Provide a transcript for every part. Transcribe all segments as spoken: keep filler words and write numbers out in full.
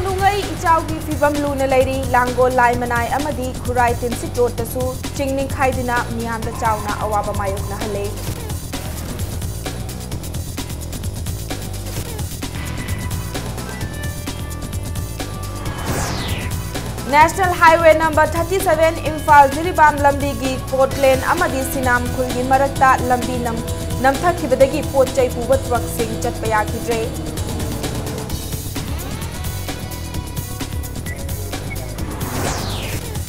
ꯅꯨꯡꯉꯩ ꯏꯆꯥꯎꯒꯤ ꯐꯤꯕꯝ ꯂꯨꯅ ꯂꯩꯔꯤ꯫ ꯂꯥꯡꯒꯣꯜ ꯂꯥꯏꯃꯅꯥꯏ ꯑꯃꯗꯤ ꯈꯨꯔꯥꯏ ꯇꯤꯟꯁꯤꯠ ꯔꯣꯗꯇꯁꯨ ꯆꯤꯡ ꯅꯤꯡꯈꯥꯏꯗꯨꯅ ꯃꯤꯌꯥꯝꯗ ꯆꯥꯎꯅ ꯑꯋꯥꯕ ꯃꯥꯌꯣꯛꯅꯍꯜꯂꯦ꯫ National Highway number thirty seven Imphal Jiribam ꯂꯝꯕꯤꯒꯤ ꯀꯣꯠꯂꯦꯟ ꯑꯃꯗꯤ ꯁꯤꯅꯥꯝ ꯈꯨꯜꯒꯤ ꯃꯔꯛꯇ ꯂꯝꯕꯤ ꯅꯝ-, ꯅꯝꯊꯈꯤꯕꯗꯒꯤ ꯄꯣꯠ ꯆꯩ ꯄꯨꯕ ꯇ꯭ꯔꯛꯁꯤꯡ ꯆꯠꯄ ꯌꯥꯈꯤꯗ꯭ꯔꯦ꯫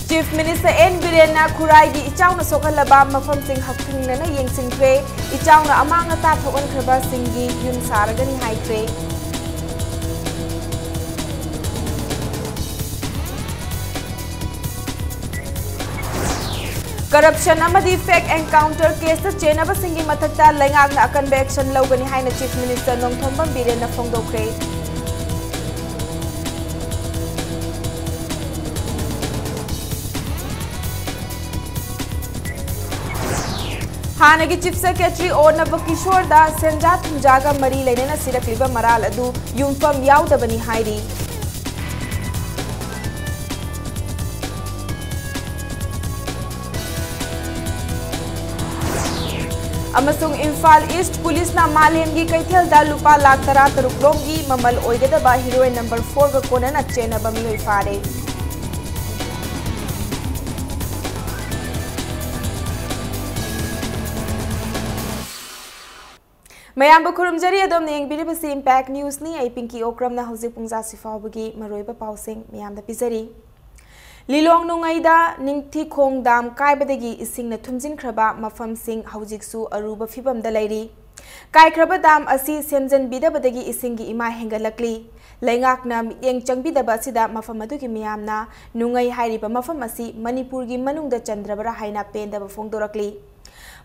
Chief Minister ꯑꯦꯟ ꯕꯤꯔꯦꯟꯅ ꯈꯨꯔꯥꯏꯒꯤ ꯏꯆꯥꯎꯅ ꯁꯣꯛꯍꯜꯂꯕ ꯃꯐꯝꯁꯤꯡ ꯍꯛꯊꯦꯡꯅꯅ ꯌꯦꯡꯁꯤꯟꯈ꯭ꯔꯦ꯫ ꯏꯆꯥꯎꯅ ꯑꯃꯥꯡ ꯑꯇꯥ ꯊꯣꯛꯍꯟꯈ꯭ꯔꯕꯁꯤꯡꯒꯤ ꯌꯨꯝ ꯁꯥꯔꯒꯅꯤ ꯍꯥꯏꯈ꯭ꯔꯦ꯫ Corruption ꯑꯃꯗꯤ fake encounter caseꯇ ꯆꯦꯟꯅꯕꯁꯤꯡꯒꯤ ꯃꯊꯛꯇ ꯂꯩꯉꯥꯛꯅ ꯑꯀꯟꯕ action ꯂꯧꯒꯅꯤ ꯍꯥꯏꯅ Chief Minister ꯅꯣꯡꯊꯣꯝꯕꯝ ꯕꯤꯔꯦꯟꯅ ꯐꯣꯡꯗꯣꯛꯈ꯭ꯔꯦ꯫ ꯍꯥꯟꯅꯒꯤ Chief Secretary ꯑꯣ ꯅꯕꯀꯤꯁꯣꯔꯗ ꯁꯦꯟꯖꯥ ꯊꯨꯝꯖꯥꯒ ꯃꯔꯤ ꯂꯩꯅꯅ ꯁꯤꯔꯛꯂꯤꯕ ꯃꯔꯥꯜ ꯑꯗꯨ ꯌꯨꯝꯐꯝ ꯌꯥꯎꯗꯕꯅꯤ ꯍꯥꯏꯔꯤ꯫ ꯑꯃꯁꯨꯡ ꯏꯝꯐꯥꯜ ꯏꯁ꯭ꯠ ꯄꯨꯂꯤꯁꯅ ꯃꯥꯂꯦꯝꯒꯤ ꯀꯩꯊꯦꯜꯗ ꯂꯨꯄꯥ ꯂꯥꯈ ꯇꯔꯥ ꯇꯔꯨꯛ ꯂꯣꯝꯒꯤ ꯃꯃꯜ ꯑꯣꯏꯒꯗꯕ heroin number fourꯒ ꯀꯣꯟꯅꯅ ꯆꯦꯟꯅꯕ ꯃꯤꯑꯣꯏ ꯐꯥꯔꯦ꯫ ꯃꯌꯥꯝꯕꯨ ꯈꯨꯔꯨꯝꯖꯔꯤ, ꯑꯗꯣꯝꯅ ꯌꯦꯡꯕꯤꯔꯤꯕꯁꯤ Impact Newsꯅꯤ꯫ ꯑꯩ ꯄꯤꯡꯀꯤ ꯑꯣꯀ꯭ꯔꯝꯅ ꯍꯧꯖꯤꯛ ꯄꯨꯡ ꯖꯥꯁꯤ ꯐꯥꯎꯕꯒꯤ ꯃꯔꯨꯑꯣꯏꯕ ꯄꯥꯎꯁꯤꯡ ꯃꯌꯥꯝꯗ ꯄꯤꯖꯔꯤ꯫ ꯂꯤꯂꯣꯡ ꯅꯨꯡꯉꯩꯗ ꯅꯤꯡꯊꯤꯈꯣꯡ ꯗꯥꯝ ꯀꯥꯏꯕꯗꯒꯤ ꯏꯁꯤꯡꯅ ꯊꯨꯝꯖꯤꯟꯈ꯭ꯔꯕ ꯃꯐꯝꯁꯤꯡ ꯍꯧꯖꯤꯛꯁꯨ ꯑꯔꯨꯕ ꯐꯤꯕꯝꯗ ꯂꯩꯔꯤ꯫ ꯀꯥꯏꯈ꯭ꯔꯕ ꯗꯥꯝ ꯑꯁꯤ ꯁꯦꯝꯖꯤꯟꯕꯤꯗꯕꯗꯒꯤ ꯏꯁꯤꯡꯒꯤ ꯏꯃꯥꯏ ꯍꯦꯟꯒꯠꯂꯛꯂꯤ꯫ ꯂꯩꯉꯥꯛꯅ ꯃꯤꯠꯌꯦꯡ ꯆꯪꯕꯤꯗꯕ ꯑꯁꯤꯗ ꯃꯐꯝ ꯑꯗꯨꯒꯤ ꯃꯤꯌꯥꯝꯅ ꯅꯨꯡꯉꯩ ꯍꯥꯏꯔꯤꯕ ꯃꯐꯝ ꯑꯁꯤ ꯃꯅꯤꯄꯨꯔꯒꯤ ꯃꯅꯨꯡꯗ ꯆꯟꯗ꯭ꯔꯕꯔꯥ ꯍꯥꯏꯅ ꯄꯦꯟꯗꯕ ꯐꯣꯡꯗꯣꯔꯛꯂꯤ꯫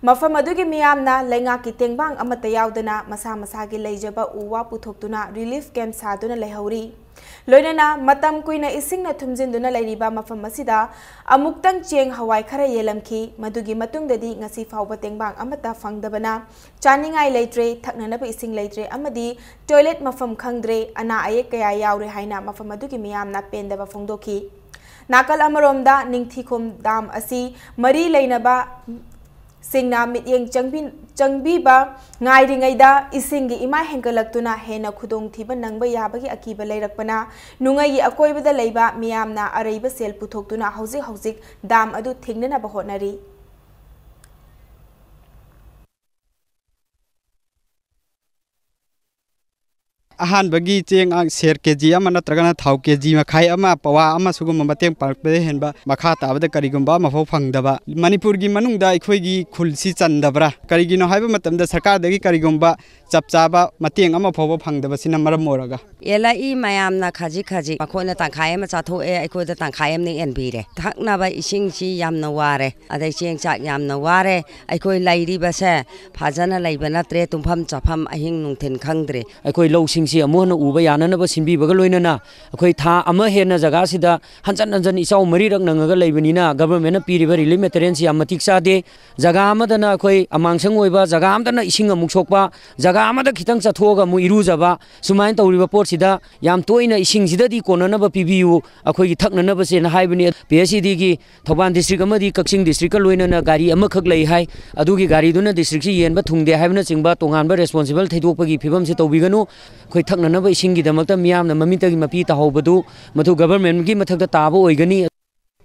ꯃꯐꯝ ꯑꯗꯨꯒꯤ ꯃꯤꯌꯥꯝꯅ ꯂꯩꯉꯥꯛꯀꯤ ꯇꯦꯡꯕꯥꯡ ꯑꯃꯠꯇ ꯌꯥꯎꯗꯅ ꯃꯁꯥ ꯃꯁꯥꯒꯤ ꯂꯩꯖꯕ ꯎ ꯋꯥ ꯄꯨꯊꯣꯛꯇꯨꯅ relief camp ꯁꯥꯗꯨꯅ ꯂꯩꯍꯧꯔꯤ꯫ ꯂꯣꯏꯅꯅ ꯃꯇꯝ ꯀꯨꯏꯅ ꯏꯁꯤꯡꯅ ꯊꯨꯝꯖꯤꯟꯗꯨꯅ ꯂꯩꯔꯤꯕ ꯃꯐꯝ ꯑꯁꯤꯗ ꯑꯃꯨꯛꯇꯪ ꯆꯦꯡ ꯍꯋꯥꯏ ꯈꯔ ꯌꯦꯜꯂꯝꯈꯤ꯫ ꯃꯗꯨꯒꯤ ꯃꯇꯨꯡꯗꯗꯤ ꯉꯁꯤ ꯐꯥꯎꯕ ꯇꯦꯡꯕꯥꯡ ꯑꯃꯠꯇ ꯐꯪꯗꯕꯅ ꯆꯥꯅꯤꯡꯉꯥꯏ ꯂꯩꯇ꯭ꯔꯦ, ꯊꯛꯅꯅꯕ ꯏꯁꯤꯡ ꯂꯩꯇ꯭ꯔꯦ ꯑꯃꯗꯤ ꯇꯣꯏꯂꯦꯠ ꯃꯐꯝ ꯈꯪꯗ꯭ꯔꯦ꯫ ꯑꯅꯥ ꯑꯌꯦꯛ ꯀꯌꯥ ꯌꯥꯎꯔꯦ ꯍꯥꯏꯅ ꯃꯐꯝ ꯑꯗꯨꯒꯤ ꯃꯤꯌꯥꯝꯅ ꯄꯦꯟꯗꯕ ꯐꯣꯡꯗꯣꯛꯈꯤ꯫ ꯅꯥꯀꯜ ꯑꯃꯔꯣꯝꯗ ꯅꯤꯡꯊꯤꯈꯣꯝ ꯗꯥꯝ ꯑꯁꯤ ꯃꯔꯤ ꯂꯩꯅꯕ ꯁꯤꯡꯅ ꯃꯤꯠꯌꯦꯡ ꯆꯪꯕꯤ-, ꯆꯪꯕꯤꯕ ꯉꯥꯏꯔꯤꯉꯩꯗ ꯏꯁꯤꯡꯒꯤ ꯏꯃꯥꯏ ꯍꯦꯟꯒꯠꯂꯛꯇꯨꯅ ꯍꯦꯟꯅ ꯈꯨꯗꯣꯡꯊꯤꯕ ꯅꯪꯕ ꯌꯥꯕꯒꯤ ꯑꯀꯤꯕ ꯂꯩꯔꯛꯄꯅ ꯅꯨꯡꯉꯩꯒꯤ ꯑꯀꯣꯏꯕꯗ ꯂꯩꯕ ꯃꯤꯌꯥꯝꯅ ꯑꯔꯩꯕ ꯁꯦꯜ ꯄꯨꯊꯣꯛꯇꯨꯅ ꯍꯧꯖꯤꯛ ꯍꯧꯖꯤꯛ ꯗꯥꯝ ꯑꯗꯨ ꯊꯤꯡꯅꯅꯕ ꯍꯣꯠꯅꯔꯤ꯫ ꯑꯍꯥꯟꯕꯒꯤ ꯆꯦꯡ ꯁꯦꯔ ꯀꯦ ꯖꯤ ꯑꯃ ꯅꯠꯇ꯭ꯔꯒꯅ ꯊꯥꯎ ꯀꯦ ꯖꯤ ꯃꯈꯥꯏ ꯑꯃ, ꯄꯋꯥ ꯑꯃ ꯁꯤꯒꯨꯝꯕ ꯃꯇꯦꯡ ꯄꯥꯡꯂꯛꯄꯗꯒꯤ ꯍꯦꯟꯕ ꯃꯈꯥ ꯇꯥꯕꯗ ꯀꯔꯤꯒꯨꯝꯕ ꯑꯃꯐꯥꯎ ꯐꯪꯗꯕ꯫ ꯃꯅꯤꯄꯨꯔꯒꯤ ꯃꯅꯨꯡꯗ ꯑꯩꯈꯣꯏꯒꯤ ꯈꯨꯜꯁꯤ ꯆꯟꯗꯕ꯭ꯔꯥ? ꯀꯔꯤꯒꯤꯅꯣ ꯍꯥꯏꯕ ꯃꯇꯝꯗ ꯁꯔꯀꯥꯔꯗꯒꯤ ꯀꯔꯤꯒꯨꯝꯕ ꯆꯞ ꯆꯥꯕ ꯃꯇꯦꯡ ꯑꯃ ꯐꯥꯎꯕ ꯐꯪꯗꯕꯁꯤꯅ ꯃꯔꯝ ꯑꯣꯏꯔꯒ꯫ ꯌꯦꯜꯂꯛꯏ ꯃꯌꯥꯝꯅ ꯈꯖꯤꯛ ꯈꯖꯤꯛ, ꯃꯈꯣꯏꯅ ꯇꯪꯈꯥꯏ ꯑꯃ ꯆꯥꯊꯣꯛꯑꯦ, ꯑꯩꯈꯣꯏꯗ ꯇꯪꯈꯥꯏ ꯑꯃꯅ ꯌꯦꯟꯕꯤꯔꯦ꯫ ꯊꯛꯅꯕ ꯏꯁꯤꯡꯁꯤ ꯌꯥꯝꯅ ꯋꯥꯔꯦ, ꯑꯗꯩ ꯆꯦꯡ ꯆꯥꯛ ꯌꯥꯝꯅ ꯋꯥꯔꯦ꯫ ꯑꯩꯈꯣꯏ ꯂꯩꯔꯤꯕꯁꯦ ꯐꯖꯅ ꯂꯩꯕ ꯅꯠꯇ꯭ꯔꯦ, ꯇꯨꯝꯐꯝ ꯆꯥꯐꯝ ꯑꯍꯤꯡ ꯅꯨꯡꯊꯤꯟ ꯈꯪꯗ꯭ꯔꯦ꯫ ꯑꯩꯈꯣꯏ ꯂꯧꯁꯤꯡꯁꯤ ꯑꯃꯨꯛ ꯍꯟꯅ ꯎꯕ ꯌꯥꯅꯅꯕ ꯁꯤꯟꯕꯤꯕꯒ ꯂꯣꯏꯅꯅ ꯑꯩꯈꯣꯏ ꯊꯥ ꯑꯃ ꯍꯦꯟꯅ ꯖꯒꯥꯁꯤꯗ ꯍꯟꯖꯟ ꯍꯟꯖꯟ ꯏꯆꯥꯎ ꯃꯔꯤꯔꯛ ꯅꯪꯉꯒ ꯂꯩꯕꯅꯤꯅ ꯒꯚꯔꯟꯃꯦꯟꯠꯅ ꯄꯤꯔꯤꯕ ꯔꯤꯂꯤꯐ ꯃꯦꯇꯔꯤꯌꯦꯜꯁꯤ ꯌꯥꯝ ꯃꯇꯤꯛ ꯆꯥꯗꯦ꯫ ꯖꯒꯥ ꯑꯃꯗꯅ ꯑꯩꯈꯣꯏ ꯑꯃꯥꯡꯁꯪ ꯑꯣꯏꯕ, ꯖꯒꯥ ꯑꯃꯗꯅ ꯏꯁꯤꯡ ꯑꯃꯨꯛ ꯁꯣꯛꯄ, ꯖꯒꯥ ꯑꯃꯗ ꯈꯤꯇꯪ ꯆꯠꯊꯣꯛꯑꯒ ꯑꯃꯨꯛ ꯏꯔꯨꯖꯕ, ꯁꯨꯃꯥꯏꯅ ꯇꯧꯔꯤꯕ ꯄꯣꯠꯁꯤꯗ ꯌꯥꯝ ꯇꯣꯏꯅ ꯏꯁꯤꯡꯁꯤꯗꯗꯤ ꯀꯣꯟꯅꯅꯕ ꯄꯤꯕꯤꯌꯨ, ꯑꯩꯈꯣꯏꯒꯤ ꯊꯛꯅꯅꯕꯁꯦꯅ ꯍꯥꯏꯕꯅꯤ꯫ P H E ꯗꯤꯒꯤ Thoubal district ꯑꯃꯗꯤ ꯀꯛꯆꯤꯡ ꯗꯤꯁꯇ꯭ꯔꯤꯛꯀ ꯂꯣꯏꯅꯅ ꯒꯥꯔꯤ ꯑꯃꯈꯛ ꯂꯩ ꯍꯥꯏ꯫ ꯑꯗꯨꯒꯤ ꯒꯥꯔꯤꯗꯨꯅ ꯗꯤꯁꯇ꯭ꯔꯤꯛꯁꯤ ꯌꯦꯟꯕ ꯊꯨꯡꯗꯦ ꯍꯥꯏꯕꯅꯆꯤꯡꯕ ꯇꯣꯉꯥꯟꯕ ꯔꯦꯁꯄꯣꯟꯁꯤꯕꯜ ꯊꯩꯗꯣꯛꯄꯒꯤ ꯐꯤꯕꯝꯁꯤ ꯇꯧꯕꯤꯒꯅꯨ꯫ ꯑꯩꯈꯣꯏ ꯊꯛꯅꯅꯕ ꯏꯁꯤꯡꯒꯤꯗꯃꯛꯇ ꯃꯤꯌꯥꯝꯅ ꯃꯃꯤꯠꯇꯒꯤ ꯃꯄꯤ ꯇꯥꯍꯧꯕꯗꯨ ꯃꯗꯨ ꯒꯚꯔꯟꯃꯦꯟꯠꯀꯤ ꯃꯊꯛꯇ ꯇꯥꯕ ꯑꯣꯏꯒꯅꯤ꯫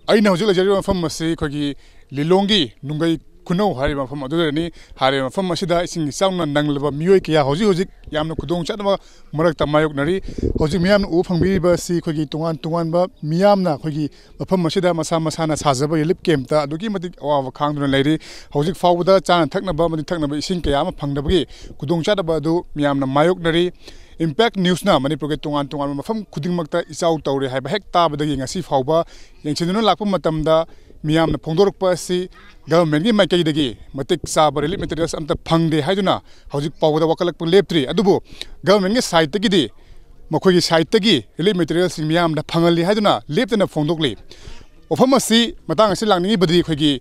ꯑꯩꯅ ꯍꯧꯖꯤꯛ ꯂꯩꯖꯔꯤꯕ ꯃꯐꯝ ꯑꯁꯤ ꯑꯩꯈꯣꯏꯒꯤ ꯂꯤꯂꯣꯡꯒꯤ ꯅꯨꯡꯒꯩ ꯈꯨꯅꯧ ꯍꯥꯏꯔꯤꯕ ꯃꯐꯝ ꯑꯗꯨꯗꯅꯤ꯫ ꯍꯥꯏꯔꯤꯕ ꯃꯐꯝ ꯑꯁꯤꯗ ꯏꯁꯤꯡ ꯏꯆꯥꯎꯅ ꯅꯪꯂꯕ ꯃꯤꯑꯣꯏ ꯀꯌꯥ ꯍꯧꯖꯤꯛ ꯍꯧꯖꯤꯛ ꯌꯥꯝꯅ ꯈꯨꯗꯣꯡ ꯆꯥꯗꯕ ꯃꯔꯛꯇ ꯃꯥꯌꯣꯛꯅꯔꯤ꯫ ꯍꯧꯖꯤꯛ ꯃꯤꯌꯥꯝꯅ ꯎꯕ ꯐꯪꯕꯤꯔꯤꯕ ꯑꯁꯤ ꯑꯩꯈꯣꯏꯒꯤ ꯇꯣꯉꯥꯟ ꯇꯣꯉꯥꯟꯕ ꯃꯤꯌꯥꯝꯅ ꯑꯩꯈꯣꯏꯒꯤ ꯃꯐꯝ ꯑꯁꯤꯗ ꯃꯁꯥ ꯃꯁꯥꯅ ꯁꯥꯖꯕ ꯔꯤꯂꯤꯐ ꯀꯦꯝꯞꯇ ꯑꯗꯨꯛꯀꯤ ꯃꯇꯤꯛ ꯑꯋꯥꯕ ꯈꯥꯡꯗꯨꯅ ꯂꯩꯔꯤ꯫ ꯍꯧꯖꯤꯛ ꯐꯥꯎꯕꯗ ꯆꯥꯅ ꯊꯛꯅꯕ ꯑꯃꯗꯤ ꯊꯛꯅꯕ ꯏꯁꯤꯡ ꯀꯌꯥ ꯑꯃ ꯐꯪꯗꯕꯒꯤ ꯈꯨꯗꯣꯡ ꯆꯥꯗꯕ ꯑꯗꯨ ꯃꯤꯌꯥꯝꯅ ꯃꯥꯌꯣꯛꯅꯔꯤ꯫ ꯏꯝꯄꯦꯛ ꯅ꯭ꯌꯨꯁꯅ ꯃꯅꯤꯄꯨꯔꯒꯤ ꯇꯣꯉꯥꯟ ꯇꯣꯉꯥꯟꯕ ꯃꯐꯝ ꯈꯨꯗꯤꯡꯃꯛꯇ ꯏꯆꯥꯎ ꯇꯧꯔꯦ ꯍꯥꯏꯕ ꯍꯦꯛ ꯇꯥꯕꯗꯒꯤ ꯉꯁꯤ ꯐꯥꯎꯕ ꯌꯦꯡꯁꯤꯟꯗꯨꯅ ꯂꯥꯛꯄ ꯃꯇꯝꯗ ꯃꯤꯌꯥꯝꯅ ꯐꯣꯡꯗꯣꯔꯛꯄ ꯑꯁꯤ ꯒꯚꯔꯟꯃꯦꯟꯠꯀꯤ ꯃꯥꯏꯀꯩꯗꯒꯤ ꯃꯇꯤꯛ ꯆꯥꯕ ꯔꯤꯂꯤꯐ ꯃꯦꯇꯔꯤꯌꯦꯜꯁ ꯑꯝꯇ ꯐꯪꯗꯦ ꯍꯥꯏꯗꯨꯅ ꯍꯧꯖꯤꯛ ꯐꯥꯎꯕꯗ ꯋꯥꯀꯠꯂꯛꯄ ꯂꯦꯞꯇ꯭ꯔꯤ꯫ ꯑꯗꯨꯕꯨ ꯒꯚꯔꯟꯃꯦꯟꯠꯀꯤ ꯁꯥꯏꯠꯇꯒꯤꯗꯤ ꯃꯈꯣꯏꯒꯤ ꯁꯥꯏꯠꯇꯒꯤ ꯔꯤꯂꯤꯐ ꯃꯦꯇꯔꯤꯌꯦꯜꯁꯤꯡ ꯃꯤꯌꯥꯝꯗ ꯐꯪꯍꯜꯂꯤ ꯍꯥꯏꯗꯨꯅ ꯂꯦꯞꯇꯅ ꯐꯣꯡꯗꯣꯛꯂꯤ꯫ ꯋꯥꯐꯝ ꯑꯁꯤ, ꯃꯇꯥꯡ ꯑꯁꯤ ꯂꯥꯛꯅꯤꯡꯉꯤꯕꯗꯤ, ꯑꯩꯈꯣꯏꯒꯤ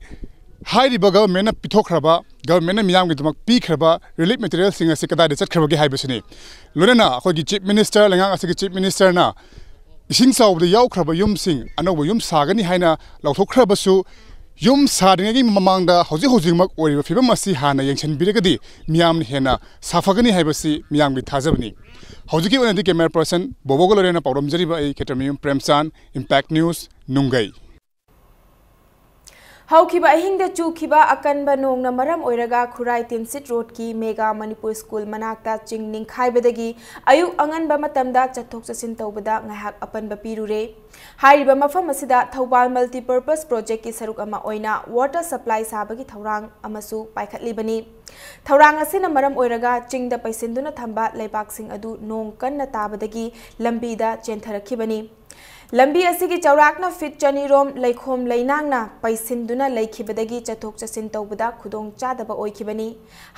ꯍꯥꯏꯔꯤꯕ ꯒꯚꯔꯟꯃꯦꯟꯠꯅ ꯄꯤꯊꯣꯛꯈ꯭ꯔꯕ, ꯒꯚꯔꯟꯃꯦꯟꯠꯅ ꯃꯤꯌꯥꯝꯒꯤꯗꯃꯛ ꯄꯤꯈ꯭ꯔꯕ ꯔꯤꯂꯤꯐ ꯃꯦꯇꯔꯤꯌꯦꯜꯁꯤꯡ ꯑꯁꯤ ꯀꯗꯥꯏꯗ ꯆꯠꯈ꯭ꯔꯕꯒꯦ ꯍꯥꯏꯕꯁꯤꯅꯤ꯫ ꯂꯣꯏꯅꯅ ꯑꯩꯈꯣꯏꯒꯤ ꯆꯤꯐ ꯃꯤꯅꯤꯁꯇꯔ, ꯂꯩꯉꯥꯛ ꯑꯁꯤꯒꯤ ꯆꯤꯐ ꯃꯤꯅꯤꯁꯇꯔꯅ ꯏꯁꯤꯡ ꯆꯥꯎꯕꯗ ꯌꯥꯎꯈ꯭ꯔꯕ ꯌꯨꯝꯁꯤꯡ ꯑꯅꯧꯕ ꯌꯨꯝ ꯁꯥꯒꯅꯤ ꯍꯥꯏꯅ ꯂꯥꯎꯊꯣꯛꯈ꯭ꯔꯕꯁꯨ, ꯌꯨꯝ ꯁꯥꯗ꯭ꯔꯤꯉꯩꯒꯤ ꯃꯃꯥꯡꯗ ꯍꯧꯖꯤꯛ ꯍꯧꯖꯤꯛꯃꯛ ꯑꯣꯏꯔꯤꯕ ꯐꯤꯕꯝ ꯑꯁꯤ ꯍꯥꯟꯅ ꯌꯦꯡꯁꯤꯟꯕꯤꯔꯒꯗꯤ ꯃꯤꯌꯥꯝꯅ ꯍꯦꯟꯅ ꯁꯥꯐꯒꯅꯤ ꯍꯥꯏꯕꯁꯤ ꯃꯤꯌꯥꯝꯒꯤ ꯊꯥꯖꯕꯅꯤ꯫ ꯍꯧꯖꯤꯛꯀꯤ ꯑꯣꯏꯅꯗꯤ ꯀꯦꯃꯦꯔꯥ ꯄꯔꯁꯟ ꯕꯣꯕꯣꯒ ꯂꯣꯏꯅꯅ ꯄꯥꯎꯗꯝꯖꯔꯤꯕ ꯑꯩ ꯈꯦꯇ꯭ꯔꯃꯌꯨꯝ ꯄ꯭ꯔꯦꯝꯆꯥꯟ, ꯏꯝꯄꯦꯛ ꯅ꯭ꯌꯨꯁ, ꯅꯨꯡꯒꯩ꯫ ꯍꯧꯈꯤꯕ ꯑꯍꯤꯡꯗ ꯆꯨꯈꯤꯕ ꯑꯀꯟꯕ ꯅꯣꯡꯅ ꯃꯔꯝ ꯑꯣꯏꯔꯒ ꯈꯨꯔꯥꯏ ꯇꯤꯟꯁꯤꯠ ꯔꯣꯗꯀꯤ ꯃꯦꯒꯥ ꯃꯅꯤꯄꯨꯔ ꯁ꯭ꯀꯨꯜ ꯃꯅꯥꯛꯇ ꯆꯤꯡ ꯅꯤꯡꯈꯥꯏꯕꯗꯒꯤ ꯑꯌꯨꯛ ꯑꯉꯟꯕ ꯃꯇꯝꯗ ꯆꯠꯊꯣꯛ ꯆꯠꯁꯤꯟ ꯇꯧꯕꯗ ꯉꯥꯏꯍꯥꯛ ꯑꯄꯟꯕ ꯄꯤꯔꯨꯔꯦ꯫ ꯍꯥꯏꯔꯤꯕ ꯃꯐꯝ ꯑꯁꯤꯗ ꯊꯧꯕꯥꯜ ꯃꯜꯇꯤꯄꯔꯄꯁ ꯄ꯭ꯔꯣꯖꯦꯛꯀꯤ ꯁꯔꯨꯛ ꯑꯃ ꯑꯣꯏꯅ ꯋꯥꯇꯔ ꯁꯄ꯭ꯂꯥꯏ ꯁꯥꯕꯒꯤ ꯊꯧꯔꯥꯡ ꯑꯃꯁꯨ ꯄꯥꯏꯈꯠꯂꯤꯕꯅꯤ꯫ ꯊꯧꯔꯥꯡ ꯑꯁꯤꯅ ꯃꯔꯝ ꯑꯣꯏꯔꯒ ꯆꯤꯡꯗ ꯄꯩꯁꯤꯟꯗꯨꯅ ꯊꯝꯕ ꯂꯩꯕꯥꯛꯁꯤꯡ ꯑꯗꯨ ꯅꯣꯡ ꯀꯟꯅ ꯇꯥꯕꯗꯒꯤ ꯂꯝꯕꯤꯗ ꯆꯦꯟꯊꯔꯛꯈꯤꯕꯅꯤ꯫ ꯂꯝꯕꯤ ꯑꯁꯤꯒꯤ ꯆꯥꯎꯔꯥꯛꯅ ꯐꯤꯠ ꯆꯅꯤꯔꯣꯝ ꯂꯩꯈꯣꯝ ꯂꯩꯅꯥꯡꯅ ꯄꯩꯁꯤꯟꯗꯨꯅ ꯂꯩꯈꯤꯕꯗꯒꯤ ꯆꯠꯊꯣꯛ ꯆꯠꯁꯤꯟ ꯇꯧꯕꯗ ꯈꯨꯗꯣꯡ ꯆꯥꯗꯕ ꯑꯣꯏꯈꯤꯕꯅꯤ꯫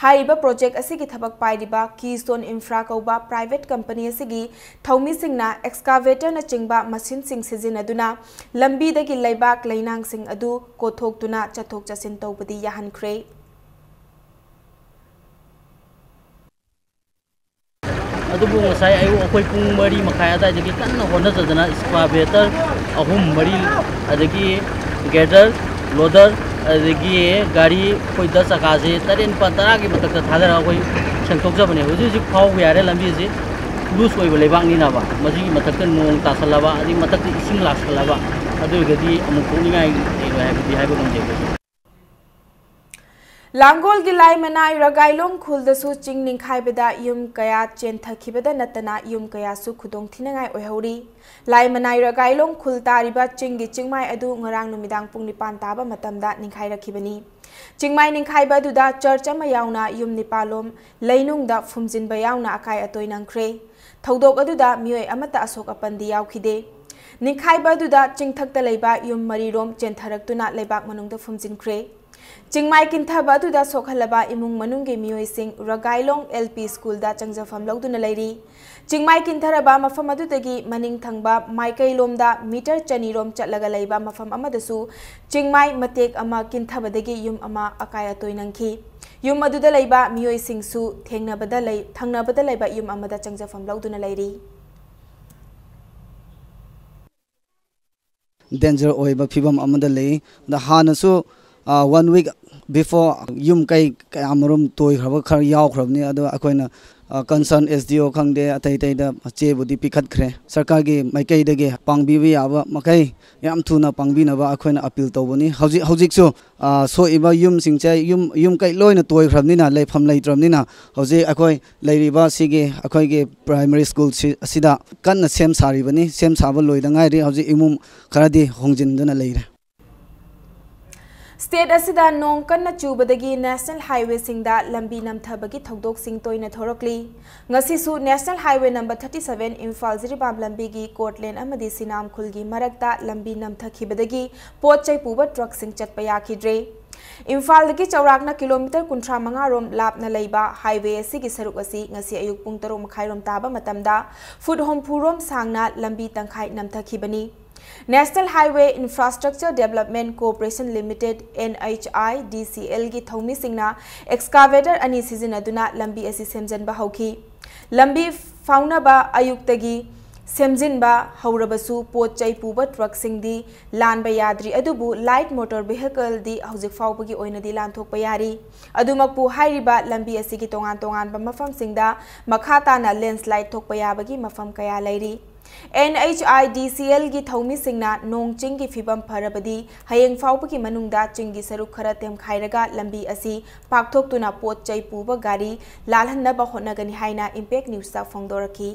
ꯍꯥꯏꯔꯤꯕ ꯄ꯭ꯔꯣꯖꯦꯛ ꯑꯁꯤꯒꯤ ꯊꯕꯛ ꯄꯥꯏꯔꯤꯕ ꯀꯤꯁꯇꯣꯟ ꯏꯟꯐ꯭ꯔꯥ ꯀꯧꯕ ꯄ꯭ꯔꯥꯏꯚꯦꯠ ꯀꯝꯄꯅꯤ ꯑꯁꯤꯒꯤ ꯊꯧꯃꯤꯁꯤꯡꯅ ꯑꯦꯛꯁꯀꯥꯚꯦꯇꯔꯅꯆꯤꯡꯕ ꯃꯁꯤꯟꯁꯤꯡ ꯁꯤꯖꯤꯟꯅꯗꯨꯅ ꯂꯝꯕꯤꯗꯒꯤ ꯂꯩꯕꯥꯛ ꯂꯩꯅꯥꯡꯁꯤꯡ ꯑꯗꯨ ꯀꯣꯊꯣꯛꯇꯨꯅ ꯆꯠꯊꯣꯛ ꯆꯠꯁꯤꯟ ꯇꯧꯕꯗꯤ ꯌꯥꯍꯟꯈ꯭ꯔꯦ꯫ ꯑꯗꯨꯕꯨ ꯉꯁꯥꯏ ꯑꯌꯨꯛ ꯑꯩꯈꯣꯏ ꯄꯨꯡ ꯃꯔꯤ ꯃꯈꯥꯏ ꯑꯗꯨꯋꯥꯏꯗꯒꯤ ꯀꯟꯅ ꯍꯣꯠꯅꯖꯗꯅ ꯏꯁꯀꯥꯚꯦꯇꯔ ꯑꯍꯨꯝ ꯃꯔꯤ, ꯑꯗꯒꯤ ꯒ꯭ꯔꯦꯗꯔ, ꯂꯣꯗꯔ, ꯑꯗꯒꯤ ꯒꯥꯔꯤ ꯑꯩꯈꯣꯏꯗ ꯆꯀꯥꯁꯦ ꯇꯔꯦꯠ ꯅꯤꯄꯥꯜ ꯇꯔꯥꯒꯤ ꯃꯊꯛꯇ ꯊꯥꯗꯔꯒ ꯑꯩꯈꯣꯏ ꯁꯦꯡꯗꯣꯛꯆꯕꯅꯦ꯫ ꯍꯧꯖꯤꯛ ꯍꯧꯖꯤꯛ ꯐꯥꯎꯕ ꯌꯥꯔꯦ꯫ ꯂꯝꯕꯤꯁꯤ ꯂꯨꯖ ꯑꯣꯏꯕ ꯂꯩꯕꯥꯛꯅꯤꯅꯕ, ꯃꯁꯤꯒꯤ ꯃꯊꯛꯇ ꯅꯣꯡ ꯇꯥꯁꯜꯂꯕ, ꯑꯗꯒꯤ ꯃꯊꯛꯇ ꯏꯁꯤꯡ ꯂꯥꯛꯁꯜꯂꯕ, ꯑꯗꯨ ꯑꯣꯏꯔꯒꯗꯤ ꯑꯃꯨꯛ ꯊꯣꯛꯅꯤꯡꯉꯥꯏ ꯂꯩꯔꯣꯏ ꯍꯥꯏꯕꯗꯤ ꯍꯥꯏꯕ ꯉꯝꯗꯦ ꯑꯩꯈꯣꯏꯁꯨ꯫ ꯂꯥꯡꯒꯣꯜꯒꯤ ꯂꯥꯏꯃꯅꯥꯏ ꯔꯒꯥꯏꯂꯣꯡ ꯈꯨꯜꯗꯁꯨ ꯆꯤꯡ ꯅꯤꯡꯈꯥꯏꯕꯗ ꯌꯨꯝ ꯀꯌꯥ ꯆꯦꯟꯊꯈꯤꯕꯗ ꯅꯠꯇꯅ ꯌꯨꯝ ꯀꯌꯥꯁꯨ ꯈꯨꯗꯣꯡ ꯊꯤꯅꯉꯥꯏ ꯑꯣꯏꯍꯧꯔꯤ꯫ ꯂꯥꯏꯃꯅꯥꯏ ꯔꯒꯥꯏꯂꯣꯡ ꯈꯨꯜ ꯇꯥꯔꯤꯕ ꯆꯤꯡꯒꯤ ꯆꯤꯡꯃꯥꯏ ꯑꯗꯨ ꯉꯔꯥꯡ ꯅꯨꯃꯤꯗꯥꯡ ꯄꯨꯡ ꯅꯤꯄꯥꯟ ꯇꯥꯕ ꯃꯇꯝꯗ ꯅꯤꯡꯈꯥꯏꯔꯛꯈꯤꯕꯅꯤ꯫ ꯆꯤꯡꯃꯥꯏ ꯅꯤꯡꯈꯥꯏꯕ ꯑꯗꯨꯗ ꯆꯔꯆ ꯑꯃ ꯌꯥꯎꯅ ꯌꯨꯝ ꯅꯤꯄꯥꯜꯂꯣꯝ ꯂꯩꯅꯨꯡꯗ ꯐꯨꯝꯖꯤꯟꯕ ꯌꯥꯎꯅ ꯑꯀꯥꯏ ꯑꯇꯣꯏ ꯅꯪꯈ꯭ꯔꯦ꯫ ꯊꯧꯗꯣꯛ ꯑꯗꯨꯗ ꯃꯤꯑꯣꯏ ꯑꯃꯠꯇ ꯑꯁꯣꯛ ꯑꯄꯟꯗꯤ ꯌꯥꯎꯈꯤꯗꯦ꯫ ꯅꯤꯡꯈꯥꯏꯕ ꯑꯗꯨꯗ ꯆꯤꯡꯊꯛꯇ ꯂꯩꯕ ꯌꯨꯝ ꯃꯔꯤꯔꯣꯝ ꯆꯦꯟꯊꯔꯛꯇꯨꯅ ꯂꯩꯕꯥꯛ ꯃꯅꯨꯡꯗ ꯐꯨꯝꯖꯤꯟꯈ꯭ꯔꯦ꯫ ꯆꯤꯡꯃꯥꯏ ꯀꯤꯟꯊꯕ ꯑꯗꯨꯗ ꯁꯣꯛꯍꯜꯂꯕ ꯏꯃꯨꯡ ꯃꯅꯨꯡꯒꯤ ꯃꯤꯑꯣꯏꯁꯤꯡ ꯔꯒꯥꯏꯂꯣꯡ L P school ꯗ ꯆꯪꯖꯐꯝ ꯂꯧꯗꯨꯅ ꯂꯩꯔꯤ꯫ ꯆꯤꯡꯃꯥꯏ ꯀꯤꯟꯊꯔꯕ ꯃꯐꯝ ꯑꯗꯨꯗꯒꯤ ꯃꯅꯤꯡ ꯊꯪꯕ ꯃꯥꯏꯀꯩꯂꯣꯝꯗ meter ꯆꯅꯤ ꯔꯣꯝ ꯆꯠꯂꯒ ꯂꯩꯕ ꯃꯐꯝ ꯑꯃꯗꯁꯨ ꯆꯤꯡꯃꯥꯏ ꯃꯇꯦꯛ ꯑꯃ ꯀꯤꯟꯊꯕꯗꯒꯤ ꯌꯨꯝ ꯑꯃ ꯑꯀꯥꯏ ꯑꯇꯣꯏ ꯅꯪꯈꯤ꯫ ꯌꯨꯝ ꯑꯗꯨꯗ ꯂꯩꯕ ꯃꯤꯑꯣꯏꯁꯤꯡꯁꯨ ꯊꯦꯡꯅꯕꯗ ꯂꯩ-, ꯊꯪꯅꯕꯗ ꯂꯩꯕ ꯌꯨꯝ ꯑꯃꯗ ꯆꯪꯖꯐꯝ ꯂꯧꯗꯨꯅ ꯂꯩꯔꯤ꯫ Danger ꯑꯣꯏꯕ ꯐꯤꯕꯝ ꯑꯃꯗ ꯂꯩ꯫ ꯑꯗ ꯍꯥꯟꯅꯁꯨ, ꯑ, one week before ꯌꯨꯝ ꯀꯩ ꯀꯌꯥꯃꯔꯨꯝ ꯇꯣꯏꯈ꯭ꯔꯕ ꯈꯔ ꯌꯥꯎꯈ꯭ꯔꯕꯅꯤ꯫ ꯑꯗꯣ ꯑꯩꯈꯣꯏꯅ, ꯑ, concern S D O ꯈꯪꯗꯦ, ꯑꯇꯩ ꯑꯇꯩꯗ ꯆꯦꯕꯨꯗꯤ ꯄꯤꯈꯠꯈ꯭ꯔꯦ꯫ ꯁꯔꯀꯥꯔꯒꯤ ꯃꯥꯏꯀꯩꯗꯒꯤ ꯄꯥꯡꯕꯤꯕ ꯌꯥꯕ ꯃꯈꯩ ꯌꯥꯝ ꯊꯨꯅ ꯄꯥꯡꯕꯤꯅꯕ ꯑꯩꯈꯣꯏꯅ appeal ꯇꯧꯕꯅꯤ꯫ ꯍꯧꯖꯤꯛ, ꯍꯧꯖꯤꯛꯁꯨ, ꯑ, ꯁꯣꯛꯏꯕ ꯌꯨꯝꯁꯤꯡꯁꯦ ꯌꯨꯝ, ꯌꯨꯝ ꯀꯩ ꯂꯣꯏꯅ ꯇꯣꯏꯈ꯭ꯔꯕꯅꯤꯅ, ꯂꯩꯐꯝ ꯂꯩꯇ꯭ꯔꯕꯅꯤꯅ, ꯍꯧꯖꯤꯛ ꯑꯩꯈꯣꯏ ꯂꯩꯔꯤꯕ ꯁꯤꯒꯤ ꯑꯩꯈꯣꯏꯒꯤ primary school ꯁꯤ, ꯑꯁꯤꯗ ꯀꯟꯅ ꯁꯦꯝ ꯁꯥꯔꯤꯕꯅꯤ꯫ ꯁꯦꯝ ꯁꯥꯕ ꯂꯣꯏꯗ ꯉꯥꯏꯔꯤ꯫ ꯍꯧꯖꯤꯛ ꯏꯃꯨꯡ ꯈꯔꯗꯤ ꯍꯣꯡꯖꯤꯟꯗꯨꯅ ꯂꯩꯔꯦ꯫ State ꯑꯁꯤꯗ ꯅꯣꯡ ꯀꯟꯅ ꯆꯨꯕꯗꯒꯤ national highway ꯁꯤꯡꯗ ꯂꯝꯕꯤ ꯅꯝꯊꯕꯒꯤ ꯊꯧꯗꯣꯛꯁꯤꯡ ꯇꯣꯏꯅ ꯊꯣꯔꯛꯂꯤ꯫ ꯉꯁꯤꯁꯨ national highway number thirty seven Imphal Jiribam ꯂꯝꯕꯤꯒꯤ ꯀꯣꯔꯠꯂꯦꯟ ꯑꯃꯗꯤ ꯁꯤꯅꯥꯝ ꯈꯨꯜꯒꯤ ꯃꯔꯛꯇ ꯂꯝꯕꯤ ꯅꯝꯊꯈꯤꯕꯗꯒꯤ ꯄꯣꯠ ꯆꯩ ꯄꯨꯕ ꯇ꯭ꯔꯛꯁꯤꯡ ꯆꯠꯄ ꯌꯥꯈꯤꯗ꯭ꯔꯦ꯫ ꯏꯝꯐꯥꯜꯗꯒꯤ ꯆꯥꯎꯔꯥꯛꯅ ꯀꯤꯂꯣꯃꯤꯇꯔ ꯀꯨꯟꯊ꯭ꯔꯥ ꯃꯉꯥ ꯔꯣꯝ ꯂꯥꯞꯅ ꯂꯩꯕ highway ꯑꯁꯤꯒꯤ ꯁꯔꯨꯛ ꯑꯁꯤ ꯉꯁꯤ ꯑꯌꯨꯛ ꯄꯨꯡ ꯇꯔꯨꯛ ꯃꯈꯥꯏ ꯔꯣꯝ ꯇꯥꯕ ꯃꯇꯝꯗ ꯐꯨꯠ ꯍꯨꯝꯐꯨ ꯔꯣꯝ ꯁꯥꯡꯅ ꯂꯝꯕꯤ ꯇꯪꯈꯥꯏ ꯅꯝꯊꯈꯤꯕꯅꯤ꯫ National Highway Infrastructure Development Corporation Limited, N H I D C L ꯒꯤ ꯊꯧꯃꯤꯁꯤꯡꯅ excavator ꯑꯅꯤ ꯁꯤꯖꯤꯟꯅꯗꯨꯅ ꯂꯝꯕꯤ ꯑꯁꯤ ꯁꯦꯝꯖꯤꯟꯕ ꯍꯧꯈꯤ꯫ ꯂꯝꯕꯤ ꯐꯥꯎꯅꯕ ꯑꯌꯨꯛꯇꯒꯤ ꯁꯦꯝꯖꯤꯟꯕ ꯍꯧꯔꯕꯁꯨ, ꯄꯣꯠ ꯆꯩ ꯄꯨꯕ ꯇ꯭ꯔꯛꯁꯤꯡꯗꯤ ꯂꯥꯟꯕ ꯌꯥꯗ꯭ꯔꯤ, ꯑꯗꯨꯕꯨ light motor vehicle ꯗꯤ ꯍꯧꯖꯤꯛ ꯐꯥꯎꯕꯒꯤ ꯑꯣꯏꯅꯗꯤ ꯂꯥꯟꯊꯣꯛꯄ ꯌꯥꯔꯤ꯫ ꯑꯗꯨꯃꯛꯄꯨ, ꯍꯥꯏꯔꯤꯕ ꯂꯝꯕꯤ ꯑꯁꯤꯒꯤ ꯇꯣꯉꯥꯟ ꯇꯣꯉꯥꯟꯕ ꯃꯐꯝꯁꯤꯡꯗ ꯃꯈꯥ ꯇꯥꯅ landslide ꯊꯣꯛꯄ ꯌꯥꯕꯒꯤ ꯃꯐꯝ ꯀꯌꯥ ꯂꯩꯔꯤ꯫ N H I D C L ꯒꯤ ꯊꯧꯃꯤꯁꯤꯡꯅ ꯅꯣꯡ ꯆꯤꯡꯒꯤ ꯐꯤꯕꯝ ꯐꯔꯕꯗꯤ ꯍꯌꯦꯡ ꯐꯥꯎꯕꯒꯤ ꯃꯅꯨꯡꯗ ꯆꯤꯡꯒꯤ ꯁꯔꯨꯛ ꯈꯔ ꯇꯦꯝꯈꯥꯏꯔꯒ ꯂꯝꯕꯤ ꯑꯁꯤ ꯄꯥꯛꯊꯣꯛꯇꯨꯅ ꯄꯣꯠ ꯆꯩ ꯄꯨꯕ ꯒꯥꯔꯤ ꯂꯥꯜꯍꯟꯅꯕ ꯍꯣꯠꯅꯒꯅꯤ ꯍꯥꯏꯅ Impact News ꯇ ꯐꯣꯡꯗꯣꯔꯛꯈꯤ꯫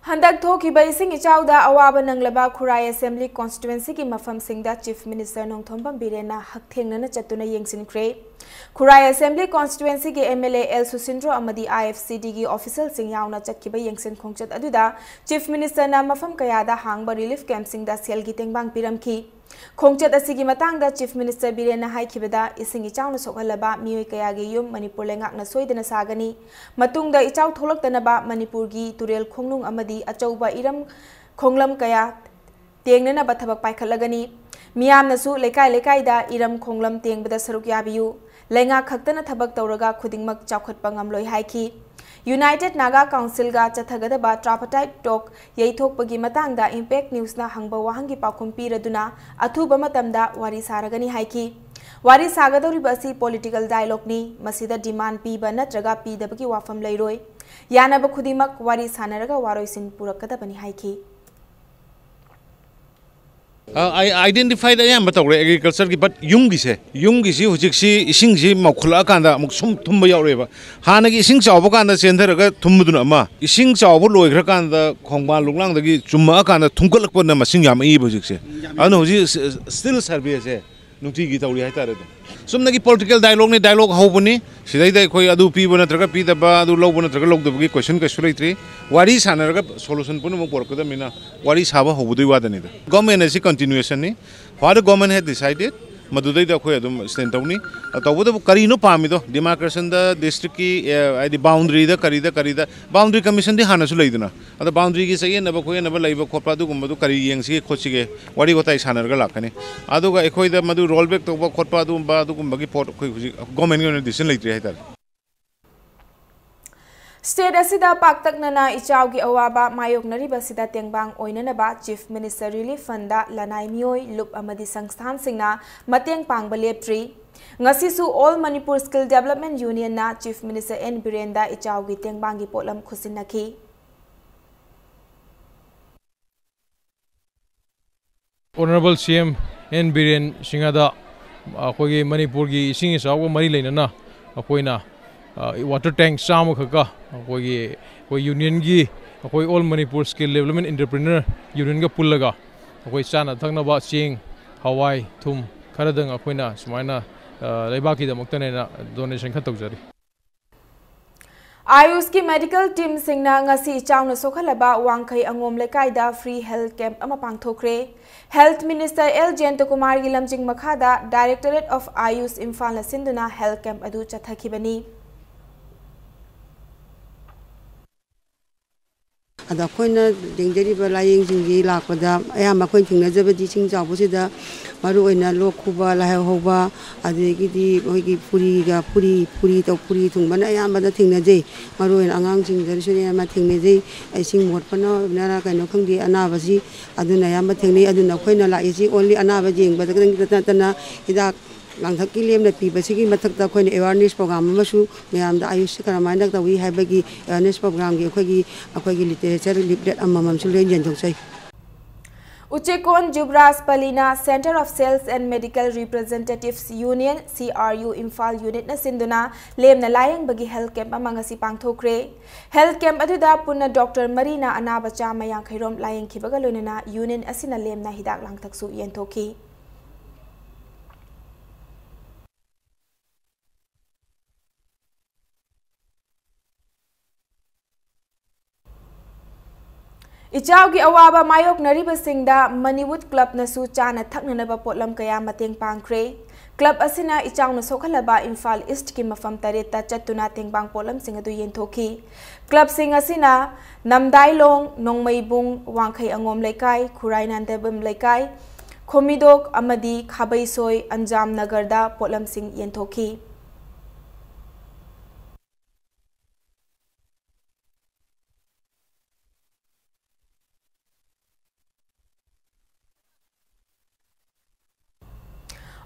ꯍꯟꯗꯛ ꯊꯣꯛꯈꯤꯕ ꯏꯁꯤꯡ ꯏꯆꯥꯎꯗ ꯑꯋꯥꯕ ꯅꯪꯂꯕ ꯈꯨꯔꯥꯏ ꯑꯦꯁꯦꯝꯕ꯭ꯂꯤ ꯀꯣꯟꯁꯇꯤꯇ꯭ꯋꯦꯟꯁꯤꯒꯤ ꯃꯐꯝꯁꯤꯡꯗ ꯆꯤꯐ ꯃꯤꯅꯤꯁꯇꯔ ꯅꯣꯡꯊꯣꯝꯕꯝ ꯕꯤꯔꯦꯟꯅ ꯍꯛꯊꯦꯡꯅꯅ ꯆꯠꯇꯨꯅ ꯌꯦꯡꯁꯤꯟꯈ꯭ꯔꯦ꯫ ꯈꯨꯔꯥꯏ ꯑꯦꯁꯦꯝꯕ꯭ꯂꯤ ꯀꯣꯟꯁꯇꯤꯇ꯭ꯋꯦꯟꯁꯤꯒꯤ M L A L Susindro ꯑꯃꯗꯤ ꯑꯥꯏ ꯑꯦꯐ ꯁꯤ ꯗꯤꯒꯤ ꯑꯣꯐꯤꯁꯤꯌꯦꯜꯁꯤꯡ ꯌꯥꯎꯅ ꯆꯠꯈꯤꯕ ꯌꯦꯡꯁꯤꯟ ꯈꯣꯡꯆꯠ ꯑꯗꯨꯗ ꯆꯤꯐ ꯃꯤꯅꯤꯁꯇꯔꯅ ꯃꯐꯝ ꯀꯌꯥꯗ ꯍꯥꯡꯕ ꯔꯤꯂꯤꯐ ꯀꯦꯝꯞꯁꯤꯡꯗ ꯁꯦꯜꯒꯤ ꯇꯦꯡꯕꯥꯡ ꯄꯤꯔꯝꯈꯤ꯫ ꯈꯣꯡꯆꯠ ꯑꯁꯤꯒꯤ ꯃꯇꯥꯡꯗ ꯆꯤꯐ ꯃꯤꯅꯤꯁꯇꯔ ꯕꯤꯔꯦꯟꯅ ꯍꯥꯏꯈꯤꯕꯗ, ꯏꯁꯤꯡ ꯏꯆꯥꯎꯅ ꯁꯣꯛꯍꯜꯂꯕ ꯃꯤꯑꯣꯏ ꯀꯌꯥꯒꯤ ꯌꯨꯝ ꯃꯅꯤꯄꯨꯔ ꯂꯩꯉꯥꯛꯅ ꯁꯣꯏꯗꯅ ꯁꯥꯒꯅꯤ꯫ ꯃꯇꯨꯡꯗ ꯏꯆꯥꯎ ꯊꯣꯛꯂꯛꯇꯅꯕ ꯃꯅꯤꯄꯨꯔꯒꯤ ꯇꯨꯔꯦꯜ ꯈꯣꯡꯅꯨꯡ ꯑꯃꯗꯤ ꯑꯆꯧꯕ ꯏꯔꯝ ꯈꯣꯡꯂꯝ ꯀꯌꯥ ꯇꯦꯡꯅꯅꯕ ꯊꯕꯛ ꯄꯥꯏꯈꯠꯂꯒꯅꯤ꯫ ꯃꯤꯌꯥꯝꯅꯁꯨ ꯂꯩꯀꯥꯏ ꯂꯩꯀꯥꯏꯗ ꯏꯔꯝ ꯈꯣꯡꯂꯝ ꯇꯦꯡꯕꯗ ꯁꯔꯨꯛ ꯌꯥꯕꯤꯌꯨ꯫ ꯂꯩꯉꯥꯛ ꯈꯛꯇꯅ ꯊꯕꯛ ꯇꯧꯔꯒ ꯈꯨꯗꯤꯡꯃꯛ ꯆꯥꯎꯈꯠꯄ ꯉꯝꯂꯣꯏ ꯍꯥꯏꯈꯤ꯫ ꯌꯨꯅꯥꯏꯇꯦꯗ ꯅꯥꯒꯥ ꯀꯥꯎꯟꯁꯤꯜꯒ ꯆꯠꯊꯒꯗꯕ ꯇ꯭ꯔꯥꯏꯄꯥꯔꯇꯥꯏꯠ ꯇꯣꯛ ꯌꯩꯊꯣꯛꯄꯒꯤ ꯃꯇꯥꯡꯗ ꯏꯝꯄꯦꯛ ꯅ꯭ꯌꯨꯁꯅ ꯍꯪꯕ ꯋꯥꯍꯪꯒꯤ ꯄꯥꯎꯈꯨꯝ ꯄꯤꯔꯗꯨꯅ, ꯑꯊꯨꯕ ꯃꯇꯝꯗ ꯋꯥꯔꯤ ꯁꯥꯔꯒꯅꯤ ꯍꯥꯏꯈꯤ꯫ ꯋꯥꯔꯤ ꯁꯥꯒꯗꯧꯔꯤꯕ ꯑꯁꯤ ꯄꯣꯂꯤꯇꯤꯀꯦꯜ ꯗꯥꯏꯂꯣꯒꯅꯤ꯫ ꯃꯁꯤꯗ ꯗꯤꯃꯥꯟ ꯄꯤꯕ ꯅꯠꯇ꯭ꯔꯒ ꯄꯤꯗꯕꯒꯤ ꯋꯥꯐꯝ ꯂꯩꯔꯣꯏ꯫ ꯌꯥꯅꯕ ꯈꯨꯗꯤꯡꯃꯛ ꯋꯥꯔꯤ ꯁꯥꯟꯅꯔꯒ ꯋꯥꯔꯣꯏꯁꯤꯟ ꯄꯨꯔꯛꯀꯗꯕꯅꯤ ꯍꯥꯏꯈꯤ꯫ ꯑꯥꯏꯗꯦꯟꯇꯤꯐꯥꯏꯗ ꯑꯌꯥꯝꯕ ꯇꯧꯔꯦ ꯑꯦꯒ꯭ꯔꯤꯀꯜꯆꯔꯒꯤ, ꯕꯠ ꯌꯨꯝꯒꯤꯁꯦ, ꯌꯨꯝꯒꯤꯁꯤ ꯍꯧꯖꯤꯛꯁꯤ ꯏꯁꯤꯡꯁꯤ ꯃꯧꯈꯠꯂꯛꯑꯀꯥꯟꯗ ꯑꯃꯨꯛ ꯁꯨꯝ ꯊꯨꯝꯕ ꯌꯥꯎꯔꯛꯑꯦꯕ꯫ ꯍꯥꯟꯅꯒꯤ ꯏꯁꯤꯡ ꯆꯥꯎꯕ ꯀꯥꯟꯗ ꯆꯦꯟꯊꯔꯒ ꯊꯨꯝꯕꯗꯨꯅ ꯑꯃ, ꯏꯁꯤꯡ ꯆꯥꯎꯕ ꯂꯣꯏꯈ꯭ꯔꯀꯥꯟꯗ ꯈꯣꯡꯕꯥꯟ ꯂꯨꯛꯂꯥꯡꯗꯒꯤ ꯆꯨꯝꯃꯛꯑꯀꯥꯟꯗ ꯊꯨꯝꯀꯠꯂꯛꯄꯅ ꯃꯁꯤꯡ ꯌꯥꯝꯃꯛꯏꯕ ꯍꯧꯖꯤꯛꯁꯦ꯫ ꯑꯗꯨꯅ ꯍꯧꯖꯤꯛ ꯁ꯭ꯇꯤꯜ ꯁꯔꯚꯦꯁꯦ ꯅꯨꯡꯇꯤꯒꯤ ꯇꯧꯔꯤ ꯍꯥꯏꯇꯥꯔꯦ꯫ ꯑꯗꯨꯝ ꯆꯨꯝꯅꯒꯤ ꯄꯣꯂꯤꯇꯤꯀꯦꯜ ꯗꯥꯏꯂꯣꯒꯅꯤ, ꯗꯥꯏꯂꯣꯒ ꯍꯧꯕꯅꯤ꯫ ꯁꯤꯗꯩꯗ ꯑꯩꯈꯣꯏ ꯑꯗꯨ ꯄꯤꯕ ꯅꯠꯇ꯭ꯔꯒ ꯄꯤꯗꯕ, ꯑꯗꯨ ꯂꯧꯕ ꯅꯠꯇ꯭ꯔꯒ ꯂꯧꯗꯕꯒꯤ ꯀꯣꯏꯁꯟ ꯀꯩꯁꯨ ꯂꯩꯇ꯭ꯔꯤ꯫ ꯋꯥꯔꯤ ꯁꯥꯟꯅꯔꯒ ꯁꯣꯂꯨꯁꯟ ꯄꯨꯝꯅꯃꯛ ꯄꯨꯔꯛꯀꯗꯕꯅꯤꯅ ꯋꯥꯔꯤ ꯁꯥꯕ ꯍꯧꯕꯗꯨꯒꯤ ꯋꯥꯗꯅꯤꯗ꯫ ꯒꯣꯔꯃꯦꯟ ꯑꯁꯤ ꯀꯟꯇꯤꯅ꯭ꯌꯨꯑꯦꯁꯟꯅꯤ꯫ What the government had decided, ꯃꯗꯨꯗꯩꯗ ꯑꯩꯈꯣꯏ ꯑꯗꯨꯝ ꯁ꯭ꯇꯦꯟ ꯇꯧꯅꯤ꯫ ꯑ, ꯇꯧꯕꯇꯕꯨ ꯀꯔꯤꯅꯣ ꯄꯥꯝꯃꯤꯗꯣ? ꯗꯤꯃꯥꯔꯀꯦꯁꯟꯗ, ꯗꯤꯁꯇ꯭ꯔꯤꯛꯀꯤ, ꯑꯦ, ꯍꯥꯏꯗꯤ ꯕꯥꯎꯟꯗꯔꯤꯗ ꯀꯔꯤꯗ ꯀꯔꯤꯗ, ꯕꯥꯎꯟꯗꯔꯤ ꯀꯃꯤꯁꯟꯗꯤ ꯍꯥꯟꯅꯁꯨ ꯂꯩꯗꯅ, ꯑꯗꯣ ꯕꯥꯎꯟꯗꯔꯤꯒꯤ ꯆꯌꯦꯠꯅꯕ ꯈꯣꯠꯌꯦꯠꯅꯕ ꯂꯩꯕ ꯈꯣꯠꯄ ꯑꯗꯨꯒꯨꯝꯕꯗꯨ ꯀꯔꯤ ꯌꯦꯡꯁꯤꯒꯦ ꯈꯣꯠꯁꯤꯒꯦ ꯋꯥꯔꯤ ꯋꯥꯇꯥꯏ ꯁꯥꯟꯅꯔꯒ ꯂꯥꯛꯀꯅꯤ꯫ ꯑꯗꯨꯒ ꯑꯩꯈꯣꯏꯗ ꯃꯗꯨ ꯔꯣꯜ ꯕꯦꯛ ꯇꯧꯕ ꯈꯣꯠꯄ ꯑꯗꯨꯒꯨꯝꯕ, ꯑꯗꯨꯒꯨꯝꯕꯒꯤ ꯄꯣꯠ ꯑꯩꯈꯣꯏ ꯍꯧꯖꯤꯛ ꯒꯣꯔꯃꯦꯟꯒꯤ ꯑꯣꯏꯅ ꯗꯤꯁꯤꯖꯟ ꯂꯩꯇ꯭ꯔꯤ ꯍꯥꯏꯇꯥꯔꯦ꯫ ꯁ꯭ꯇꯦꯠ ꯑꯁꯤꯗ ꯄꯥꯛꯇꯛꯅꯅ ꯏꯆꯥꯎꯒꯤ ꯑꯋꯥꯕ ꯃꯥꯌꯣꯛꯅꯔꯤꯕꯁꯤꯗ ꯇꯦꯡꯕꯥꯡ ꯑꯣꯏꯅꯅꯕ ꯆꯤꯐ ꯃꯤꯅꯤꯁꯇꯔ ꯔꯤꯂꯤꯐ ꯐꯟꯗ ꯂꯅꯥꯏ ꯃꯤꯑꯣꯏ, ꯂꯨꯞ ꯑꯃꯗꯤ ꯁꯪꯁꯊꯥꯟꯁꯤꯡꯅ ꯃꯇꯦꯡ ꯄꯥꯡꯕ ꯂꯦꯞꯇ꯭ꯔꯤ꯫ ꯉꯁꯤꯁꯨ ꯑꯣꯜ ꯃꯅꯤꯄꯨꯔ ꯁ꯭ꯀꯤꯜ ꯗꯦꯕꯂꯞꯃꯦꯟ ꯌꯨꯅꯤꯌꯟꯅ ꯆꯤꯐ ꯃꯤꯅꯤꯁꯇꯔ ꯑꯦꯟ ꯕꯤꯔꯦꯟꯗ ꯏꯆꯥꯎꯒꯤ ꯇꯦꯡꯕꯥꯡꯒꯤ ꯄꯣꯠꯂꯝ ꯈꯨꯠꯁꯤꯟꯅꯈꯤ꯫ Honourable C M N Biren ꯁꯤꯡꯍꯗ ꯑꯩꯈꯣꯏꯒꯤ ꯃꯅꯤꯄꯨꯔꯒꯤ ꯏꯁꯤꯡ ꯏꯆꯥꯎꯒ ꯃꯔꯤ ꯂꯩꯅꯅ ꯑꯩꯈꯣꯏꯅ, ꯑ, ꯋꯥꯇꯔ ꯇꯦꯡꯛ ꯆꯥꯝꯃ ꯈꯛꯀ ꯑꯩꯈꯣꯏꯒꯤ, ꯑꯩꯈꯣꯏ ꯌꯨꯅꯤꯌꯟꯒꯤ ꯑꯩꯈꯣꯏ All Manipur Skill Development Entrepreneur Unionꯒ ꯄꯨꯜꯂꯒ ꯑꯩꯈꯣꯏ ꯆꯥꯅ ꯊꯛꯅꯕ ꯆꯦꯡ, ꯍꯋꯥꯏ, ꯊꯨꯝ ꯈꯔꯗꯪ ꯑꯩꯈꯣꯏꯅ ꯁꯨꯃꯥꯏꯅ, ꯑ, ꯂꯩꯕꯥꯛꯀꯤꯗꯃꯛꯇꯅꯦꯅ donation ꯈꯔ ꯇꯧꯖꯔꯤ꯫ ꯑꯥꯌꯨꯁꯀꯤ medical teamꯁꯤꯡꯅ ꯉꯁꯤ ꯆꯥꯎꯅ ꯁꯣꯛꯍꯜꯂꯕ ꯋꯥꯡꯈꯩ ꯑꯉꯣꯝ ꯂꯩꯀꯥꯏꯗ free health camp ꯑꯃ ꯄꯥꯡꯊꯣꯛꯈ꯭ꯔꯦ꯫ Health Minister ꯑꯦꯜ ꯖꯌꯟꯇꯀꯨꯃꯥꯔꯒꯤ ꯂꯝꯖꯤꯡ ꯃꯈꯥꯗ Directorate of AYUSH ꯏꯝꯐꯥꯜꯅ ꯁꯤꯟꯗꯨꯅ health camp ꯑꯗꯨ ꯆꯠꯊꯈꯤꯕꯅꯤ꯫ ꯑꯗ ꯑꯩꯈꯣꯏꯅ ꯌꯦꯡꯖꯔꯤꯕ ꯂꯥꯏꯌꯦꯡꯁꯤꯡꯁꯤ ꯂꯥꯛꯄꯗ ꯑꯌꯥꯝꯕ ꯑꯩꯈꯣꯏꯅ ꯊꯦꯡꯅꯖꯕꯗꯤ ꯏꯁꯤꯡ ꯆꯥꯎꯕꯁꯤꯗ ꯃꯔꯨꯑꯣꯏꯅ ꯂꯣꯛ ꯈꯨꯕ, ꯂꯥꯏꯍꯧ ꯍꯧꯕ, ꯑꯗꯒꯤꯗꯤ ꯑꯩꯈꯣꯏꯒꯤ ꯐꯨꯔꯤꯒ, ꯐꯨꯔꯤ, ꯐꯨꯔꯤ ꯇꯧ-, ꯐꯨꯔꯤ ꯊꯨꯡꯕꯅ ꯑꯌꯥꯝꯕꯅ ꯊꯦꯡꯅꯖꯩ꯫ ꯃꯔꯨꯑꯣꯏꯅ ꯑꯉꯥꯡꯁꯤꯡꯗꯁꯨ ꯑꯌꯥꯝꯕ ꯊꯦꯡꯅꯖꯩ꯫ ꯏꯁꯤꯡ ꯃꯣꯠꯄꯅ ꯑꯣꯏꯕꯅꯔꯥ ꯀꯩꯅꯣ ꯈꯪꯗꯦ, ꯑꯅꯥꯕꯁꯤ ꯑꯗꯨꯅ ꯑꯌꯥꯝꯕ ꯊꯦꯡꯅꯩ꯫ ꯑꯗꯨꯅ ꯑꯩꯈꯣꯏꯅ ꯂꯥꯛꯏꯁꯤ only ꯑꯅꯥꯕ ꯌꯦꯡꯕꯗ ꯈꯛꯇꯪ ꯅꯠꯇꯅ ꯍꯤꯗꯥꯛ ꯂꯥꯡꯊꯛꯀꯤ ꯂꯦꯝꯅ ꯄꯤꯕꯁꯤꯒꯤ ꯃꯊꯛꯇ ꯑꯩꯈꯣꯏꯅ awareness program ꯑꯃꯁꯨ ꯃꯌꯥꯝꯗ ꯑꯥꯌꯨꯁꯁꯤ ꯀꯔꯝꯍꯥꯏꯅ ꯇꯧꯏ ꯍꯥꯏꯕꯒꯤ awareness programꯒꯤ ꯑꯩꯈꯣꯏꯒꯤ, ꯑꯩꯈꯣꯏꯒꯤ literature leaflet ꯑꯃꯃꯝꯁꯨ ꯂꯣꯏ ꯌꯦꯟꯊꯣꯛꯆꯩ꯫ ꯎꯆꯦꯀꯣꯟ ꯖꯨꯕ꯭ꯔꯥꯖ ꯄꯂꯤꯅ Centre of Sales and Medical Representatives Union, C R U, Imphal unitꯅ ꯁꯤꯟꯗꯨꯅ ꯂꯦꯝꯅ ꯂꯥꯌꯦꯡꯕꯒꯤ health camp ꯑꯃ ꯉꯁꯤ ꯄꯥꯡꯊꯣꯛꯈ꯭ꯔꯦ꯫ Health camp ꯑꯗꯨꯗ ꯄꯨꯟꯅ doctor ꯃꯔꯤꯅ ꯑꯅꯥꯕ ꯆꯥꯝꯃ ꯌꯥꯡꯈꯩ ꯔꯣꯝ ꯂꯥꯌꯦꯡꯈꯤꯕꯒ ꯂꯣꯏꯅꯅ unit ꯑꯁꯤꯅ ꯂꯦꯝꯅ ꯍꯤꯗꯥꯛ ꯂꯥꯡꯊꯛꯁꯨ ꯌꯦꯟꯊꯣꯛꯈꯤ꯫ ꯏꯆꯥꯎꯒꯤ ꯑꯋꯥꯕ ꯃꯥꯌꯣꯛꯅꯔꯤꯕꯁꯤꯡꯗ ꯃꯅꯤꯋꯨꯠ ꯀ꯭ꯂꯕꯅꯁꯨ ꯆꯥꯅ ꯊꯛꯅꯅꯕ ꯄꯣꯠꯂꯝ ꯀꯌꯥ ꯃꯇꯦꯡ ꯄꯥꯡꯈ꯭ꯔꯦ꯫ ꯀ꯭ꯂꯕ ꯑꯁꯤꯅ ꯏꯆꯥꯎꯅ ꯁꯣꯛꯍꯜꯂꯕ ꯏꯝꯐꯥꯜ ꯏꯁ꯭ꯠꯀꯤ ꯃꯐꯝ ꯇꯔꯦꯠꯇ ꯆꯠꯇꯨꯅ ꯇꯦꯡꯕꯥꯡ ꯄꯣꯠꯂꯝꯁꯤꯡ ꯑꯗꯨ ꯌꯦꯟꯊꯣꯛꯈꯤ꯫ ꯀ꯭ꯂꯕꯁꯤꯡ ꯑꯁꯤꯅ ꯅꯝꯗꯥꯏꯂꯣꯡ, ꯅꯣꯡꯃꯩꯕꯨꯡ, ꯋꯥꯡꯈꯩ ꯑꯉꯣꯝ ꯂꯩꯀꯥꯏ, ꯈꯨꯔꯥꯏ ꯅꯥꯟꯗꯕꯝ ꯂꯩꯀꯥꯏ, ꯈꯣꯃꯤꯗꯣꯛ ꯑꯃꯗꯤ ꯈꯥꯕꯩꯁꯣꯏ ꯑꯟꯖꯥꯝ ꯅꯒꯔꯗ ꯄꯣꯠꯂꯝꯁꯤꯡ ꯌꯦꯟꯊꯣꯛꯈꯤ꯫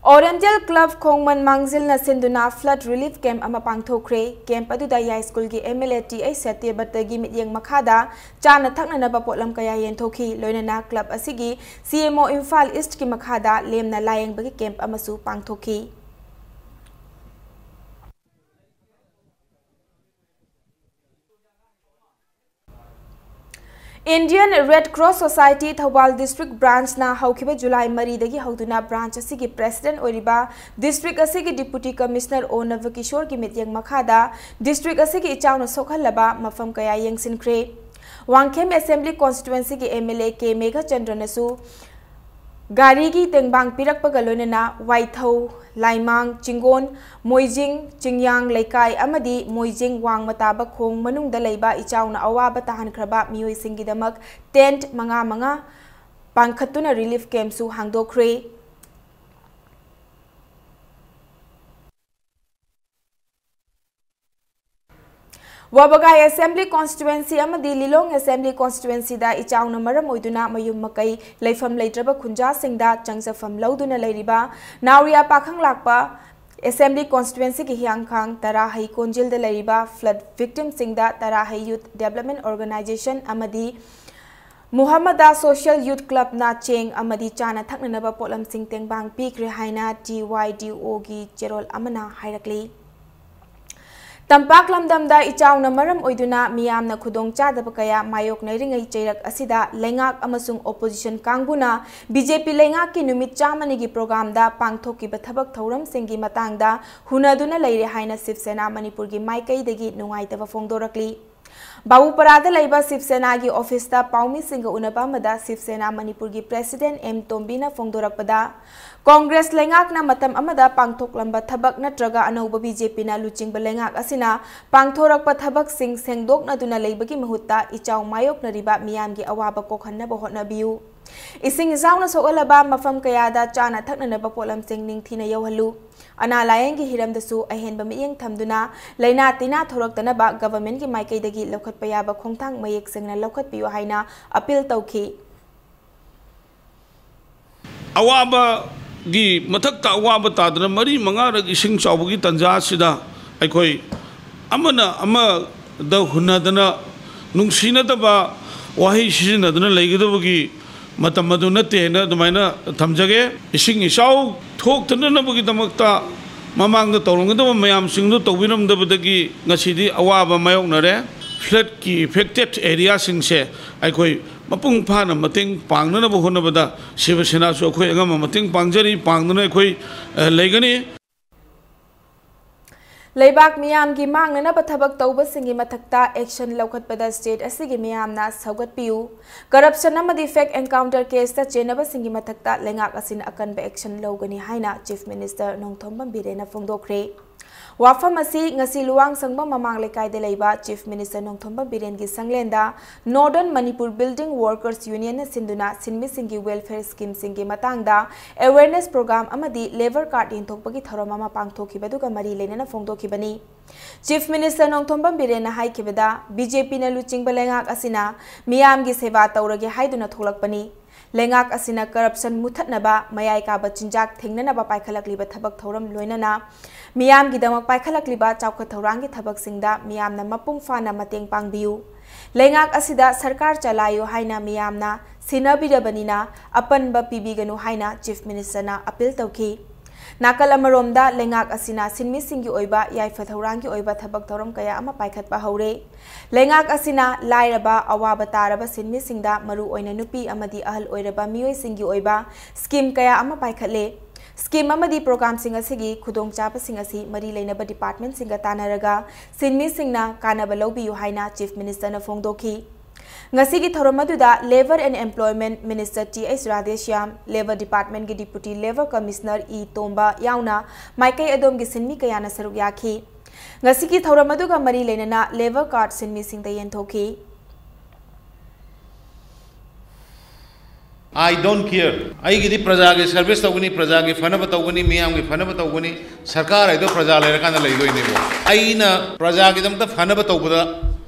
Oriental Club ꯈꯣꯡꯃꯟ ꯃꯥꯡꯖꯤꯜꯅ ꯁꯤꯟꯗꯨꯅ flood relief camp ꯑꯃ ꯄꯥꯡꯊꯣꯛꯈ꯭ꯔꯦ꯫ Camp ꯑꯗꯨꯗ ꯌꯥꯏꯁ꯭ꯀꯨꯜꯒꯤ M L A T H ꯁꯇ꯭ꯌꯕ꯭ꯔꯇꯒꯤ ꯃꯤꯠꯌꯦꯡ ꯃꯈꯥꯗ ꯆꯥꯅ ꯊꯛꯅꯅꯕ ꯄꯣꯠꯂꯝ ꯀꯌꯥ ꯌꯦꯟꯊꯣꯛꯈꯤ꯫ ꯂꯣꯏꯅꯅ club ꯑꯁꯤꯒꯤ C M O ꯏꯝꯐꯥꯜ ꯏꯁ꯭ꯠꯀꯤ ꯃꯈꯥꯗ ꯂꯦꯝꯅ ꯂꯥꯌꯦꯡꯕꯒꯤ camp ꯑꯃꯁꯨ ꯄꯥꯡꯊꯣꯛꯈꯤ꯫ Indian Red Cross Society Thoubal District Branch ꯅ ꯍꯧꯈꯤꯕ July ꯃꯔꯤꯗꯒꯤ ꯍꯧꯗꯨꯅ branch ꯑꯁꯤꯒꯤ president ꯑꯣꯏꯔꯤꯕ district ꯑꯁꯤꯒꯤ Deputy Commissioner O ꯅꯕꯀꯤꯁꯣꯔꯒꯤ ꯃꯤꯠꯌꯦꯡ ꯃꯈꯥꯗ district ꯑꯁꯤꯒꯤ ꯏꯆꯥꯎꯅ ꯁꯣꯛꯍꯜꯂꯕ ꯃꯐꯝ ꯀꯌꯥ ꯌꯦꯡꯁꯤꯟꯈ꯭ꯔꯦ꯫ ꯋꯥꯡꯈꯦꯝ Assembly Constituency ꯒꯤ M L A ꯀꯦ ꯃꯦꯘꯆꯟꯗ꯭ꯔꯅꯁꯨ ꯒꯥꯔꯤꯒꯤ ꯇꯦꯡꯕꯥꯡ ꯄꯤꯔꯛꯄꯒ ꯂꯣꯏꯅꯅ ꯋꯥꯏꯊꯧ, ꯂꯥꯏꯃꯥꯡ, ꯆꯤꯡꯒꯣꯟ, ꯃꯣꯏꯖꯤꯡ, ꯆꯤꯡꯌꯥꯡ ꯂꯩꯀꯥꯏ ꯑꯃꯗꯤ ꯃꯣꯏꯖꯤꯡ ꯋꯥꯡꯃ ꯇꯥꯕ ꯈꯣꯡ ꯃꯅꯨꯡꯗ ꯂꯩꯕ ꯏꯆꯥꯎꯅ ꯑꯋꯥꯕ ꯇꯥꯍꯟꯈ꯭ꯔꯕ ꯃꯤꯑꯣꯏꯁꯤꯡꯒꯤꯗꯃꯛ tent ꯃꯉꯥ ꯃꯉꯥ ꯄꯥꯟꯈꯠꯇꯨꯅ relief camp ꯁꯨ ꯍꯥꯡꯗꯣꯛꯈ꯭ꯔꯦ꯫ ꯋꯥꯕꯒꯥꯏ Assembly Constituency ꯑꯃꯗꯤ ꯂꯤꯂꯣꯡ Assembly Constituency ꯗ ꯏꯆꯥꯎꯅ ꯃꯔꯝ ꯑꯣꯏꯗꯨꯅ ꯃꯌꯨꯝ ꯃꯀꯩ ꯂꯩꯐꯝ ꯂꯩꯇ꯭ꯔꯕ ꯈꯨꯟꯖꯥꯁꯤꯡꯗ ꯆꯪꯖꯐꯝ ꯂꯧꯗꯨꯅ ꯂꯩꯔꯤꯕ ꯅꯥꯎꯔꯤꯌꯥ ꯄꯥꯈꯪ ꯂꯥꯛꯄ Assembly Constituency ꯒꯤ ꯍꯤꯌꯥꯡꯈꯥꯡ ꯇꯔꯥꯍꯩ ꯀꯣꯟꯖꯤꯜꯗ ꯂꯩꯔꯤꯕ flood victim ꯁꯤꯡꯗ ꯇꯔꯥꯍꯩ Youth Development Organization ꯑꯃꯗꯤ ꯃꯨꯍꯝꯃꯗꯥ Social Youth Club ꯅ ꯆꯦꯡ ꯑꯃꯗꯤ ꯆꯥꯅ ꯊꯛꯅꯅꯕ ꯄꯣꯠꯂꯝꯁꯤꯡ ꯇꯦꯡꯕꯥꯡ ꯄꯤꯈ꯭ꯔꯦ ꯍꯥꯏꯅ T Y D O ꯒꯤ ꯆꯦꯔꯣꯜ ꯑꯃꯅ ꯍꯥꯏꯔꯛꯂꯤ꯫ ꯇꯝꯄꯥꯛ ꯂꯝꯗꯝꯗ ꯏꯆꯥꯎꯅ ꯃꯔꯝ ꯑꯣꯏꯗꯨꯅ ꯃꯤꯌꯥꯝꯅ ꯈꯨꯗꯣꯡ ꯆꯥꯗꯕ ꯀꯌꯥ ꯃꯥꯌꯣꯛꯅꯔꯤꯉꯩ ꯆꯩꯔꯛ ꯑꯁꯤꯗ ꯂꯩꯉꯥꯛ ꯑꯃꯁꯨꯡ opposition ꯀꯥꯡꯕꯨꯅ B J P ꯂꯩꯉꯥꯛꯀꯤ ꯅꯨꯃꯤꯠ ꯆꯥꯝꯃꯅꯤꯒꯤ program ꯗ ꯄꯥꯡꯊꯣꯛꯈꯤꯕ ꯊꯕꯛ ꯊꯧꯔꯝꯁꯤꯡꯒꯤ ꯃꯇꯥꯡꯗ ꯍꯨꯅꯗꯨꯅ ꯂꯩꯔꯦ ꯍꯥꯏꯅ ꯁꯤꯕ ꯁꯦꯅꯥ ꯃꯅꯤꯄꯨꯔꯒꯤ ꯃꯥꯏꯀꯩꯗꯒꯤ ꯅꯨꯡꯉꯥꯏꯇꯕ ꯐꯣꯡꯗꯣꯔꯛꯂꯤ꯫ ꯕꯥꯕꯨꯄꯔꯥꯗ ꯂꯩꯕ ꯁꯤꯕ ꯁꯦꯅꯥꯒꯤ office ꯇ ꯄꯥꯎꯃꯤꯁꯤꯡꯒ ꯎꯅꯕ ꯑꯃꯗ ꯁꯤꯕ ꯁꯦꯅꯥ ꯃꯅꯤꯄꯨꯔꯒꯤ president M ꯇꯣꯝꯕꯤꯅ ꯐꯣꯡꯗꯣꯔꯛꯄꯗ, ꯀꯣꯡꯒ꯭ꯔꯦꯁ ꯂꯩꯉꯥꯛꯅ ꯃꯇꯝ ꯑꯃꯗ ꯄꯥꯡꯊꯣꯛꯂꯝꯕ ꯊꯕꯛ ꯅꯠꯇ꯭ꯔꯒ ꯑꯅꯧꯕ B J P ꯅ ꯂꯨꯆꯤꯡꯕ ꯂꯩꯉꯥꯛ ꯑꯁꯤꯅ ꯄꯥꯡꯊꯣꯔꯛꯄ ꯊꯕꯛꯁꯤꯡ ꯁꯦꯡꯗꯣꯛꯅꯗꯨꯅ ꯂꯩꯕꯒꯤ ꯃꯍꯨꯠꯇ ꯏꯆꯥꯎ ꯃꯥꯌꯣꯛꯅꯔꯤꯕ ꯃꯤꯌꯥꯝꯒꯤ ꯑꯋꯥꯕ ꯀꯣꯛꯍꯟꯅꯕ ꯍꯣꯠꯅꯕꯤꯌꯨ꯫ ꯏꯁꯤꯡ ꯏꯆꯥꯎꯅ ꯁꯣꯛꯍꯜꯂꯕ ꯃꯐꯝ ꯀꯌꯥꯗ ꯆꯥꯅ ꯊꯛꯅꯅꯕ ꯄꯣꯠꯂꯝꯁꯤꯡ ꯅꯤꯡꯊꯤꯅ ꯌꯧꯍꯜꯂꯨ꯫ ꯑꯅꯥ ꯂꯥꯌꯦꯡꯒꯤ ꯍꯤꯔꯝꯗꯁꯨ ꯑꯍꯦꯟꯕ ꯃꯤꯠꯌꯦꯡ ꯊꯝꯗꯨꯅ ꯂꯥꯏꯅꯥ ꯇꯤꯟꯅꯥ ꯊꯣꯔꯛꯇꯅꯕ government ꯀꯤ ꯃꯥꯏꯀꯩꯗꯒꯤ ꯂꯧꯈꯠꯄ ꯌꯥꯕ ꯈꯣꯡꯊꯥꯡ ꯃꯌꯦꯛ ꯁꯦꯡꯅ ꯂꯧꯈꯠꯄꯤꯌꯨ ꯍꯥꯏꯅ appeal ꯇꯧꯈꯤ꯫ ꯑꯋꯥꯕꯒꯤ ꯃꯊꯛꯇ ꯑꯋꯥꯕ ꯇꯥꯗꯅ ꯃꯔꯤ ꯃꯉꯥꯔꯛ ꯏꯁꯤꯡ ꯆꯥꯎꯕꯒꯤ ꯇꯥꯟꯖꯥ ꯑꯁꯤꯗ ꯑꯩꯈꯣꯏ ꯑꯃꯅ ꯑꯃꯗ ꯍꯨꯟꯅꯗꯅ ꯅꯨꯡꯁꯤꯅꯗꯕ ꯋꯥꯍꯩ ꯁꯤꯖꯤꯟꯅꯗꯨꯅ ꯂꯩꯒꯗꯕꯒꯤ ꯃꯇꯝ ꯑꯗꯨ ꯅꯠꯇꯦ ꯍꯥꯏꯅ ꯑꯗꯨꯃꯥꯏꯅ ꯊꯝꯖꯒꯦ꯫ ꯏꯁꯤꯡ ꯏꯆꯥꯎ ꯊꯣꯛꯇꯅꯅꯕꯒꯤꯗꯃꯛꯇ ꯃꯃꯥꯡꯗ ꯇꯧꯔꯝꯒꯗꯕ ꯃꯌꯥꯝꯁꯤꯡꯗꯨ ꯇꯧꯕꯤꯔꯝꯗꯕꯗꯒꯤ ꯉꯁꯤꯗꯤ ꯑꯋꯥꯕ ꯃꯥꯌꯣꯛꯅꯔꯦ꯫ ꯐ꯭ꯂꯠꯀꯤ ꯑꯦꯐꯦꯛꯇꯦꯠ ꯑꯦꯔꯤꯌꯥꯁꯤꯡꯁꯦ ꯑꯩꯈꯣꯏ ꯃꯄꯨꯡ ꯐꯥꯅ ꯃꯇꯦꯡ ꯄꯥꯡꯅꯅꯕ ꯍꯣꯠꯅꯕꯗ ꯁꯤꯕ ꯁꯦꯅꯥꯁꯨ ꯑꯩꯈꯣꯏ ꯑꯉꯝꯕ ꯃꯇꯦꯡ ꯄꯥꯡꯖꯔꯤ, ꯄꯥꯡꯗꯨꯅ ꯑꯩꯈꯣꯏ, ꯑ, ꯂꯩꯒꯅꯤ꯫ ꯂꯩꯕꯥꯛ ꯃꯤꯌꯥꯝꯒꯤ ꯃꯥꯡꯅꯅꯕ ꯊꯕꯛ ꯇꯧꯕꯁꯤꯡꯒꯤ ꯃꯊꯛꯇ action ꯂꯧꯈꯠꯄꯗ state ꯑꯁꯤꯒꯤ ꯃꯤꯌꯥꯝꯅ ꯁꯧꯒꯠꯄꯤꯌꯨ꯫ Corruption ꯑꯃꯗꯤ fake encounter caseꯇ ꯆꯦꯟꯅꯕꯁꯤꯡꯒꯤ ꯃꯊꯛꯇ ꯂꯩꯉꯥꯛ ꯑꯁꯤꯅ ꯑꯀꯟꯕ action ꯂꯧꯒꯅꯤ ꯍꯥꯏꯅ Chief Minister ꯅꯣꯡꯊꯣꯝꯕꯝ ꯕꯤꯔꯦꯟꯅ ꯐꯣꯡꯗꯣꯛꯈ꯭ꯔꯦ꯫ ꯋꯥꯐꯝ ꯑꯁꯤ ꯉꯁꯤ ꯂꯨꯋꯥꯡꯁꯪꯕꯝ ꯃꯃꯥꯡ ꯂꯩꯀꯥꯏꯗ ꯂꯩꯕ Chief Minister Nongthombam ꯕꯤꯔꯦꯟꯒꯤ ꯁꯪꯂꯦꯟꯗ Northern Manipur Building Workers Unionꯅ ꯁꯤꯟꯗꯨꯅ ꯁꯤꯟꯃꯤꯁꯤꯡꯒꯤ welfare schemeꯁꯤꯡꯒꯤ ꯃꯇꯥꯡꯗ awareness program ꯑꯃꯗꯤ labour card ꯌꯦꯟꯊꯣꯛꯄꯒꯤ ꯊꯧꯔꯝ ꯑꯃ ꯄꯥꯡꯊꯣꯛꯈꯤꯕꯗꯨꯒ ꯃꯔꯤ ꯂꯩꯅꯅ ꯐꯣꯡꯗꯣꯛꯈꯤꯕꯅꯤ꯫ Chief Minister ꯅꯣꯡꯊꯣꯝꯕꯝ ꯕꯤꯔꯦꯟꯅ ꯍꯥꯏꯈꯤꯕꯗ, BJPꯅ ꯂꯨꯆꯤꯡꯕ ꯂꯩꯉꯥꯛ ꯑꯁꯤꯅ ꯃꯤꯌꯥꯝꯒꯤ ꯁꯦꯕꯥ ꯇꯧꯔꯒꯦ ꯍꯥꯏꯗꯨꯅ ꯊꯣꯛꯂꯛꯄꯅꯤ꯫ ꯂꯩꯉꯥꯛ ꯑꯁꯤꯅ corruption ꯃꯨꯊꯠꯅꯕ, ꯃꯌꯥꯏ ꯀꯥꯕ ꯆꯤꯟꯖꯥꯛ ꯊꯤꯡꯅꯅꯕ ꯄꯥꯏꯈꯠꯂꯛꯂꯤꯕ ꯊꯕꯛ ꯊꯧꯔꯝ ꯂꯣꯏꯅꯅ ꯃꯤꯌꯥꯝꯒꯤꯗꯃꯛ ꯄꯥꯏꯈꯠꯂꯛꯂꯤꯕ ꯆꯥꯎꯈꯠ ꯊꯧꯔꯥꯡꯒꯤ ꯊꯕꯛꯁꯤꯡꯗ ꯃꯤꯌꯥꯝꯅ ꯃꯄꯨꯡ ꯐꯥꯅ ꯃꯇꯦꯡ ꯄꯥꯡꯕꯤꯌꯨ꯫ ꯂꯩꯉꯥꯛ ꯑꯁꯤꯗ ꯁꯔꯀꯥꯔ ꯆꯂꯥꯏꯌꯨ ꯍꯥꯏꯅ ꯃꯤꯌꯥꯝꯅ ꯁꯤꯟꯅꯕꯤꯔꯕꯅꯤꯅ ꯑꯄꯟꯕ ꯄꯤꯕꯤꯒꯅꯨ ꯍꯥꯏꯅ Chief Ministerꯅ appeal ꯇꯧꯈꯤ꯫ ꯅꯥꯀꯜ ꯑꯃꯔꯣꯝꯗ, ꯂꯩꯉꯥꯛ ꯑꯁꯤꯅ ꯁꯤꯟꯃꯤꯁꯤꯡꯒꯤ ꯑꯣꯏꯕ ꯌꯥꯏꯐ ꯊꯧꯔꯥꯡꯒꯤ ꯑꯣꯏꯕ ꯊꯕꯛ ꯊꯧꯔꯝ ꯀꯌꯥ ꯑꯃ ꯄꯥꯏꯈꯠꯄ ꯍꯧꯔꯦ꯫ ꯂꯩꯉꯥꯛ ꯑꯁꯤꯅ ꯂꯥꯏꯔꯕ, ꯑꯋꯥꯕ ꯇꯥꯔꯕ ꯁꯤꯟꯃꯤꯁꯤꯡꯗ, ꯃꯔꯨꯑꯣꯏꯅ ꯅꯨꯄꯤ ꯑꯃꯗꯤ ꯑꯍꯜ ꯑꯣꯏꯔꯕ ꯃꯤꯑꯣꯏꯁꯤꯡꯒꯤ ꯑꯣꯏꯕ scheme ꯀꯌꯥ ꯑꯃ ꯄꯥꯏꯈꯠꯂꯦ꯫ Scheme ꯑꯃꯗꯤ programꯁꯤꯡ ꯑꯁꯤꯒꯤ ꯈꯨꯗꯣꯡꯆꯥꯕꯁꯤꯡ ꯑꯁꯤ ꯃꯔꯤ ꯂꯩꯅꯕ departmentꯁꯤꯡꯒ ꯇꯥꯟꯅꯔꯒ ꯁꯤꯟꯃꯤꯁꯤꯡꯅ ꯀꯥꯟꯅꯕ ꯂꯧꯕꯤꯌꯨ ꯍꯥꯏꯅ Chief Ministerꯅ ꯐꯣꯡꯗꯣꯛꯈꯤ꯫ ꯉꯁꯤꯒꯤ ꯊꯧꯔꯝ ꯑꯗꯨꯗ Labour and Employment Minister T H Radheshyam, Labour Departmentꯀꯤ Deputy Labour Commissioner E ꯇꯣꯝꯕ ꯌꯥꯎꯅ ꯃꯥꯏꯀꯩ ꯑꯗꯣꯝꯒꯤ ꯁꯤꯟꯃꯤ ꯀꯌꯥꯅ ꯁꯔꯨꯛ ꯌꯥꯈꯤ꯫ ꯉꯁꯤꯒꯤ ꯊꯧꯔꯝ ꯑꯗꯨꯒ ꯃꯔꯤ ꯂꯩꯅꯅ labour card ꯁꯤꯟꯃꯤꯁꯤꯡꯗ ꯌꯦꯟꯊꯣꯛꯈꯤ꯫ I don't care. ꯑꯩꯒꯤꯗꯤ ꯄ꯭ꯔꯖꯥꯒꯤ service ꯇꯧꯒꯅꯤ, ꯄ꯭ꯔꯖꯥꯒꯤ ꯐꯅꯕ ꯇꯧꯒꯅꯤ, ꯃꯤꯌꯥꯝꯒꯤ ꯐꯅꯕ ꯇꯧꯒꯅꯤ꯫ ꯁꯔꯀꯥꯔ ꯍꯥꯏꯗꯣ ꯄ꯭ꯔꯖꯥ ꯂꯩꯔꯀꯥꯟꯗ ꯂꯩꯗꯣꯏꯅꯦꯕ꯫ ꯑꯩꯅ ꯄ꯭ꯔꯖꯥꯒꯤꯗꯃꯛꯇ ꯐꯅꯕ ꯇꯧꯕꯗ,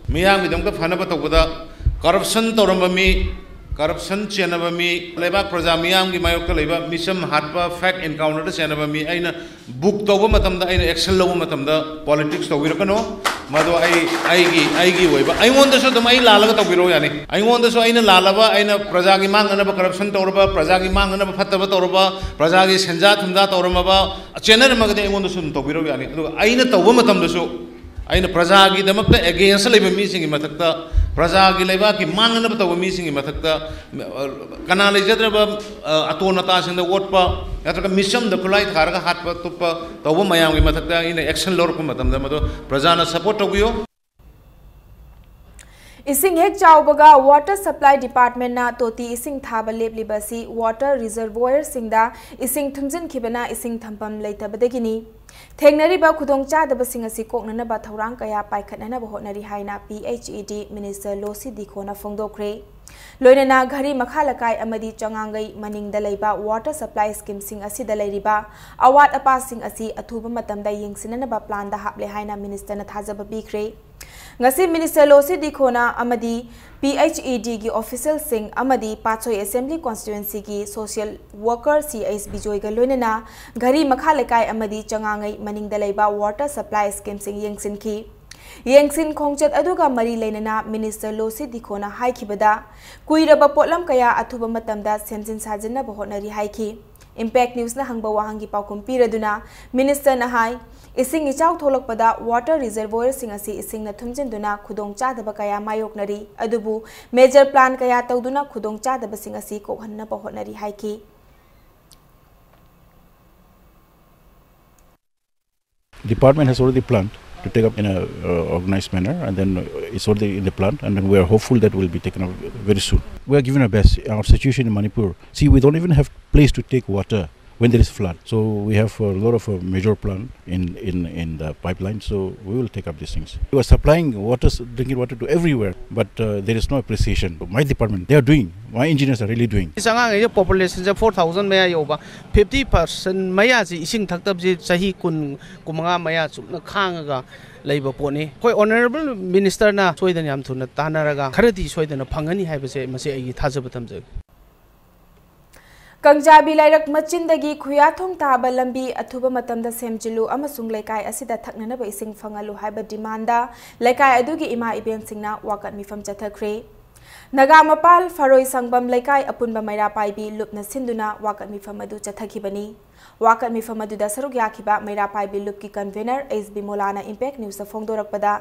ꯃꯤꯌꯥꯝꯒꯤꯗꯃꯛꯇ ꯐꯅꯕ ꯇꯧꯕꯗ corruption ꯇꯧꯔꯝꯕ ꯃꯤ, corruption ꯆꯦꯟꯅꯕ ꯃꯤ, ꯂꯩꯕꯥꯛ ꯄ꯭ꯔꯖꯥ ꯃꯤꯌꯥꯝꯒꯤ ꯃꯥꯌꯣꯛꯇ ꯂꯩꯕ ꯃꯤꯆꯝ ꯍꯥꯠꯄ, fake encounterꯗ ꯆꯦꯟꯅꯕ ꯃꯤ ꯑꯩꯅ book ꯇꯧꯕ ꯃꯇꯝꯗ, ꯑꯩꯅ action ꯂꯧꯕ ꯃꯇꯝꯗ politics ꯇꯧꯕꯤꯔꯛꯀꯅꯨ꯫ ꯃꯗꯨ ꯑꯩ, ꯑꯩꯒꯤ, ꯑꯩꯒꯤ ꯑꯣꯏꯕ, ꯑꯩꯉꯣꯟꯗꯁꯨ ꯑꯗꯨꯝ ꯑꯩ ꯂꯥꯜꯂꯒ ꯇꯧꯕꯤꯔꯛꯎ ꯌꯥꯅꯤ꯫ ꯑꯩꯉꯣꯟꯗꯁꯨ ꯑꯩꯅ ꯂꯥꯜꯂꯕ, ꯑꯩꯅ ꯄ꯭ꯔꯖꯥꯒꯤ ꯃꯥꯡꯅꯅꯕ corruption ꯇꯧꯔꯕ, ꯄ꯭ꯔꯖꯥꯒꯤ ꯃꯥꯡꯅꯅꯕ ꯐꯠꯇꯕ ꯇꯧꯔꯕ, ꯄ꯭ꯔꯖꯥꯒꯤ ꯁꯦꯟꯖꯥ ꯊꯨꯝꯖꯥ ꯇꯧꯔꯝꯃꯕ, ꯆꯦꯟꯅꯔꯝꯃꯒꯗꯤ ꯑꯩꯉꯣꯟꯗꯁꯨ ꯑꯗꯨꯝ ꯇꯧꯕꯤꯔꯛꯎ ꯌꯥꯅꯤ꯫ ꯑꯗꯨꯒ ꯑꯩꯅ ꯇꯧꯕ ꯃꯇꯝꯗꯁꯨ ꯑꯩꯅ ꯄ꯭ꯔꯖꯥꯒꯤꯗꯃꯛꯇ ꯑꯦꯒꯦꯟꯁ ꯂꯩꯕ ꯃꯤꯁꯤꯡꯒꯤ ꯃꯊꯛꯇ, ꯄ꯭ꯔꯖꯥꯒꯤ ꯂꯩꯕꯥꯛꯀꯤ ꯃꯥꯡꯅꯅꯕ ꯇꯧꯕ ꯃꯤꯁꯤꯡꯒꯤ ꯃꯊꯛꯇ, ꯑ, ꯀꯅꯥ ꯂꯩꯖꯗ꯭ꯔꯕ, ꯑ, ꯑꯇꯣꯟ ꯑꯇꯥꯁꯤꯡꯗ ꯑꯣꯠꯄ ꯅꯠꯇ꯭ꯔꯒ ꯃꯤꯆꯝꯗ ꯈꯨꯠꯂꯥꯏ ꯊꯥꯔꯒ ꯍꯥꯠꯄ ꯇꯨꯞꯄ ꯇꯧꯕ ꯃꯌꯥꯝꯒꯤ ꯃꯊꯛꯇ ꯑꯩꯅ ꯑꯦꯛꯁꯟ ꯂꯧꯔꯛꯄ ꯃꯇꯝꯗ ꯃꯗꯨ ꯄ꯭ꯔꯖꯥꯅ ꯁꯄꯣꯔꯠ ꯇꯧꯕꯤꯌꯨ꯫ ꯏꯁꯤꯡ ꯍꯦꯛ ꯆꯥꯎꯕꯒ Water Supply Departmentꯅ ꯇꯣꯇꯤ ꯏꯁꯤꯡ ꯊꯥꯕ ꯂꯦꯞꯂꯤꯕ ꯑꯁꯤ water reservoirꯁꯤꯡꯗ ꯏꯁꯤꯡ ꯊꯨꯝꯖꯤꯟꯈꯤꯕꯅ ꯏꯁꯤꯡ ꯊꯝꯐꯝ ꯂꯩꯇꯕꯗꯒꯤꯅꯤ꯫ ꯊꯦꯡꯅꯔꯤꯕ ꯈꯨꯗꯣꯡꯆꯥꯗꯕꯁꯤꯡ ꯑꯁꯤ ꯀꯣꯛꯅꯅꯕ ꯊꯧꯔꯥꯡ ꯀꯌꯥ ꯄꯥꯏꯈꯠꯅꯅꯕ ꯍꯣꯠꯅꯔꯤ ꯍꯥꯏꯅ P H E D Minister ꯂꯣꯁꯤ ꯗꯤꯈꯣꯅ ꯐꯣꯡꯗꯣꯛꯈ꯭ꯔꯦ꯫ ꯂꯣꯏꯅꯅ ꯘꯔꯤ ꯃꯈꯥ ꯂꯩꯀꯥꯏ ꯑꯃꯗꯤ ꯆꯉꯥꯡꯒꯩ ꯃꯅꯤꯡꯗ ꯂꯩꯕ water supply schemeꯁꯤꯡ ꯑꯁꯤꯗ ꯂꯩꯔꯤꯕ ꯑꯋꯥꯠ ꯑꯄꯥꯁꯤꯡ ꯑꯁꯤ ꯑꯊꯨꯕ ꯃꯇꯝꯗ ꯌꯦꯡꯁꯤꯟꯅꯅꯕ planꯗ ꯍꯥꯞꯂꯦ ꯍꯥꯏꯅ ministerꯅ ꯊꯥꯖꯕ ꯄꯤꯈ꯭ꯔꯦ꯫ ꯉꯁꯤ minister ꯂꯣꯁꯤ ꯗꯤꯈꯣꯅ ꯑꯃꯗꯤ P H E Dꯒꯤ officialꯁꯤꯡ ꯑꯃꯗꯤ ꯄꯥꯠꯁꯣꯏ Assembly Constituencyꯒꯤ social worker C H ꯕꯤꯖꯣꯏꯒ ꯂꯣꯏꯅꯅ ꯘꯔꯤ ꯃꯈꯥ ꯂꯩꯀꯥꯏ ꯑꯃꯗꯤ ꯆꯉꯥꯡꯉꯩ ꯃꯅꯤꯡꯗ ꯂꯩꯕ water supply schemeꯁꯤꯡ ꯌꯦꯡꯁꯤꯟꯈꯤ꯫ ꯌꯦꯡꯁꯤꯟ ꯈꯣꯡꯆꯠ ꯑꯗꯨꯒ ꯃꯔꯤ ꯂꯩꯅꯅ minister ꯂꯣꯁꯤ ꯗꯤꯈꯣꯅ ꯍꯥꯏꯈꯤꯕꯗ, ꯀꯨꯏꯔꯕ ꯄꯣꯠꯂꯝ ꯀꯌꯥ ꯑꯊꯨꯕ ꯃꯇꯝꯗ ꯁꯦꯝꯖꯤꯟ ꯁꯥꯖꯤꯟꯅꯕ ꯍꯣꯠꯅꯔꯤ ꯍꯥꯏꯈꯤ꯫ Impact Newsꯅ ꯍꯪꯕ ꯋꯥꯍꯪꯒꯤ ꯄꯥꯎꯈꯨꯝ ꯄꯤꯔꯗꯨꯅ ministerꯅ ꯍꯥꯏ, ꯏꯁꯤꯡ ꯏꯆꯥꯎ ꯊꯣꯛꯂꯛꯄꯗ water reservoirꯁꯤꯡ ꯑꯁꯤ ꯏꯁꯤꯡꯅ ꯊꯨꯝꯖꯤꯟꯗꯨꯅ ꯈꯨꯗꯣꯡꯆꯥꯗꯕ ꯀꯌꯥ ꯃꯥꯌꯣꯛꯅꯔꯤ, ꯑꯗꯨꯕꯨ major plan ꯀꯌꯥ ꯇꯧꯗꯨꯅ ꯈꯨꯗꯣꯡꯆꯥꯗꯕꯁꯤꯡ ꯑꯁꯤ ꯀꯣꯛꯍꯟꯅꯕ ꯍꯣꯠꯅꯔꯤ ꯍꯥꯏꯈꯤ꯫ Department has already planned to take up in a uh, organized manner, and then uh, it's already in the plan, and then we are hopeful that will be taken up very soon. We are giving our best. Our situation in Manipur, see, we don't even have place to take water when there is flood. So we have a lot of a major plan in, in, in the pipeline. So we will take up these things. We are supplying water, drinking water to everywhere, but uh, there is no appreciation. My department, they are doing. My engineers are really doing. ꯑꯉꯥꯡꯈꯩꯁꯦ populationꯁꯦ four thousand ꯃꯌꯥ ꯌꯧꯕ, fifty percent ꯃꯌꯥꯁꯤ ꯏꯁꯤꯡ ꯊꯛꯇꯕꯁꯤ ꯆꯍꯤ ꯀꯨꯟ, ꯀꯨꯟꯃꯉꯥ ꯃꯌꯥ ꯆꯨꯞꯅ ꯈꯥꯡꯉꯒ ꯂꯩꯕ ꯄꯣꯠꯅꯤ꯫ ꯑꯩꯈꯣꯏ honourable ministerꯅ ꯁꯣꯏꯗꯅ ꯌꯥꯝ ꯊꯨꯅ ꯇꯥꯟꯅꯔꯒ ꯈꯔꯗꯤ ꯁꯣꯏꯗꯅ ꯐꯪꯒꯅꯤ ꯍꯥꯏꯕꯁꯦ ꯃꯁꯤ ꯑꯩꯒꯤ ꯊꯥꯖꯕ ꯊꯝꯖꯒꯦ꯫ ꯀꯪꯖꯥꯕꯤ ꯂꯥꯏꯔꯛ ꯃꯆꯤꯟꯗꯒꯤ ꯈꯨꯌꯥꯊꯣꯡ ꯇꯥꯕ ꯂꯝꯕꯤ ꯑꯊꯨꯕ ꯃꯇꯝꯗ ꯁꯦꯝꯖꯤꯜꯂꯨ ꯑꯃꯁꯨꯡ ꯂꯩꯀꯥꯏ ꯑꯁꯤꯗ ꯊꯛꯅꯅꯕ ꯏꯁꯤꯡ ꯐꯪꯍꯜꯂꯨ ꯍꯥꯏꯕ demandꯗ ꯂꯩꯀꯥꯏ ꯑꯗꯨꯒꯤ ꯏꯃꯥ ꯏꯕꯦꯟꯁꯤꯡꯅ ꯋꯥꯀꯠ ꯃꯤꯐꯝ ꯆꯠꯊꯈ꯭ꯔꯦ꯫ ꯅꯒꯥ ꯃꯄꯥꯜ ꯐꯔꯣꯏ ꯁꯪꯕꯝ ꯂꯩꯀꯥꯏ ꯑꯄꯨꯟꯕ ꯃꯩꯔꯥ ꯄꯥꯏꯕꯤ ꯂꯨꯞꯅ ꯁꯤꯟꯗꯨꯅ ꯋꯥꯀꯠ ꯃꯤꯐꯝ ꯑꯗꯨ ꯆꯠꯊꯈꯤꯕꯅꯤ꯫ ꯋꯥꯀꯠ ꯃꯤꯐꯝ ꯑꯗꯨꯗ ꯁꯔꯨꯛ ꯌꯥꯈꯤꯕ ꯃꯩꯔꯥ ꯄꯥꯏꯕꯤ ꯂꯨꯞꯀꯤ ꯀꯟꯚꯦꯅꯔ ꯑꯩꯆ ꯕꯤꯃꯣꯂꯥꯅ ꯏꯝꯄꯦꯛ ꯅ꯭ꯌꯨꯁꯇ ꯐꯣꯡꯗꯣꯔꯛꯄꯗ,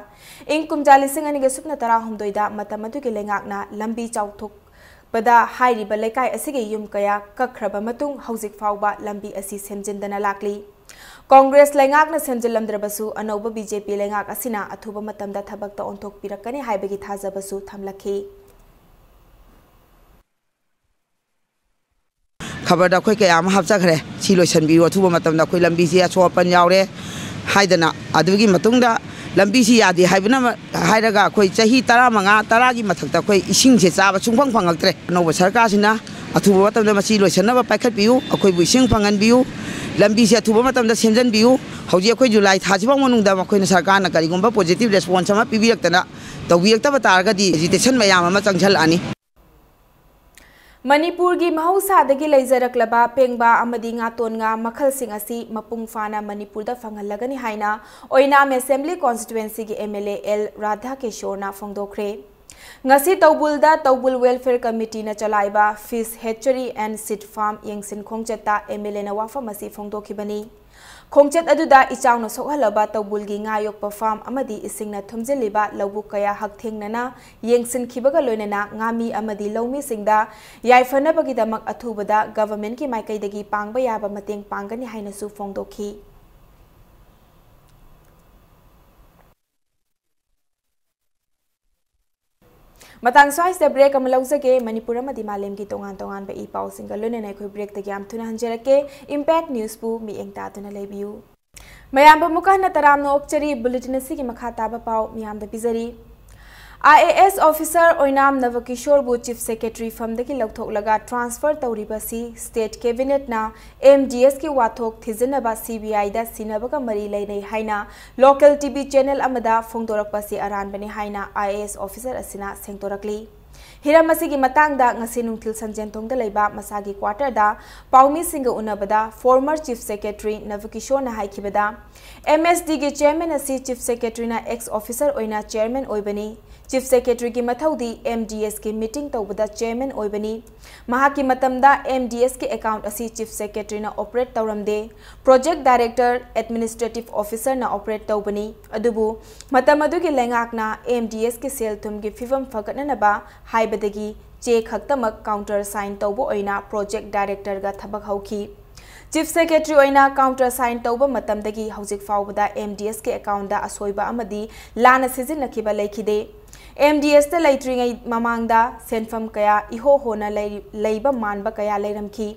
ꯏꯪ ꯀꯨꯝꯖꯥ ꯂꯤꯁꯤꯡ ꯑꯅꯤꯒ ꯁꯨꯞꯅ ꯇꯔꯥꯍꯨꯝꯗꯣꯏꯗ ꯃꯇꯝ ꯑꯗꯨꯒꯤ ꯂꯩꯉꯥꯛꯅ ꯂꯝꯕꯤ ꯆꯥꯎꯊꯣꯛꯄꯗ ꯍꯥꯏꯔꯤꯕ ꯂꯩꯀꯥꯏ ꯑꯁꯤꯒꯤ ꯌꯨꯝ ꯀꯌꯥ ꯀꯛꯈ꯭ꯔꯕ ꯃꯇꯨꯡ ꯍꯧꯖꯤꯛ ꯐꯥꯎꯕ ꯂꯝꯕꯤ ꯑꯁꯤ ꯁꯦꯝꯖꯤꯟꯗꯅ ꯂꯥꯛꯂꯤ꯫ ꯀꯣꯡꯒ꯭ꯔꯦꯁ ꯂꯩꯉꯥꯛꯅ ꯁꯦꯝꯖꯤꯜꯂꯝꯗ꯭ꯔꯕꯁꯨ ꯑꯅꯧꯕ ꯕꯤ ꯖꯦ ꯄꯤ ꯂꯩꯉꯥꯛ ꯑꯁꯤꯅ ꯑꯊꯨꯕ ꯃꯇꯝꯗ ꯊꯕꯛꯇ ꯑꯣꯟꯊꯣꯛꯄꯤꯔꯛꯀꯅꯤ ꯍꯥꯏꯕꯒꯤ ꯊꯥꯖꯕꯁꯨ ꯊꯝꯂꯛꯈꯤ꯫ ꯈꯕꯔꯗ ꯑꯩꯈꯣꯏ ꯀꯌꯥ ꯑꯃ ꯍꯥꯞꯆꯈ꯭ꯔꯦ꯫ ꯁꯤ ꯂꯣꯏꯁꯤꯟꯕꯤꯌꯨ, ꯑꯊꯨꯕ ꯃꯇꯝꯗ ꯑꯩꯈꯣꯏ ꯂꯝꯕꯤꯁꯦ ꯑꯁꯣꯛ ꯑꯄꯟ ꯌꯥꯎꯔꯦ ꯍꯥꯏꯗꯅ꯫ ꯑꯗꯨꯒꯤ ꯃꯇꯨꯡꯗ ꯂꯝꯕꯤꯁꯤ ꯌꯥꯗꯦ ꯍꯥꯏꯕꯅ ꯍꯥꯏꯔꯒ ꯑꯩꯈꯣꯏ ꯆꯍꯤ ꯇꯔꯥꯃꯉꯥ, ꯇꯔꯥꯒꯤ ꯃꯊꯛꯇ ꯑꯩꯈꯣꯏ ꯏꯁꯤꯡꯁꯦ ꯆꯥꯕ ꯁꯨꯡꯐꯪ ꯐꯪꯉꯛꯇ꯭ꯔꯦ꯫ ꯑꯅꯧꯕ ꯁꯔꯀꯥꯔꯁꯤꯅ ꯑꯊꯨꯕ ꯃꯇꯝꯗ ꯃꯁꯤ ꯂꯣꯏꯁꯤꯟꯅꯕ ꯄꯥꯏꯈꯠꯄꯤꯌꯨ, ꯑꯩꯈꯣꯏꯕꯨ ꯏꯁꯤꯡ ꯐꯪꯍꯟꯕꯤꯌꯨ, ꯂꯝꯕꯤꯁꯦ ꯑꯊꯨꯕ ꯃꯇꯝꯗ ꯁꯦꯝꯖꯤꯟꯕꯤꯌꯨ꯫ ꯍꯧꯖꯤꯛ ꯑꯩꯈꯣꯏ ꯖꯨꯂꯥꯏ ꯊꯥꯁꯤꯐꯥꯎ ꯃꯅꯨꯡꯗ ꯃꯈꯣꯏꯅ ꯁꯔꯀꯥꯔꯅ ꯀꯔꯤꯒꯨꯝꯕ ꯄꯣꯖꯤꯇꯤꯚ ꯔꯦꯁꯄꯣꯟꯁ ꯑꯃ ꯄꯤꯕꯤꯔꯛꯇꯅ ꯇꯧꯕꯤꯔꯛꯇꯕ ꯇꯥꯔꯒꯗꯤ ꯑꯦꯖꯤꯇꯦꯁꯟ ꯃꯌꯥꯝ ꯑꯃ ꯆꯪꯁꯤꯜꯂꯛꯑꯅꯤ꯫ ꯃꯅꯤꯄꯨꯔꯒꯤ ꯃꯍꯧꯁꯥꯗꯒꯤ ꯂꯩꯖꯔꯛꯂꯕ ꯄꯦꯡꯕꯥ ꯑꯃꯗꯤ ꯉꯥꯇꯣꯟ ꯉꯥ ꯃꯈꯜꯁꯤꯡ ꯑꯁꯤ ꯃꯄꯨꯡ ꯐꯥꯅ ꯃꯅꯤꯄꯨꯔꯗ ꯐꯪꯍꯜꯂꯒꯅꯤ ꯍꯥꯏꯅ ꯑꯣꯏꯅꯥꯝ ꯑꯦꯁꯦꯝꯕ꯭ꯂꯤ ꯀꯣꯟꯁꯇꯤꯇ꯭ꯋꯦꯟꯁꯤꯒꯤ ꯑꯦꯝ ꯑꯦꯜ ꯑꯦ ꯑꯦꯜ ꯔꯥꯙꯥꯀꯤꯁꯣꯔꯅ ꯐꯣꯡꯗꯣꯛꯈ꯭ꯔꯦ꯫ ꯉꯁꯤ ꯇꯧꯕꯨꯜꯗ ꯇꯧꯕꯨꯜ ꯋꯦꯜꯐꯤꯌꯔ ꯀꯃꯤꯇꯤꯅ ꯆꯂꯥꯏꯕ fish hatchery and seed farm ꯌꯦꯡꯁꯤꯟ ꯈꯣꯡꯆꯠꯇ ꯑꯦꯝ ꯑꯦꯜ ꯑꯦꯅ ꯋꯥꯐꯝ ꯑꯁꯤ ꯐꯣꯡꯗꯣꯛꯈꯤꯕꯅꯤ꯫ ꯈꯣꯡꯆꯠ ꯑꯗꯨꯗ ꯏꯆꯥꯎꯅ ꯁꯣꯛꯍꯜꯂꯕ ꯇꯧꯕꯨꯜꯒꯤ ꯉꯥ ꯌꯣꯛꯄ ꯐꯥꯔꯝ ꯑꯃꯗꯤ ꯏꯁꯤꯡꯅ ꯊꯨꯝꯖꯤꯜꯂꯤꯕ ꯂꯧꯕꯨꯛ ꯀꯌꯥ ꯍꯛꯊꯦꯡꯅꯅ ꯌꯦꯡꯁꯤꯟꯈꯤꯕꯒ ꯂꯣꯏꯅꯅ ꯉꯥꯃꯤ ꯑꯃꯗꯤ ꯂꯧꯃꯤꯁꯤꯡꯗ ꯌꯥꯏꯐꯅꯕꯒꯤꯗꯃꯛ ꯑꯊꯨꯕꯗ ꯒꯚꯔꯟꯃꯦꯟꯠꯀꯤ ꯃꯥꯏꯀꯩꯗꯒꯤ ꯄꯥꯡꯕ ꯌꯥꯕ ꯃꯇꯦꯡ ꯄꯥꯡꯒꯅꯤ ꯍꯥꯏꯅꯁꯨ ꯐꯣꯡꯗꯣꯛꯈꯤ꯫ ꯃꯇꯥꯡ ꯁ꯭ꯋꯥꯏꯁꯤꯗ ꯕ꯭ꯔꯦꯛ ꯑꯃ ꯂꯧꯖꯒꯦ꯫ ꯃꯅꯤꯄꯨꯔ ꯑꯃꯗꯤ ꯃꯥꯂꯦꯝꯒꯤ ꯇꯣꯉꯥꯟ ꯇꯣꯉꯥꯟꯕ ꯏ ꯄꯥꯎꯁꯤꯡꯒ ꯂꯣꯏꯅꯅ ꯑꯩꯈꯣꯏ ꯕ꯭ꯔꯦꯛꯇꯒꯤ ꯌꯥꯝ ꯊꯨꯅ ꯍꯟꯖꯔꯛꯀꯦ꯫ ꯏꯝꯄꯦꯛ ꯅ꯭ꯌꯨꯁꯄꯨ ꯃꯤꯠꯌꯦꯡ ꯇꯥꯗꯨꯅ ꯂꯩꯕꯤꯌꯨ꯫ ꯃꯌꯥꯝꯕꯨ ꯑꯃꯨꯛꯀ ꯍꯟꯅ ꯇꯔꯥꯝꯅ ꯑꯣꯛꯆꯔꯤ꯫ ꯕꯨꯂꯦꯇꯤꯟ ꯑꯁꯤꯒꯤ ꯃꯈꯥ ꯇꯥꯕ ꯄꯥꯎ ꯃꯤꯌꯥꯝꯗ ꯄꯤꯖꯔꯤ꯫ ꯑꯥꯏ ꯑꯦ ꯑꯦꯁ ꯑꯣꯐꯤꯁꯔ ꯑꯣꯏꯅꯥꯝ ꯅꯕꯀꯤꯁꯣꯔꯕꯨ ꯆꯤꯐ ꯁꯦꯀ꯭ꯔꯦꯇꯔꯤ ꯐꯝꯗꯒꯤ ꯂꯧꯊꯣꯛꯂꯒ ꯇ꯭ꯔꯥꯟꯁꯐꯔ ꯇꯧꯔꯤꯕ ꯑꯁꯤ ꯁ꯭ꯇꯦꯠ ꯀꯦꯕꯤꯅꯦꯠꯅ ꯑꯦꯝ ꯗꯤ ꯑꯦꯁꯀꯤ ꯋꯥꯊꯣꯛ ꯊꯤꯖꯤꯟꯅꯕ ꯁꯤ ꯕꯤ ꯑꯥꯏꯗ ꯁꯤꯟꯅꯕꯒ ꯃꯔꯤ ꯂꯩꯅꯩ ꯍꯥꯏꯅ ꯂꯣꯀꯦꯜ ꯇꯤ ꯚꯤ ꯆꯦꯅꯦꯜ ꯑꯃꯗ ꯐꯣꯡꯗꯣꯔꯛꯄ ꯑꯁꯤ ꯑꯔꯥꯟꯕꯅꯤ ꯍꯥꯏꯅ ꯑꯥꯏ ꯑꯦ ꯑꯦꯁ ꯑꯣꯐꯤꯁꯔ ꯑꯁꯤꯅ ꯁꯦꯡꯗꯣꯔꯛꯂꯤ꯫ ꯍꯤꯔꯝ ꯑꯁꯤꯒꯤ ꯃꯇꯥꯡꯗ ꯉꯁꯤ ꯅꯨꯡꯊꯤꯜ ꯁꯟꯖꯦꯟꯊꯣꯡꯗ ꯂꯩꯕ ꯃꯁꯥꯒꯤ ꯀ꯭ꯋꯥꯇꯔꯗ ꯄꯥꯎꯃꯤꯁꯤꯡꯒ ꯎꯅꯕꯗ ꯐꯣꯔꯃꯔ ꯆꯤꯐ ꯁꯦꯀ꯭ꯔꯦꯇꯔꯤ ꯅꯕꯀꯤꯁꯣꯔꯅ ꯍꯥꯏꯈꯤꯕꯗ, ꯑꯦꯝ ꯑꯦꯁ ꯗꯤꯒꯤ ꯆꯦꯌꯔꯃꯦꯟ ꯑꯁꯤ ꯆꯤꯐ ꯁꯦꯀ꯭ꯔꯦꯇꯔꯤꯅ ꯑꯦꯛꯁ ꯑꯣꯐꯤꯁꯔ ꯑꯣꯏꯅ ꯆꯦꯌꯔꯃꯦꯟ ꯑꯣꯏꯕꯅꯤ꯫ Chief Secretary ꯒꯤ ꯃꯊꯧꯗꯤ M D S ꯀꯤ meeting ꯇꯧꯕꯗ chairman ꯑꯣꯏꯕꯅꯤ꯫ ꯃꯍꯥꯛꯀꯤ ꯃꯇꯝꯗ M D S ꯀꯤ account ꯑꯁꯤ Chief Secretary ꯅ operate ꯇꯧꯔꯝꯗꯦ꯫ Project Director, Administrative Officer ꯅ operate ꯇꯧꯕꯅꯤ꯫ ꯑꯗꯨꯕꯨ ꯃꯇꯝ ꯑꯗꯨꯒꯤ ꯂꯩꯉꯥꯛꯅ M D S ꯀꯤ ꯁꯦꯜ ꯊꯨꯝꯒꯤ ꯐꯤꯚꯝ ꯐꯒꯠꯅꯅꯕ ꯍꯥꯏꯕꯗꯒꯤ ꯆꯦ ꯈꯛꯇꯃꯛ counter sign ꯇꯧꯕ ꯑꯣꯏꯅ Project Director ꯒ ꯊꯕꯛ ꯍꯧꯈꯤ꯫ Chief Secretary ꯑꯣꯏꯅ counter sign ꯇꯧꯕ ꯃꯇꯝꯗꯒꯤ ꯍꯧꯖꯤꯛ ꯐꯥꯎꯕꯗ M D S ꯀꯤ account ꯗ ꯑꯁꯣꯏꯕ ꯑꯃꯗꯤ ꯂꯥꯟꯅ ꯁꯤꯖꯤꯟꯅꯈꯤꯕ ꯂꯩꯈꯤꯗꯦ꯫ M D S ꯇ ꯂꯩꯇ꯭ꯔꯤꯉꯩ ꯃꯃꯥꯡꯗ ꯁꯦꯟꯐꯝ ꯀꯌꯥ ꯏꯍꯣ ꯍꯣꯅ ꯂꯩ-, ꯂꯩꯕ ꯃꯥꯟꯕ ꯀꯌꯥ ꯂꯩꯔꯝꯈꯤ꯫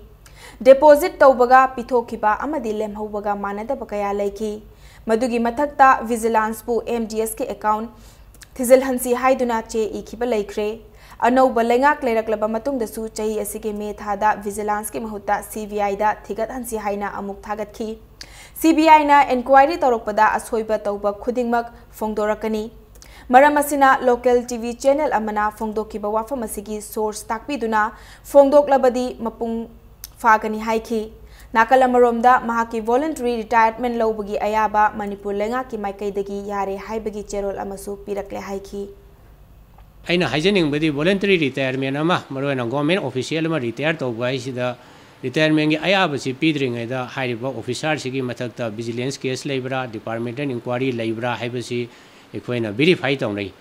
Deposit ꯇꯧꯕꯒ ꯄꯤꯊꯣꯛꯈꯤꯕ ꯑꯃꯗꯤ ꯂꯦꯝꯍꯧꯕꯒ ꯃꯥꯟꯅꯗꯕ ꯀꯌꯥ ꯂꯩꯈꯤ꯫ ꯃꯗꯨꯒꯤ ꯃꯊꯛꯇ Vigilance ꯄꯨ M D S ꯀꯤ account ꯊꯤꯖꯤꯜꯍꯟꯁꯤ ꯍꯥꯏꯗꯨꯅ ꯆꯦ ꯏꯈꯤꯕ ꯂꯩꯈ꯭ꯔꯦ꯫ ꯑꯅꯧꯕ ꯂꯩꯉꯥꯛ ꯂꯩꯔꯛꯂꯕ ꯃꯇꯨꯡꯗꯁꯨ ꯆꯍꯤ ꯑꯁꯤꯒꯤ ꯃꯦ ꯊꯥꯗ Vigilance ꯀꯤ ꯃꯍꯨꯠꯇ C B I ꯗ ꯊꯤꯒꯠꯍꯟꯁꯤ ꯍꯥꯏꯅ ꯑꯃꯨꯛ ꯊꯥꯒꯠꯈꯤ꯫ C B I ꯅ inquiry ꯇꯧꯔꯛꯄꯗ ꯑꯁꯣꯏꯕ ꯇꯧꯕ ꯈꯨꯗꯤꯡꯃꯛ ꯐꯣꯡꯗꯣꯔꯛꯀꯅꯤ꯫ ꯃꯔꯝ ꯑꯁꯤꯅ local T V channel ꯑꯃꯅ ꯐꯣꯡꯗꯣꯛꯈꯤꯕ ꯋꯥꯐꯝ ꯑꯁꯤꯒꯤ source ꯇꯥꯛꯄꯤꯗꯨꯅ ꯐꯣꯡꯗꯣꯛꯂꯕꯗꯤ ꯃꯄꯨꯡ ꯐꯥꯒꯅꯤ ꯍꯥꯏꯈꯤ꯫ ꯅꯥꯀꯜ ꯑꯃꯔꯣꯝꯗ ꯃꯍꯥꯛꯀꯤ voluntary retirement ꯂꯧꯕꯒꯤ ꯑꯌꯥꯕ ꯃꯅꯤꯄꯨꯔ ꯂꯩꯉꯥꯛꯀꯤ ꯃꯥꯏꯀꯩꯗꯒꯤ ꯌꯥꯔꯦ ꯍꯥꯏꯕꯒꯤ ꯆꯦꯔꯣꯜ ꯑꯃꯁꯨ ꯄꯤꯔꯛꯂꯦ ꯍꯥꯏꯈꯤ꯫ ꯑꯩꯅ ꯍꯥꯏꯖꯅꯤꯡꯕꯗꯤ voluntary retirement ꯑꯃ, ꯃꯔꯨꯑꯣꯏꯅ government official ꯑꯃ retire ꯇꯧꯕ ꯍꯥꯏꯁꯤꯗ retirement ꯒꯤ ꯑꯌꯥꯕꯁꯤ ꯄꯤꯗ꯭ꯔꯤꯉꯩꯗ ꯍꯥꯏꯔꯤꯕ officer ꯁꯤꯒꯤ ꯃꯊꯛꯇ vigilance case ꯂꯩꯕ꯭ꯔꯥ, departmental inquiry ꯂꯩꯕ꯭ꯔꯥ ꯍꯥꯏꯕꯁꯤ ꯑꯩꯈꯣꯏꯅ verify ꯇꯧꯅꯩ꯫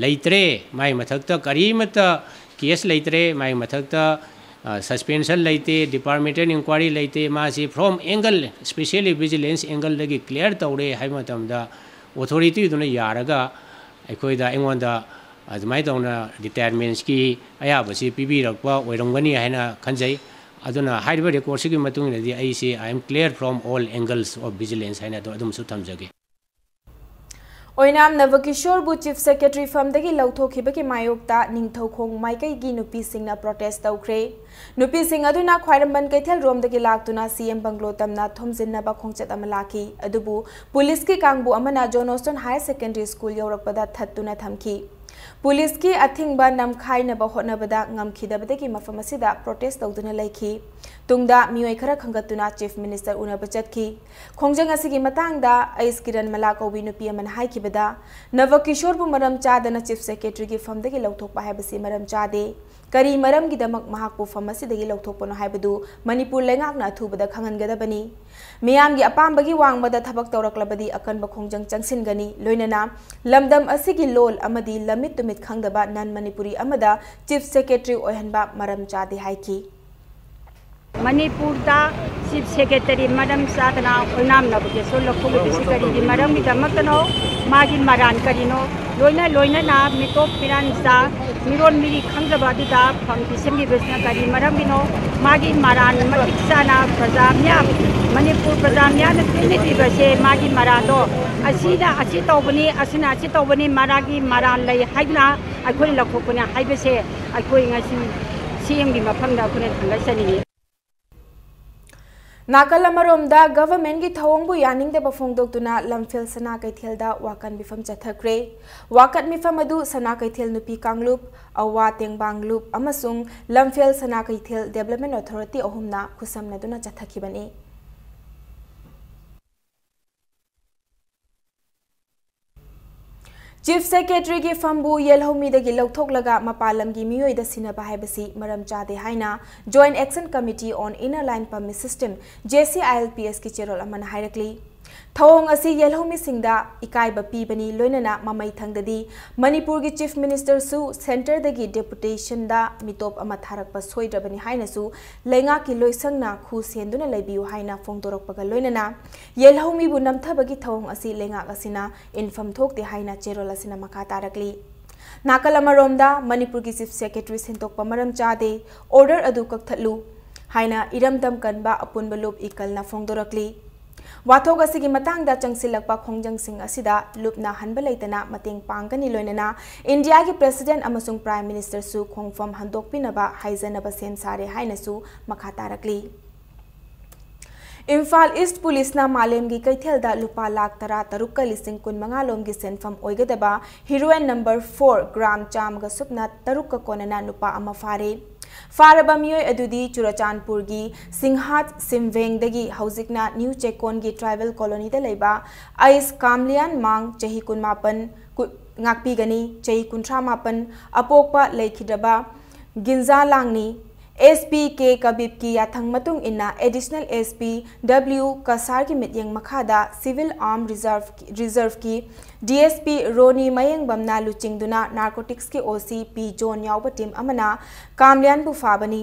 ꯂꯩꯇ꯭ꯔꯦ, ꯃꯥꯒꯤ ꯃꯊꯛꯇ ꯀꯔꯤꯃꯠꯇ case ꯂꯩꯇ꯭ꯔꯦ, ꯃꯥꯒꯤ ꯃꯊꯛꯇ, ꯑ, suspension ꯂꯩꯇꯦ, departmental inquiry ꯂꯩꯇꯦ, ꯃꯥꯁꯤ from angle, specially vigilance angle ꯗꯒꯤ clear ꯇꯧꯔꯦ ꯍꯥꯏꯕ ꯃꯇꯝꯗ authority ꯗꯨꯅ ꯌꯥꯔꯒ ꯑꯩꯈꯣꯏꯗ, ꯑꯩꯉꯣꯟꯗ ꯑꯗꯨꯃꯥꯏꯅ ꯇꯧꯅ retirement ꯀꯤ ꯑꯌꯥꯕꯁꯤ ꯄꯤꯕꯤꯔꯛꯄ ꯑꯣꯏꯔꯝꯒꯅꯤ ꯍꯥꯏꯅ ꯈꯟꯖꯩ꯫ ꯑꯗꯨꯅ ꯍꯥꯏꯔꯤꯕ record ꯁꯤꯒꯤ ꯃꯇꯨꯡ ꯏꯟꯅꯗꯤ ꯑꯩꯁꯤ I am clear from all angles of vigilance ꯍꯥꯏꯅ ꯑꯗꯨ, ꯑꯗꯨꯃꯁꯨ ꯊꯝꯖꯒꯦ꯫ ꯑꯣꯏꯅꯥꯝ ꯅꯕꯀꯤꯁꯣꯔꯕꯨ Chief Secretary ꯐꯝꯗꯒꯤ ꯂꯧꯊꯣꯛꯈꯤꯕꯒꯤ ꯃꯥꯌꯣꯛꯇ ꯅꯤꯡꯊꯧꯈꯣꯡ ꯃꯥꯏꯀꯩꯒꯤ ꯅꯨꯄꯤꯁꯤꯡꯅ protest ꯇꯧꯈ꯭ꯔꯦ꯫ ꯅꯨꯄꯤꯁꯤꯡ ꯑꯗꯨꯅ ꯈ꯭ꯋꯥꯏꯔꯝꯕꯟ ꯀꯩꯊꯦꯜꯔꯣꯝꯗꯒꯤ ꯂꯥꯛꯇꯨꯅ C M bungalow ꯇꯝꯅ ꯊꯣꯝꯖꯤꯟꯅꯕ ꯈꯣꯡꯆꯠ ꯑꯃ ꯂꯥꯛꯈꯤ꯫ ꯑꯗꯨꯕꯨ ꯄꯨꯂꯤꯁꯀꯤ ꯀꯥꯡꯕꯨ ꯑꯃꯅ John Austin Higher Secondary School ꯌꯧꯔꯛꯄꯗ ꯊꯠꯇꯨꯅ ꯊꯝꯈꯤ꯫ ꯄꯨꯂꯤꯁꯀꯤ ꯑꯊꯤꯡꯕ ꯅꯝꯈꯥꯏꯅꯕ ꯍꯣꯠꯅꯕꯗ ꯉꯝꯈꯤꯗꯕꯗꯒꯤ ꯃꯐꯝ ꯑꯁꯤꯗ protest ꯇꯧꯗꯨꯅ ꯂꯩꯈꯤ꯫ ꯇꯨꯡꯗ ꯃꯤꯑꯣꯏ ꯈꯔ ꯈꯟꯒꯠꯇꯨꯅ Chief Minister ꯎꯅꯕ ꯆꯠꯈꯤ꯫ ꯈꯣꯡꯖꯪ ꯑꯁꯤꯒꯤ ꯃꯇꯥꯡꯗ ꯑꯩꯁ ꯀꯤꯔꯟ ꯃꯂꯥ ꯀꯧꯕꯤ ꯅꯨꯄꯤ ꯑꯃꯅ ꯍꯥꯏꯈꯤꯕꯗ, ꯅꯕ ꯀꯤꯁꯣꯔꯕꯨ ꯃꯔꯝ ꯆꯥꯗꯅ Chief Secretaryꯒꯤ ꯐꯝꯗꯒꯤ ꯂꯧꯊꯣꯛꯄ ꯍꯥꯏꯕꯁꯤ ꯃꯔꯝ ꯆꯥꯗꯦ꯫ ꯀꯔꯤ ꯃꯔꯝꯒꯤꯗꯃꯛ ꯃꯍꯥꯛꯄꯨ ꯐꯝ ꯑꯁꯤꯗꯒꯤ ꯂꯧꯊꯣꯛꯄꯅꯣ ꯍꯥꯏꯕꯗꯨ ꯃꯅꯤꯄꯨꯔ ꯂꯩꯉꯥꯛꯅ ꯑꯊꯨꯕꯗ ꯈꯪꯍꯟꯒꯗꯕꯅꯤ꯫ ꯃꯤꯌꯥꯝꯒꯤ ꯑꯄꯥꯝꯕꯒꯤ ꯋꯥꯡꯃꯗ ꯊꯕꯛ ꯇꯧꯔꯛꯂꯕꯗꯤ ꯑꯀꯟꯕ ꯈꯣꯡꯖꯪ ꯆꯪꯁꯤꯟꯒꯅꯤ꯫ ꯂꯣꯏꯅꯅ ꯂꯝꯗꯝ ꯑꯁꯤꯒꯤ ꯂꯣꯜ ꯑꯃꯗꯤ ꯂꯝꯃꯤꯠ ꯇꯨꯃꯤꯠ ꯈꯪꯗꯕ non Manipuri ꯑꯃꯗ Chief Secretary ꯑꯣꯏꯍꯟꯕ ꯃꯔꯝ ꯆꯥꯗꯦ ꯍꯥꯏꯈꯤ꯫ ꯃꯅꯤꯄꯨꯔꯗ Chief Secretary ꯃꯔꯝ ꯆꯥꯗꯅ ꯑꯣꯏꯅꯥꯝ ꯅꯕ ꯀꯤꯁꯣꯔ ꯂꯧꯊꯣꯛꯂꯤꯕꯁꯤ ꯀꯔꯤꯒꯤ ꯃꯔꯝꯒꯤꯗꯃꯛꯇꯅꯣ? ꯃꯥꯒꯤ ꯃꯔꯥꯜ ꯀꯔꯤꯅꯣ? ꯂꯣꯏꯅ ꯂꯣꯏꯅꯅ ꯃꯤꯇꯣꯞ ꯐꯤꯔꯥꯟꯆꯥ, ꯃꯤꯔꯣꯟ ꯃꯤꯔꯤ ꯈꯪꯗꯕ ꯑꯗꯨꯗ ꯐꯝ ꯄꯤꯁꯤꯟꯕꯤꯕꯁꯤꯅ ꯀꯔꯤ ꯃꯔꯝꯒꯤꯅꯣ? ꯃꯥꯒꯤ ꯃꯔꯥꯜ ꯃꯇꯤꯛ ꯆꯥꯅ ꯄ꯭ꯔꯖꯥ ꯃꯤꯌꯥꯝ, ꯃꯅꯤꯄꯨꯔ ꯄ꯭ꯔꯖꯥ ꯃꯤꯌꯥꯝꯅ ꯄꯤꯅꯕꯤꯕꯁꯦ ꯃꯥꯒꯤ ꯃꯔꯥꯜꯗꯣ, ꯑꯁꯤꯅ ꯑꯁꯤ ꯇꯧꯕꯅꯤ, ꯑꯁꯤꯅ ꯑꯁꯤ ꯇꯧꯕꯅꯤ, ꯃꯔꯥꯒꯤ ꯃꯔꯥꯜ ꯂꯩ ꯍꯥꯏꯗꯨꯅ ꯑꯩꯈꯣꯏꯅ ꯂꯧꯊꯣꯛꯄꯅꯤ ꯍꯥꯏꯕꯁꯦ ꯑꯩꯈꯣꯏ ꯉꯁꯤ CMꯒꯤ ꯃꯐꯝꯗ ꯑꯩꯈꯣꯏꯅ ꯊꯥꯡꯒꯠꯆꯅꯤꯡꯉꯤ꯫ ꯅꯥꯀꯜ ꯑꯃꯔꯣꯝꯗ, governmentꯀꯤ ꯊꯧꯑꯣꯡꯕꯨ ꯌꯥꯅꯤꯡꯗꯕ ꯐꯣꯡꯗꯣꯛꯇꯨꯅ ꯂꯝꯐꯦꯜ ꯁꯅꯥ ꯀꯩꯊꯦꯜꯗ ꯋꯥꯀꯠ ꯃꯤꯐꯝ ꯆꯠꯊꯈ꯭ꯔꯦ꯫ ꯋꯥꯀꯠ ꯃꯤꯐꯝ ꯑꯗꯨ ꯁꯅꯥ ꯀꯩꯊꯦꯜ ꯅꯨꯄꯤ ꯀꯥꯡꯂꯨꯞ, ꯑꯋꯥ ꯇꯦꯡꯕꯥꯡ ꯂꯨꯞ ꯑꯃꯁꯨꯡ ꯂꯝꯐꯦꯜ ꯁꯅꯥ ꯀꯩꯊꯦꯜ Development Authority ꯑꯍꯨꯝꯅ ꯈꯨꯠꯁꯝꯅꯗꯨꯅ ꯆꯠꯊꯈꯤꯕꯅꯤ꯫ Chief Secretaryꯒꯤ ꯐꯝꯕꯨ ꯌꯦꯜꯍꯧꯃꯤꯗꯒꯤ ꯂꯧꯊꯣꯛꯂꯒ ꯃꯄꯥꯟ ꯂꯝꯒꯤ ꯃꯤꯑꯣꯏꯗ ꯁꯤꯟꯅꯕ ꯍꯥꯏꯕꯁꯤ ꯃꯔꯝ ꯆꯥꯗꯦ ꯍꯥꯏꯅ Joint Action Committee on Inner Line Permit System, JCILPSꯀꯤ ꯆꯦꯔꯣꯜ ꯑꯃꯅ ꯍꯥꯏꯔꯛꯂꯤ꯫ ꯊꯧꯑꯣꯡ ꯑꯁꯤ ꯌꯦꯜꯍꯧꯃꯤꯁꯤꯡꯗ ꯏꯀꯥꯏꯕ ꯄꯤꯕꯅꯤ, ꯂꯣꯏꯅꯅ ꯃꯃꯩ ꯊꯪꯗꯗꯤ ꯃꯅꯤꯄꯨꯔꯒꯤ Chief Ministerꯁꯨ centreꯗꯒꯤ deputationꯗ ꯃꯤꯇꯣꯞ ꯑꯃ ꯊꯥꯔꯛꯄ ꯁꯣꯏꯗ꯭ꯔꯕꯅꯤ ꯍꯥꯏꯅꯁꯨ ꯂꯩꯉꯥꯛꯀꯤ ꯂꯣꯏꯁꯪꯅ ꯈꯨ ꯁꯦꯟꯗꯨꯅ ꯂꯩꯕꯤꯌꯨ ꯍꯥꯏꯅ ꯐꯣꯡꯗꯣꯔꯛꯄꯒ ꯂꯣꯏꯅꯅ ꯌꯦꯜꯍꯧꯃꯤꯕꯨ ꯅꯝꯊꯕꯒꯤ ꯊꯧꯑꯣꯡ ꯑꯁꯤ ꯂꯩꯉꯥꯛ ꯑꯁꯤꯅ ꯏꯟꯐꯝ ꯊꯣꯛꯇꯦ ꯍꯥꯏꯅ ꯆꯦꯔꯣꯜ ꯑꯁꯤꯅ ꯃꯈꯥ ꯇꯥꯔꯛꯂꯤ꯫ ꯅꯥꯀꯜ ꯑꯃꯔꯣꯝꯗ, ꯃꯅꯤꯄꯨꯔꯒꯤ Chief Secretary ꯁꯦꯡꯗꯣꯛꯄ ꯃꯔꯝ ꯆꯥꯗꯦ, order ꯑꯗꯨ ꯀꯛꯊꯠꯂꯨ ꯍꯥꯏꯅ ꯏꯔꯝꯗꯝ ꯀꯟꯕ ꯑꯄꯨꯟꯕ ꯂꯨꯞ ꯏꯀꯜꯅ ꯐꯣꯡꯗꯣꯔꯛꯂꯤ꯫ ꯋꯥꯊꯣꯛ ꯑꯁꯤꯒꯤ ꯃꯇꯥꯡꯗ ꯆꯪꯁꯤꯜꯂꯛꯄ ꯈꯣꯡꯖꯪꯁꯤꯡ ꯑꯁꯤꯗ ꯂꯨꯞꯅ ꯍꯟꯕ ꯂꯩꯇꯅ ꯃꯇꯦꯡ ꯄꯥꯡꯒꯅꯤ, ꯂꯣꯏꯅꯅ ꯏꯟꯗꯤꯌꯥꯒꯤ President ꯑꯃꯁꯨꯡ Prime Ministerꯁꯨ ꯈꯣꯡꯐꯝ ꯍꯟꯗꯣꯛꯄꯤꯅꯕ ꯍꯥꯏꯖꯅꯕ ꯁꯦꯝ ꯁꯥꯔꯦ ꯍꯥꯏꯅꯁꯨ ꯃꯈꯥ ꯇꯥꯔꯛꯂꯤ꯫ ꯏꯝꯐꯥꯜ East Policeꯅ ꯃꯥꯂꯦꯝꯒꯤ ꯀꯩꯊꯦꯜꯗ ꯂꯨꯄꯥ ꯂꯥꯈ ꯇꯔꯥ ꯇꯔꯨꯛꯀ ꯂꯤꯁꯤꯡ ꯀꯨꯟ ꯃꯉꯥ ꯂꯣꯝꯒꯤ ꯁꯦꯟꯐꯝ ꯑꯣꯏꯒꯗꯕ heroin number four gram ꯆꯥꯝꯃꯒ ꯁꯨꯞꯅ ꯇꯔꯨꯛꯀ ꯀꯣꯟꯅꯅ ꯅꯨꯄꯥ ꯑꯃ ꯐꯥꯔꯦ꯫ ꯐꯥꯔꯕ ꯃꯤꯑꯣꯏ ꯑꯗꯨꯗꯤ ꯆꯨꯔꯆꯥꯟꯄꯨꯔꯒꯤ ꯁꯤꯡꯍꯥꯠ ꯁꯤꯝꯚꯦꯡꯗꯒꯤ, ꯍꯧꯖꯤꯛꯅ ꯅ꯭ꯌꯨ ꯆꯦꯀꯣꯟꯒꯤ ꯇ꯭ꯔꯥꯏꯕꯦꯜ ꯀꯣꯂꯣꯅꯤꯗ ꯂꯩꯕ ꯑꯩꯁ ꯀꯥꯝꯂꯤꯌꯥꯟ ꯃꯥꯡ, ꯆꯍꯤ ꯀꯨꯟꯃꯥꯄꯟ, ꯀꯨ-, ꯉꯥꯛꯄꯤꯒꯅꯤ, ꯆꯍꯤ ꯀꯨꯟꯊ꯭ꯔꯥ ꯃꯥꯄꯟ, ꯑꯄꯣꯛꯄ ꯂꯩꯈꯤꯗ꯭ꯔꯕ ꯒꯤꯟꯖꯥ ꯂꯥꯡꯅꯤ꯫ ꯑꯦꯁ ꯄꯤ ꯀꯦ ꯀꯕꯤꯞꯀꯤ ꯌꯥꯊꯪ ꯃꯇꯨꯡ ꯏꯟꯅ, ꯑꯦꯗꯤꯁꯅꯦꯜ ꯑꯦꯁ ꯄꯤ ꯗꯕ꯭ꯂꯤꯎ ꯀꯁꯥꯔꯒꯤ ꯃꯤꯠꯌꯦꯡ ꯃꯈꯥꯗ civil ꯑꯥꯔꯝ reserve, ꯔꯤꯖꯔꯚꯀꯤ D S P ꯔꯣꯅꯤ ꯃꯌꯦꯡꯕꯝꯅ ꯂꯨꯆꯤꯡꯗꯨꯅ ꯅꯥꯔꯀꯣꯇꯤꯛꯁꯀꯤ ꯑꯣ ꯁꯤ ꯄꯤ ꯖꯣꯟ ꯌꯥꯎꯕ ꯇꯤꯝ ꯑꯃꯅ ꯀꯥꯝꯂꯤꯌꯥꯟꯕꯨ ꯐꯥꯕꯅꯤ꯫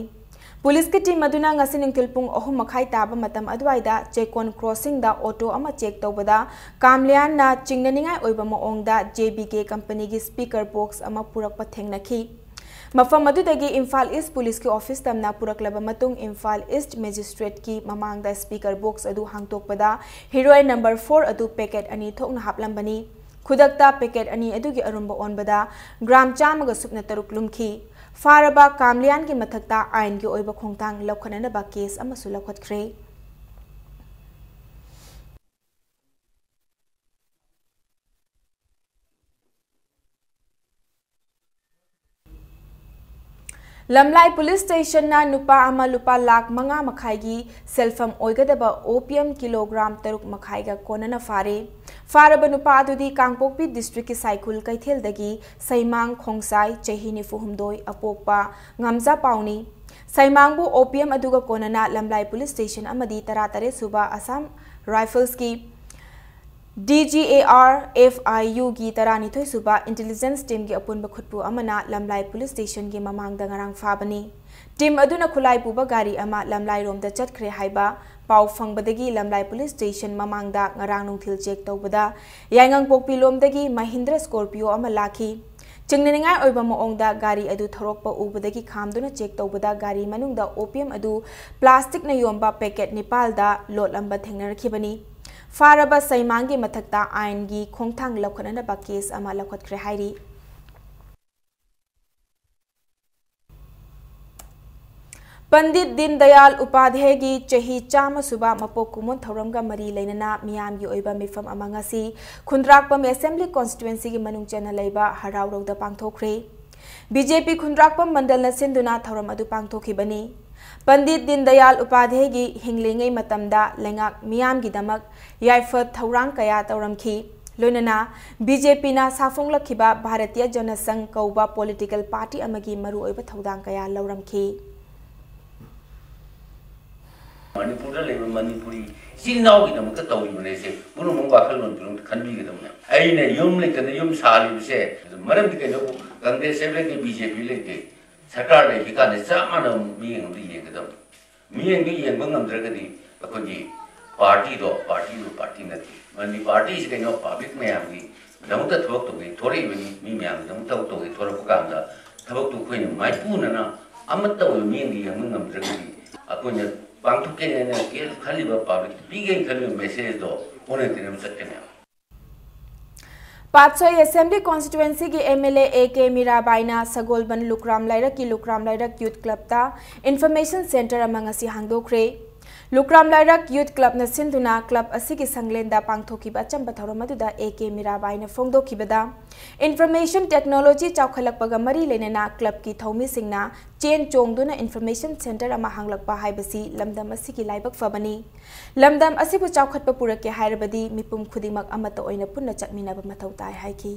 ꯄꯨꯂꯤꯁꯀꯤ ꯇꯤꯝ ꯑꯗꯨꯅ ꯉꯁꯤ ꯅꯨꯡꯊꯤꯜ ꯄꯨꯡ ꯑꯍꯨꯝ ꯃꯈꯥꯏ ꯇꯥꯕ ꯃꯇꯝ ꯑꯗꯨꯋꯥꯏꯗ ꯆꯦꯀꯣꯟ ꯀ꯭ꯔꯣꯁꯤꯡꯗ ꯑꯣꯇꯣ ꯑꯃ ꯆꯦꯛ ꯇꯧꯕꯗ ꯀꯥꯝꯂꯤꯌꯥꯟꯅ ꯆꯤꯡꯅꯅꯤꯡꯉꯥꯏ ꯑꯣꯏꯕ ꯃꯑꯣꯡꯗ ꯖꯦ ꯕꯤ ꯀꯦ ꯀꯝꯄꯅꯤꯒꯤ ꯁ꯭ꯄꯤꯀꯔ ꯕꯣꯛꯁ ꯑꯃ ꯄꯨꯔꯛꯄ ꯊꯦꯡꯅꯈꯤ꯫ ꯃꯐꯝ ꯑꯗꯨꯗꯒꯤ ꯏꯝꯐꯥꯜ ꯏꯁ ꯄꯨꯂꯤꯁꯀꯤ ꯑꯣꯐꯤꯁ ꯇꯝꯅ ꯄꯨꯔꯛꯂꯕ ꯃꯇꯨꯡ, ꯏꯝꯐꯥꯜ ꯏꯁ ꯃꯦꯖꯤꯁꯇ꯭ꯔꯦꯠꯀꯤ ꯃꯃꯥꯡꯗ ꯁ꯭ꯄꯤꯀꯔ ꯕꯣꯛꯁ ꯑꯗꯨ ꯍꯥꯡꯗꯣꯛꯄꯗ ꯍꯤꯔꯣꯏꯟ ꯅꯝꯕꯔ ꯐꯣꯔ ꯑꯗꯨ ꯄꯦꯀꯦꯠ ꯑꯅꯤ ꯊꯣꯛꯅ ꯍꯥꯞꯂꯝꯕꯅꯤ꯫ ꯈꯨꯗꯛꯇ ꯄꯦꯀꯦꯠ ꯑꯅꯤ ꯑꯗꯨꯒꯤ ꯑꯔꯨꯝꯕ ꯑꯣꯟꯕꯗ ꯒ꯭ꯔꯥꯝ ꯆꯥꯝꯃꯒ ꯁꯨꯞꯅ ꯇꯔꯨꯛ ꯂꯨꯝꯈꯤ꯫ ꯐꯥꯔꯕ ꯀꯥꯝꯂꯤꯌꯥꯟꯒꯤ ꯃꯊꯛꯇ ꯑꯥꯏꯟꯒꯤ ꯑꯣꯏꯕ ꯈꯣꯡꯊꯥꯡ ꯂꯧꯈꯠꯅꯅꯕ ꯀꯦꯁ ꯑꯃꯁꯨ ꯂꯧꯈꯠꯈ꯭ꯔꯦ꯫ ꯂꯝꯂꯥꯏ ꯄꯨꯂꯤꯁ ꯁ꯭ꯇꯦꯁꯟꯅ ꯅꯨꯄꯥ ꯑꯃ ꯂꯨꯄꯥ ꯂꯥꯈ ꯃꯉꯥ ꯃꯈꯥꯏꯒꯤ ꯁꯦꯜꯐꯝ ꯑꯣꯏꯒꯗꯕ ꯑꯣꯄꯤꯌꯝ ꯀꯤꯂꯣꯒ꯭ꯔꯥꯝ ꯇꯔꯨꯛ ꯃꯈꯥꯏꯒ ꯀꯣꯟꯅꯅ ꯐꯥꯔꯦ꯫ ꯐꯥꯔꯕ ꯅꯨꯄꯥ ꯑꯗꯨꯗꯤ ꯀꯥꯡꯄꯣꯛꯄꯤ ꯗꯤꯁꯇ꯭ꯔꯤꯛꯀꯤ ꯁꯥꯏꯈꯨꯜ ꯀꯩꯊꯦꯜꯗꯒꯤ ꯁꯩꯃꯥꯡ ꯈꯣꯡꯁꯥꯏ, ꯆꯍꯤ ꯅꯤꯐꯨ ꯍꯨꯝꯗꯣꯏ, ꯑꯄꯣꯛꯄ ꯉꯝꯖꯥ ꯄꯥꯎꯅꯤ꯫ ꯁꯩꯃꯥꯡꯕꯨ ꯑꯣꯄꯤꯌꯝ ꯑꯗꯨꯒ ꯀꯣꯟꯅꯅ ꯂꯝꯂꯥꯏ ꯄꯨꯂꯤꯁ ꯁ꯭ꯇꯦꯁꯟ ꯑꯃꯗꯤ ꯇꯔꯥꯇꯔꯦꯠ ꯁꯨꯕ Assam ꯔꯥꯏꯐꯜꯁꯀꯤ D G A R F ꯑꯥꯏ ꯌꯨꯒꯤ ꯇꯔꯥꯅꯤꯊꯣꯏ ꯁꯨꯕ ꯏꯟꯇꯦꯂꯤꯖꯦꯟꯁ ꯇꯤꯝꯒꯤ ꯑꯄꯨꯟꯕ ꯈꯨꯠꯄꯨ ꯑꯃꯅ ꯂꯝꯂꯥꯏ ꯄꯨꯂꯤꯁ ꯁ꯭ꯇꯦꯁꯟꯒꯤ ꯃꯃꯥꯡꯗ ꯉꯔꯥꯡ ꯐꯥꯕꯅꯤ꯫ ꯇꯤꯝ ꯑꯗꯨꯅ ꯈꯨꯠꯂꯥꯏ ꯄꯨꯕ ꯒꯥꯔꯤ ꯑꯃ ꯂꯝꯂꯥꯏꯔꯣꯝꯗ ꯆꯠꯈ꯭ꯔꯦ ꯍꯥꯏꯕ ꯄꯥꯎ ꯐꯪꯕꯗꯒꯤ ꯂꯝꯂꯥꯏ ꯄꯨꯂꯤꯁ ꯁ꯭ꯇꯦꯁꯟ ꯃꯃꯥꯡꯗ ꯉꯔꯥꯡ ꯅꯨꯡꯊꯤꯜ ꯆꯦꯛ ꯇꯧꯕꯗ ꯌꯥꯏꯉꯪꯄꯣꯛꯄꯤꯂꯣꯝꯗꯒꯤ ꯃꯍꯤꯟꯗ꯭ꯔ ꯁ꯭ꯀꯣꯔꯄꯤꯌꯣ ꯑꯃ ꯂꯥꯛꯈꯤ꯫ ꯆꯤꯡꯅꯅꯤꯡꯉꯥꯏ ꯑꯣꯏꯕ ꯃꯑꯣꯡꯗ ꯒꯥꯔꯤ ꯑꯗꯨ ꯊꯧꯔꯛꯄ ꯎꯕꯗꯒꯤ ꯈꯥꯝꯗꯨꯅ ꯆꯦꯛ ꯇꯧꯕꯗ ꯒꯥꯔꯤ ꯃꯅꯨꯡꯗ ꯑꯣꯄꯤꯌꯝ ꯑꯗꯨ ꯄ꯭ꯂꯥꯁꯇꯤꯛꯅ ꯌꯣꯝꯕ ꯄꯦꯀꯦꯠ ꯅꯤꯄꯥꯜꯗ ꯂꯣꯠꯂꯝꯕ ꯊꯦꯡꯅꯔꯛꯈꯤꯕꯅꯤ꯫ ꯐꯥꯔꯕ ꯁꯩꯃꯥꯡꯒꯤ ꯃꯊꯛꯇ ꯑꯥꯏꯟꯒꯤ ꯈꯣꯡꯊꯥꯡ ꯂꯧꯈꯠꯅꯅꯕ ꯀꯦꯁ ꯑꯃ ꯂꯧꯈꯠꯈ꯭ꯔꯦ ꯍꯥꯏꯔꯤ꯫ ꯄꯟꯗꯤꯠ ꯗꯤꯟ ꯗꯌꯥꯜ ꯎꯄꯥꯙ꯭ꯌꯥꯌꯒꯤ ꯆꯍꯤ ꯆꯥꯝꯃ ꯁꯨꯕ ꯃꯄꯣꯛ ꯀꯨꯝꯑꯣꯟ ꯊꯧꯔꯝꯒ ꯃꯔꯤ ꯂꯩꯅꯅ ꯃꯤꯌꯥꯝꯒꯤ ꯑꯣꯏꯕ ꯃꯤꯐꯝ ꯑꯃ ꯉꯁꯤ ꯈꯨꯟꯗ꯭ꯔꯥꯛꯄꯝ ꯑꯦꯁꯦꯝꯕ꯭ꯂꯤ ꯀꯣꯟꯁꯇꯤꯇ꯭ꯋꯦꯟꯁꯤꯒꯤ ꯃꯅꯨꯡ ꯆꯟꯅ ꯂꯩꯕ ꯍꯔꯥꯎꯔꯧꯗ ꯄꯥꯡꯊꯣꯛꯈ꯭ꯔꯦ꯫ ꯕꯤ ꯖꯦ ꯄꯤ ꯈꯨꯟꯗ꯭ꯔꯥꯛꯄꯝ ꯃꯟꯗꯜꯅ ꯁꯤꯟꯗꯨꯅ ꯊꯧꯔꯝ ꯑꯗꯨ ꯄꯥꯡꯊꯣꯛꯈꯤꯕꯅꯤ꯫ ꯄꯟꯗꯤꯠ ꯗꯤꯟꯗꯌꯥꯜ ꯎꯄꯥꯙ꯭ꯌꯥꯌꯒꯤ ꯍꯤꯡꯂꯤꯉꯩ ꯃꯇꯝꯗ ꯂꯩꯉꯥꯛ ꯃꯤꯌꯥꯝꯒꯤꯗꯃꯛ ꯌꯥꯏꯐ ꯊꯧꯔꯥꯡ ꯀꯌꯥ ꯇꯧꯔꯝꯈꯤ꯫ ꯂꯣꯏꯅꯅ ꯕꯤ ꯖꯦ ꯄꯤꯅ ꯁꯥꯐꯣꯡꯂꯛꯈꯤꯕ ꯚꯥꯔꯇꯤꯌ ꯖꯅ ꯁꯪꯘ ꯀꯧꯕ ꯄꯣꯂꯤꯇꯤꯀꯦꯜ ꯄꯥꯔꯇꯤ ꯑꯃꯒꯤ ꯃꯔꯨꯑꯣꯏꯕ ꯊꯧꯗꯥꯡ ꯀꯌꯥ ꯂꯧꯔꯝꯈꯤ꯫ ꯃꯅꯤꯄꯨꯔꯗ ꯂꯩꯕ ꯃꯅꯤꯄꯨꯔꯤ ꯏꯆꯤꯜ ꯏꯅꯥꯎꯒꯤꯗꯃꯛꯇ ꯇꯧꯔꯤꯕꯅꯦ꯫ ꯁꯦ ꯄꯨꯝꯅꯃꯛ ꯋꯥꯈꯜꯂꯣꯟ ꯄꯨꯝꯅꯃꯛ ꯈꯟꯕꯤꯒꯗꯕꯅꯦ꯫ ꯑꯩꯅ ꯌꯨꯝ ꯂꯩꯇꯅ ꯌꯨꯝ ꯁꯥꯔꯤꯕꯁꯦ ꯃꯔꯝꯗꯤ ꯀꯩꯅꯣ? ꯀꯪꯒ꯭ꯔꯦꯁ ꯂꯩꯇꯦ, ꯕꯤ ꯖꯦ ꯄꯤ ꯂꯩꯇꯦ꯫ ꯁꯔꯀꯥꯔ ꯂꯩꯔꯤꯀꯥꯟꯗ ꯆꯞ ꯃꯥꯟꯅꯕ ꯃꯤꯠꯌꯦꯡ ꯑꯃꯗ ꯌꯦꯡꯒꯗꯕꯅꯤ꯫ ꯃꯤꯠꯌꯦꯡꯗꯨ ꯌꯦꯡꯕ ꯉꯝꯗ꯭ꯔꯒꯗꯤ ꯑꯩꯈꯣꯏꯒꯤ ꯄꯥꯔꯇꯤꯗꯣ, ꯄꯥꯔꯇꯤꯗꯣ ꯄꯥꯔꯇꯤ ꯅꯠꯇꯦ꯫ ꯃꯔꯝꯗꯤ ꯄꯥꯔꯇꯤꯁꯤ ꯀꯩꯅꯣ? ꯄꯕ꯭ꯂꯤꯛ ꯃꯌꯥꯝꯒꯤꯗꯃꯛꯇ ꯊꯕꯛ ꯇꯧꯒꯦ ꯊꯣꯔꯛꯏꯕꯅꯤ꯫ ꯃꯤ ꯃꯌꯥꯝꯒꯤꯗꯃꯛ ꯊꯕꯛ ꯇꯧꯒꯦ ꯊꯣꯔꯛꯄ ꯀꯥꯟꯗ ꯊꯕꯛꯇꯨ ꯑꯩꯈꯣꯏꯅ ꯃꯥꯏꯄꯨꯅꯅ ꯑꯃꯠꯇ ꯑꯣꯏꯕ ꯃꯤꯠꯌꯦꯡꯗ ꯌꯦꯡꯕ ꯉꯝꯗ꯭ꯔꯒꯗꯤ ꯑꯩꯈꯣꯏꯅ ꯄꯥꯡꯊꯣꯛꯀꯦ ꯍꯥꯏꯅ ꯈꯜꯂꯤꯕ, ꯄꯕ꯭ꯂꯤꯛꯇ ꯄꯤꯒꯦꯅ ꯈꯜꯂꯤꯕ ꯃꯦꯁꯦꯖꯇꯣ ꯑꯣꯟꯅ ꯇꯩꯅꯕ ꯆꯠꯀꯅꯦꯕ꯫ ꯄꯥꯠꯁꯣꯏ ꯑꯦꯁꯦꯝꯕ꯭ꯂꯤ ꯀꯣꯟꯁꯇꯤꯇ꯭ꯋꯦꯟꯁꯤꯒꯤ M L A A K ꯃꯤꯔꯥꯕꯥꯏꯅ ꯁꯒꯣꯜꯕꯟ ꯂꯨꯀ꯭ꯔꯥꯝ ꯂꯥꯏꯔꯛꯀꯤ ꯂꯨꯀ꯭ꯔꯥꯝ ꯂꯥꯏꯔꯛ ꯌꯨꯠ ꯀ꯭ꯂꯕꯇ ꯏꯟꯐꯣꯔꯃꯦꯁꯟ ꯁꯦꯟꯇꯔ ꯑꯃ ꯉꯁꯤ ꯍꯥꯡꯗꯣꯛꯈ꯭ꯔꯦ꯫ ꯂꯨꯀ꯭ꯔꯥꯝ ꯂꯥꯏꯔꯛ ꯌꯨꯠ ꯀ꯭ꯂꯕꯅ ꯁꯤꯟꯗꯨꯅ ꯀ꯭ꯂꯕ ꯑꯁꯤꯒꯤ ꯁꯪꯂꯦꯟꯗ ꯄꯥꯡꯊꯣꯛꯈꯤꯕ ꯑꯆꯝꯕ ꯊꯧꯔꯝ ꯑꯗꯨꯗ ꯑꯦ ꯀꯦ ꯃꯤꯔꯥꯕꯥꯏꯅ ꯐꯣꯡꯗꯣꯛꯈꯤꯕꯗ, ꯏꯟꯐꯣꯔꯃꯦꯁꯟ ꯇꯦꯛꯅꯣꯂꯣꯖꯤ ꯆꯥꯎꯈꯠꯂꯛꯄꯒ ꯃꯔꯤ ꯂꯩꯅꯅ ꯀ꯭ꯂꯕꯀꯤ ꯊꯧꯃꯤꯁꯤꯡꯅ ꯆꯦꯟ ꯆꯣꯡꯗꯨꯅ ꯏꯟꯐꯣꯔꯃꯦꯁꯟ ꯁꯦꯟꯇꯔ ꯑꯃ ꯍꯥꯡꯂꯛꯄ ꯍꯥꯏꯕꯁꯤ ꯂꯝꯗꯝ ꯑꯁꯤꯒꯤ ꯂꯥꯏꯕꯛ ꯐꯕꯅꯤ꯫ ꯂꯝꯗꯝ ꯑꯁꯤꯕꯨ ꯆꯥꯎꯈꯠꯄ ꯄꯨꯔꯛꯀꯦ ꯍꯥꯏꯔꯕꯗꯤ ꯃꯤꯄꯨꯝ ꯈꯨꯗꯤꯡꯃꯛ ꯑꯃꯠꯇ ꯑꯣꯏꯅ ꯄꯨꯟꯅ ꯆꯠꯃꯤꯟꯅꯕ ꯃꯊꯧ ꯇꯥꯏ ꯍꯥꯏꯈꯤ꯫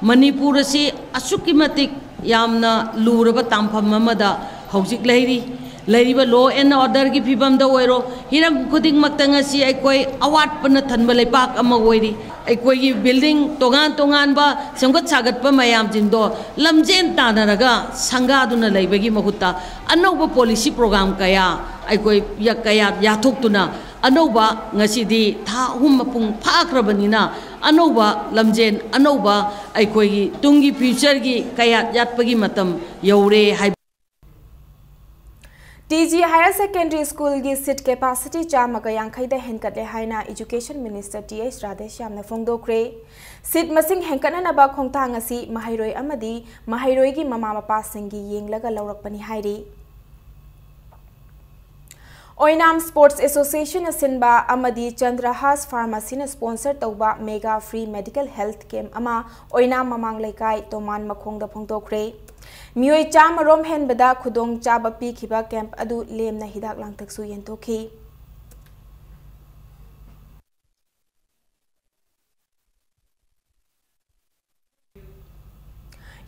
ꯃꯅꯤꯄꯨꯔ ꯑꯁꯤ ꯑꯁꯨꯛꯀꯤ ꯃꯇꯤꯛ ꯌꯥꯝꯅ ꯂꯨꯔꯕ ꯇꯥꯡꯐꯝ ꯑꯃꯗ ꯍꯧꯖꯤꯛ ꯂꯩꯔꯤ꯫ ꯂꯩꯔꯤꯕ law and orderꯒꯤ ꯐꯤꯕꯝꯗ ꯑꯣꯏꯔꯣ, ꯍꯤꯔꯝ ꯈꯨꯗꯤꯡꯃꯛꯇ ꯉꯁꯤ ꯑꯩꯈꯣꯏ ꯑꯋꯥꯠꯄꯅ ꯊꯟꯕ ꯂꯩꯄꯥꯛ ꯑꯃ ꯑꯣꯏꯔꯤ꯫ ꯑꯩꯈꯣꯏꯒꯤ building ꯇꯣꯉꯥꯟ ꯇꯣꯉꯥꯟꯕ ꯁꯦꯝꯒꯠ ꯁꯥꯒꯠꯄ ꯃꯌꯥꯝꯁꯤꯡꯗꯣ ꯂꯝꯖꯦꯟ ꯇꯥꯟꯅꯔꯒ ꯁꯪꯒꯥꯗꯨꯅ ꯂꯩꯕꯒꯤ ꯃꯍꯨꯠꯇ ꯑꯅꯧꯕ policy program ꯀꯌꯥ ꯑꯩꯈꯣꯏ ꯌ-, ꯀꯌꯥ ꯌꯥꯊꯣꯛꯇꯨꯅ ꯑꯅꯧꯕ, ꯉꯁꯤꯗꯤ ꯊꯥ ꯑꯍꯨꯝ ꯃꯄꯨꯡ ꯐꯥꯈ꯭ꯔꯕꯅꯤꯅ, ꯑꯅꯧꯕ ꯂꯝꯖꯦꯟ, ꯑꯅꯧꯕ ꯑꯩꯈꯣꯏꯒꯤ ꯇꯨꯡꯒꯤ futureꯒꯤ ꯀꯌꯥꯠ ꯌꯥꯠꯄꯒꯤ ꯃꯇꯝ ꯌꯧꯔꯦ ꯍꯥꯏꯕ꯫ ꯇꯤ ꯖꯤ Higher Secondary Schoolꯒꯤ seat capacity ꯆꯥꯝꯃꯒ ꯌꯥꯡꯈꯩꯗ ꯍꯦꯟꯒꯠꯂꯦ ꯍꯥꯏꯅ Education Minister ꯇꯤ ꯑꯩꯆ ꯔꯥꯙꯦꯁ꯭ꯌꯥꯝꯅ ꯐꯣꯡꯗꯣꯛꯈ꯭ꯔꯦ꯫ Seat ꯃꯁꯤꯡ ꯍꯦꯟꯒꯠꯅꯅꯕ ꯈꯣꯡꯊꯥꯡ ꯑꯁꯤ ꯃꯍꯩꯔꯣꯏ ꯑꯃꯗꯤ ꯃꯍꯩꯔꯣꯏꯒꯤ ꯃꯃꯥ ꯃꯄꯥꯁꯤꯡꯒꯤ ꯌꯦꯡꯂꯒ ꯂꯧꯔꯛꯄꯅꯤ ꯍꯥꯏꯔꯤ꯫ ꯑꯣꯏꯅꯥꯝ Sports Associationꯅ ꯁꯤꯟꯕ ꯑꯃꯗꯤ ꯆꯟꯗ꯭ꯔꯍꯥꯁ Pharmacyꯅ sponsor ꯇꯧꯕ mega free medical health camp ꯑꯃ ꯑꯣꯏꯅꯥꯝ ꯃꯃꯥꯡ ꯂꯩꯀꯥꯏ ꯇꯣꯃꯥꯟ ꯃꯈꯣꯡꯗ ꯐꯣꯡꯗꯣꯛꯈ꯭ꯔꯦ꯫ ꯃꯤꯑꯣꯏ ꯆꯥꯝꯃ ꯔꯣꯝ ꯍꯦꯟꯕꯗ ꯈꯨꯗꯣꯡꯆꯥꯕ ꯄꯤꯈꯤꯕ camp ꯑꯗꯨ ꯂꯦꯝꯅ ꯍꯤꯗꯥꯛ ꯂꯥꯡꯊꯛꯁꯨ ꯌꯦꯟꯊꯣꯛꯈꯤ꯫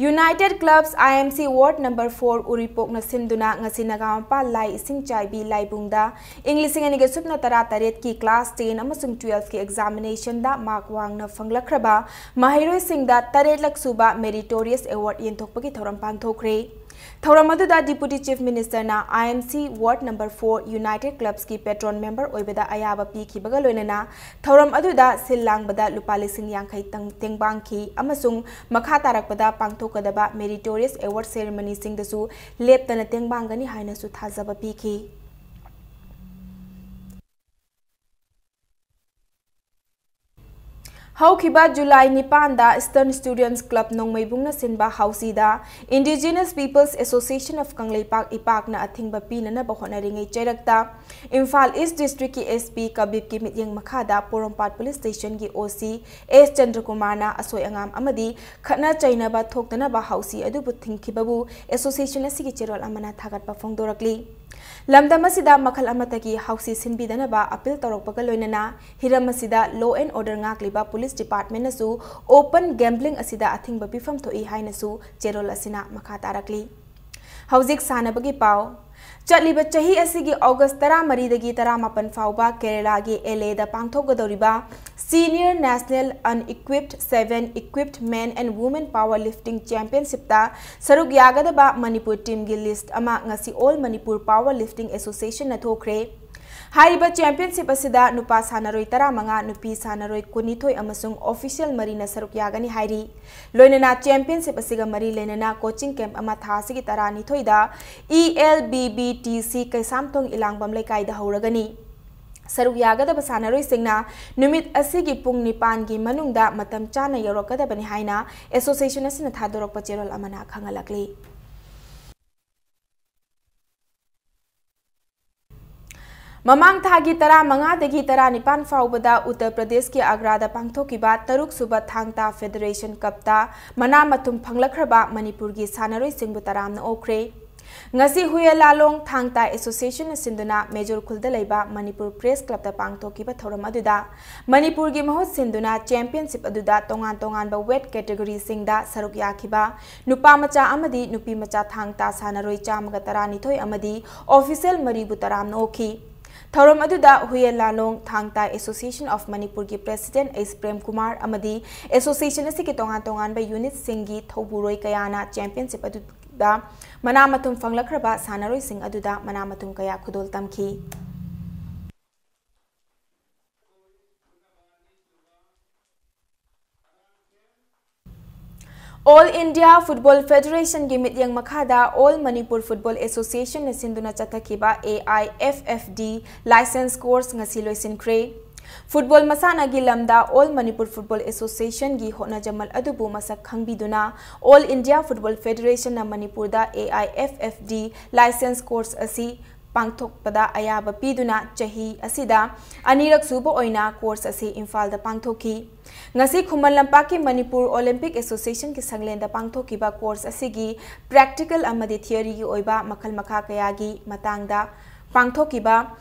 United Clubs I M C Ward number four ꯎꯔꯤꯄꯣꯛꯅ ꯁꯤꯟꯗꯨꯅ ꯉꯁꯤ ꯅꯒꯥꯃꯄꯥꯜ ꯂꯥꯏ ꯏꯁꯤꯡ ꯆꯥꯏꯕꯤ ꯂꯥꯏꯕꯨꯡꯗ ꯏꯪ ꯂꯤꯁꯤꯡ ꯑꯅꯤꯒ ꯁꯨꯞꯅ ꯇꯔꯥ ꯇꯔꯦꯠꯀꯤ class ten ꯑꯃꯁꯨꯡ twelveꯀꯤ examinationꯗ mark ꯋꯥꯡꯅ ꯐꯪꯂꯛꯈ꯭ꯔꯕ ꯃꯍꯩꯔꯣꯏꯁꯤꯡꯗ ꯇꯔꯦꯠꯂꯛ ꯁꯨꯕ Meritorious Award ꯌꯦꯟꯊꯣꯛꯄꯒꯤ ꯊꯧꯔꯝ ꯄꯥꯡꯊꯣꯛꯈ꯭ꯔꯦ꯫ ꯊꯧꯔꯝ ꯑꯗꯨꯗ Deputy Chief Ministerꯅ I M C Ward number four United Clubsꯀꯤ patron member ꯑꯣꯏꯕꯗ ꯑꯌꯥꯕ ꯄꯤꯈꯤꯕꯒ ꯂꯣꯏꯅꯅ ꯊꯧꯔꯝ ꯑꯗꯨꯗ ꯁꯤꯜ ꯂꯥꯡꯕꯗ ꯂꯨꯄꯥ ꯂꯤꯁꯤꯡ ꯌꯥꯡꯈꯩ ꯇꯪ-, ꯇꯦꯡꯕꯥꯡꯈꯤ ꯑꯃꯁꯨꯡ ꯃꯈꯥ ꯇꯥꯔꯛꯄꯗ ꯄꯥꯡꯊꯣꯛꯀꯗꯕ Meritorious Award ceremonyꯁꯤꯡꯗꯁꯨ ꯂꯦꯞꯇꯅ ꯇꯦꯡꯕꯥꯡꯒꯅꯤ ꯍꯥꯏꯅꯁꯨ ꯊꯥꯖꯕ ꯄꯤꯈꯤ꯫ ꯍꯧꯈꯤꯕ July ꯅꯤꯄꯥꯟꯗ Eastern Students Club ꯅꯣꯡꯃꯩꯕꯨꯡꯅ ꯁꯤꯟꯕ ꯍꯥꯎꯁꯤꯗ Indigenous Peoples Association of Kangleipak, ꯏꯄꯥꯛꯅ ꯑꯊꯤꯡꯕ ꯄꯤꯅꯅꯕ ꯍꯣꯠꯅꯔꯤꯉꯩ ꯆꯩꯔꯛꯇ ꯏꯝꯐꯥꯜ East Districtꯀꯤ S P ꯀꯕꯤꯕꯀꯤ ꯃꯤꯠꯌꯦꯡ ꯃꯈꯥꯗ ꯄꯣꯔꯣꯝꯄꯥꯠ Police Stationꯒꯤ O C S ꯆꯟꯗ꯭ꯔꯀꯨꯃꯥꯔꯅ ꯑꯁꯣꯏ ꯑꯉꯥꯝ ꯑꯃꯗꯤ ꯈꯠꯅ ꯆꯩꯅꯕ ꯊꯣꯛꯇꯅꯕ ꯍꯥꯎꯁꯤ ꯑꯗꯨꯕꯨ ꯊꯤꯡꯈꯤꯕꯕꯨ association ꯑꯁꯤꯒꯤ ꯆꯦꯔꯣꯜ ꯑꯃꯅ ꯊꯥꯒꯠꯄ ꯐꯣꯡꯗꯣꯔꯛꯂꯤ꯫ ꯂꯝꯗꯝ ꯑꯁꯤꯗ ꯃꯈꯜ ꯑꯃꯠꯇꯒꯤ ꯍꯥꯎꯁꯤ ꯁꯤꯟꯕꯤꯗꯅꯕ appeal ꯇꯧꯔꯛꯄꯒ ꯂꯣꯏꯅꯅ ꯍꯤꯔꯝ ꯑꯁꯤꯗ law and order ꯉꯥꯛꯂꯤꯕ Police Departmentꯅꯁꯨ open gambling ꯑꯁꯤꯗ ꯑꯊꯤꯡꯕ ꯄꯤꯐꯝ ꯊꯣꯛꯏ ꯍꯥꯏꯅꯁꯨ ꯆꯦꯔꯣꯜ ꯑꯁꯤꯅ ꯃꯈꯥ ꯇꯥꯔꯛꯂꯤ꯫ ꯍꯧꯖꯤꯛ ꯁꯥꯟꯅꯕꯒꯤ ꯄꯥꯎ꯫ ꯆꯠꯂꯤꯕ ꯆꯍꯤ ꯑꯁꯤꯒꯤ August ꯇꯔꯥꯃꯔꯤꯗꯒꯤ ꯇꯔꯥꯃꯥꯄꯟ ꯐꯥꯎꯕ ꯀꯦꯔꯂꯥꯒꯤ L Aꯗ ꯄꯥꯡꯊꯣꯛꯀꯗꯧꯔꯤꯕ Senior National Unequipped Seven Equipped Men and Women Power Lifting Championshipꯇ ꯁꯔꯨꯛ ꯌꯥꯒꯗꯕ ꯃꯅꯤꯄꯨꯔ teamꯒꯤ list ꯑꯃ ꯉꯁꯤ All Manipur Power Lifting Associationꯅ ꯊꯣꯛꯈ꯭ꯔꯦ꯫ ꯍꯥꯏꯔꯤꯕ championship ꯑꯁꯤꯗ ꯅꯨꯄꯥ ꯁꯥꯟꯅꯔꯣꯏ ꯇꯔꯥꯃꯉꯥ, ꯅꯨꯄꯤ ꯁꯥꯟꯅꯔꯣꯏ ꯀꯨꯟꯅꯤꯊꯣꯏ ꯑꯃꯁꯨꯡ official ꯃꯔꯤꯅ ꯁꯔꯨꯛ ꯌꯥꯒꯅꯤ ꯍꯥꯏꯔꯤ꯫ ꯂꯣꯏꯅꯅ championship ꯑꯁꯤꯒ ꯃꯔꯤ ꯂꯩꯅꯅ coaching camp ꯑꯃ ꯊꯥ ꯑꯁꯤꯒꯤ ꯇꯔꯥꯅꯤꯊꯣꯏꯗ E L B B T C Keishamthong ꯏꯂꯥꯡꯕꯝ ꯂꯩꯀꯥꯏꯗ ꯍꯧꯔꯒꯅꯤ꯫ ꯁꯔꯨꯛ ꯌꯥꯒꯗꯕ ꯁꯥꯟꯅꯔꯣꯏꯁꯤꯡꯅ ꯅꯨꯃꯤꯠ ꯑꯁꯤꯒꯤ ꯄꯨꯡ ꯅꯤꯄꯥꯟꯒꯤ ꯃꯅꯨꯡꯗ ꯃꯇꯝ ꯆꯥꯅ ꯌꯧꯔꯛꯀꯗꯕꯅꯤ ꯍꯥꯏꯅ association ꯑꯁꯤꯅ ꯊꯥꯗꯣꯔꯛꯄ ꯆꯦꯔꯣꯜ ꯑꯃꯅ ꯈꯪꯍꯜꯂꯛꯂꯤ꯫ ꯃꯃꯥꯡ ꯊꯥꯒꯤ ꯇꯔꯥꯃꯉꯥꯗꯒꯤ ꯇꯔꯥꯅꯤꯄꯥꯟ ꯐꯥꯎꯕꯗ ꯎꯠꯇꯔ ꯄ꯭ꯔꯗꯦꯁꯀꯤ ꯑꯒ꯭ꯔꯥꯗ ꯄꯥꯡꯊꯣꯛꯈꯤꯕ ꯇꯔꯨꯛꯁꯨꯕ ꯊꯥꯡ ꯇꯥ ꯐꯦꯗꯔꯦꯁꯟ ꯀꯞꯇ ꯃꯅꯥ ꯃꯊꯨꯝ ꯐꯪꯂꯛꯈ꯭ꯔꯕ ꯃꯅꯤꯄꯨꯔꯒꯤ ꯁꯥꯟꯅꯔꯣꯏꯁꯤꯡꯕꯨ ꯇꯔꯥꯝꯅ ꯑꯣꯛꯈ꯭ꯔꯦ꯫ ꯉꯁꯤ ꯍꯨꯌꯦꯟ ꯂꯥꯂꯣꯡ ꯊꯥꯡ ꯇꯥ ꯑꯦꯁꯣꯁꯤꯌꯦꯁꯟꯅ ꯁꯤꯟꯗꯨꯅ ꯃꯦꯖꯣꯔ ꯈꯨꯜꯗ ꯂꯩꯕ ꯃꯅꯤꯄꯨꯔ ꯄ꯭ꯔꯦꯁ ꯀ꯭ꯂꯕꯇ ꯄꯥꯡꯊꯣꯛꯈꯤꯕ ꯊꯧꯔꯝ ꯑꯗꯨꯗ ꯃꯅꯤꯄꯨꯔꯒꯤ ꯃꯍꯨꯠ ꯁꯤꯟꯗꯨꯅ ꯆꯦꯝꯄꯤꯌꯟꯁꯤꯞ ꯑꯗꯨꯗ ꯇꯣꯉꯥꯟ ꯇꯣꯉꯥꯟꯕ ꯋꯦꯠ ꯀꯦꯇꯦꯒꯣꯔꯤꯁꯤꯡꯗ ꯁꯔꯨꯛ ꯌꯥꯈꯤꯕ ꯅꯨꯄꯥ ꯃꯆꯥ ꯑꯃꯗꯤ ꯅꯨꯄꯤ ꯃꯆꯥ ꯊꯥꯡ ꯇꯥ ꯁꯥꯟꯅꯔꯣꯏ ꯆꯥꯝꯃꯒ ꯇꯔꯥꯅꯤꯊꯣꯏ ꯑꯃꯗꯤ ꯑꯣꯐꯤꯁꯤꯌꯦꯜ ꯃꯔꯤꯕꯨ ꯇꯔꯥꯝꯅ ꯑꯣꯛꯈꯤ꯫ ꯊꯧꯔꯝ ꯑꯗꯨꯗ ꯍꯨꯌꯦꯟ ꯂꯥꯂꯣꯡ ꯊꯥꯡ ꯇꯥ ꯑꯦꯁꯣꯁꯤꯌꯦꯁꯟ ꯑꯣꯐ ꯃꯅꯤꯄꯨꯔꯒꯤ ꯄ꯭ꯔꯦꯁꯤꯗꯦꯟꯠ ꯑꯩꯆ ꯄ꯭ꯔꯦꯝ ꯀꯨꯃꯥꯔ ꯑꯃꯗꯤ ꯑꯦꯁꯣꯁꯤꯌꯦꯁꯟ ꯑꯁꯤꯒꯤ ꯇꯣꯉꯥꯟ ꯇꯣꯉꯥꯟꯕ ꯌꯨꯅꯤꯠꯁꯤꯡꯒꯤ ꯊꯧꯕꯨꯔꯣꯏ ꯀꯌꯥꯅ ꯆꯦꯝꯄꯤꯌꯟꯁꯤꯞ ꯑꯗꯨꯗ ꯃꯅꯥ ꯃꯊꯨꯝ ꯐꯪꯂꯛꯈ꯭ꯔꯕ ꯁꯥꯟꯅꯔꯣꯏꯁꯤꯡ ꯑꯗꯨꯗ ꯃꯅꯥ ꯃꯊꯨꯝ ꯀꯌꯥ ꯈꯨꯗꯣꯜ ꯇꯝꯈꯤ꯫ ꯑꯣꯜ ꯏꯟꯗꯤꯌꯥ ꯐꯨꯠꯕꯣꯜ ꯐꯦꯗꯔꯦꯁꯟꯒꯤ ꯃꯤꯠꯌꯦꯡ ꯃꯈꯥꯗ ꯑꯣꯜ ꯃꯅꯤꯄꯨꯔ ꯐꯨꯠꯕꯣꯜ ꯑꯦꯁꯣꯁꯤꯌꯦꯁꯟꯅ ꯁꯤꯟꯗꯨꯅ ꯆꯠꯊꯈꯤꯕ A I F F D licence course ꯉꯁꯤ ꯂꯣꯏꯁꯤꯟꯈ꯭ꯔꯦ꯫ ꯐꯨꯠꯕꯣꯜ ꯃꯁꯥꯟꯅꯒꯤ ꯂꯝꯗ ꯑꯣꯜ ꯃꯅꯤꯄꯨꯔ ꯐꯨꯠꯕꯣꯜ ꯑꯦꯁꯣꯁꯤꯌꯦꯁꯟꯒꯤ ꯍꯣꯠꯅꯖꯃꯜ ꯑꯗꯨꯕꯨ ꯃꯁꯛ ꯈꯪꯕꯤꯗꯨꯅ ꯑꯣꯜ ꯏꯟꯗꯤꯌꯥ ꯐꯨꯠꯕꯣꯜ ꯐꯦꯗꯔꯦꯁꯟꯅ ꯃꯅꯤꯄꯨꯔꯗ A I F F D licence course ꯑꯁꯤ ꯄꯥꯡꯊꯣꯛꯄꯗ ꯑꯌꯥꯕ ꯄꯤꯗꯨꯅ ꯆꯍꯤ ꯑꯁꯤꯗ ꯑꯅꯤꯔꯛ ꯁꯨꯕ ꯑꯣꯏꯅ ꯀꯣꯔꯁ ꯑꯁꯤ ꯏꯝꯐꯥꯜꯗ ꯄꯥꯡꯊꯣꯛꯈꯤ꯫ ꯉꯁꯤ ꯈꯨꯃꯟ ꯂꯝꯄꯥꯛꯀꯤ ꯃꯅꯤꯄꯨꯔ ꯑꯣꯂꯤꯝꯄꯤꯛ ꯑꯦꯁꯣꯁꯤꯌꯦꯁꯟꯒꯤ ꯁꯪꯂꯦꯟꯗ ꯄꯥꯡꯊꯣꯛꯈꯤꯕ ꯀꯣꯔꯁ ꯑꯁꯤꯒꯤ ꯄ꯭ꯔꯦꯛꯇꯤꯀꯦꯜ ꯑꯃꯗꯤ ꯊꯤꯑꯣꯔꯤꯒꯤ ꯑꯣꯏꯕ ꯃꯈꯜ ꯃꯈꯥ ꯀꯌꯥꯒꯤ ꯃꯇꯥꯡꯗ ꯄꯥꯡꯊꯣꯛꯈꯤꯕ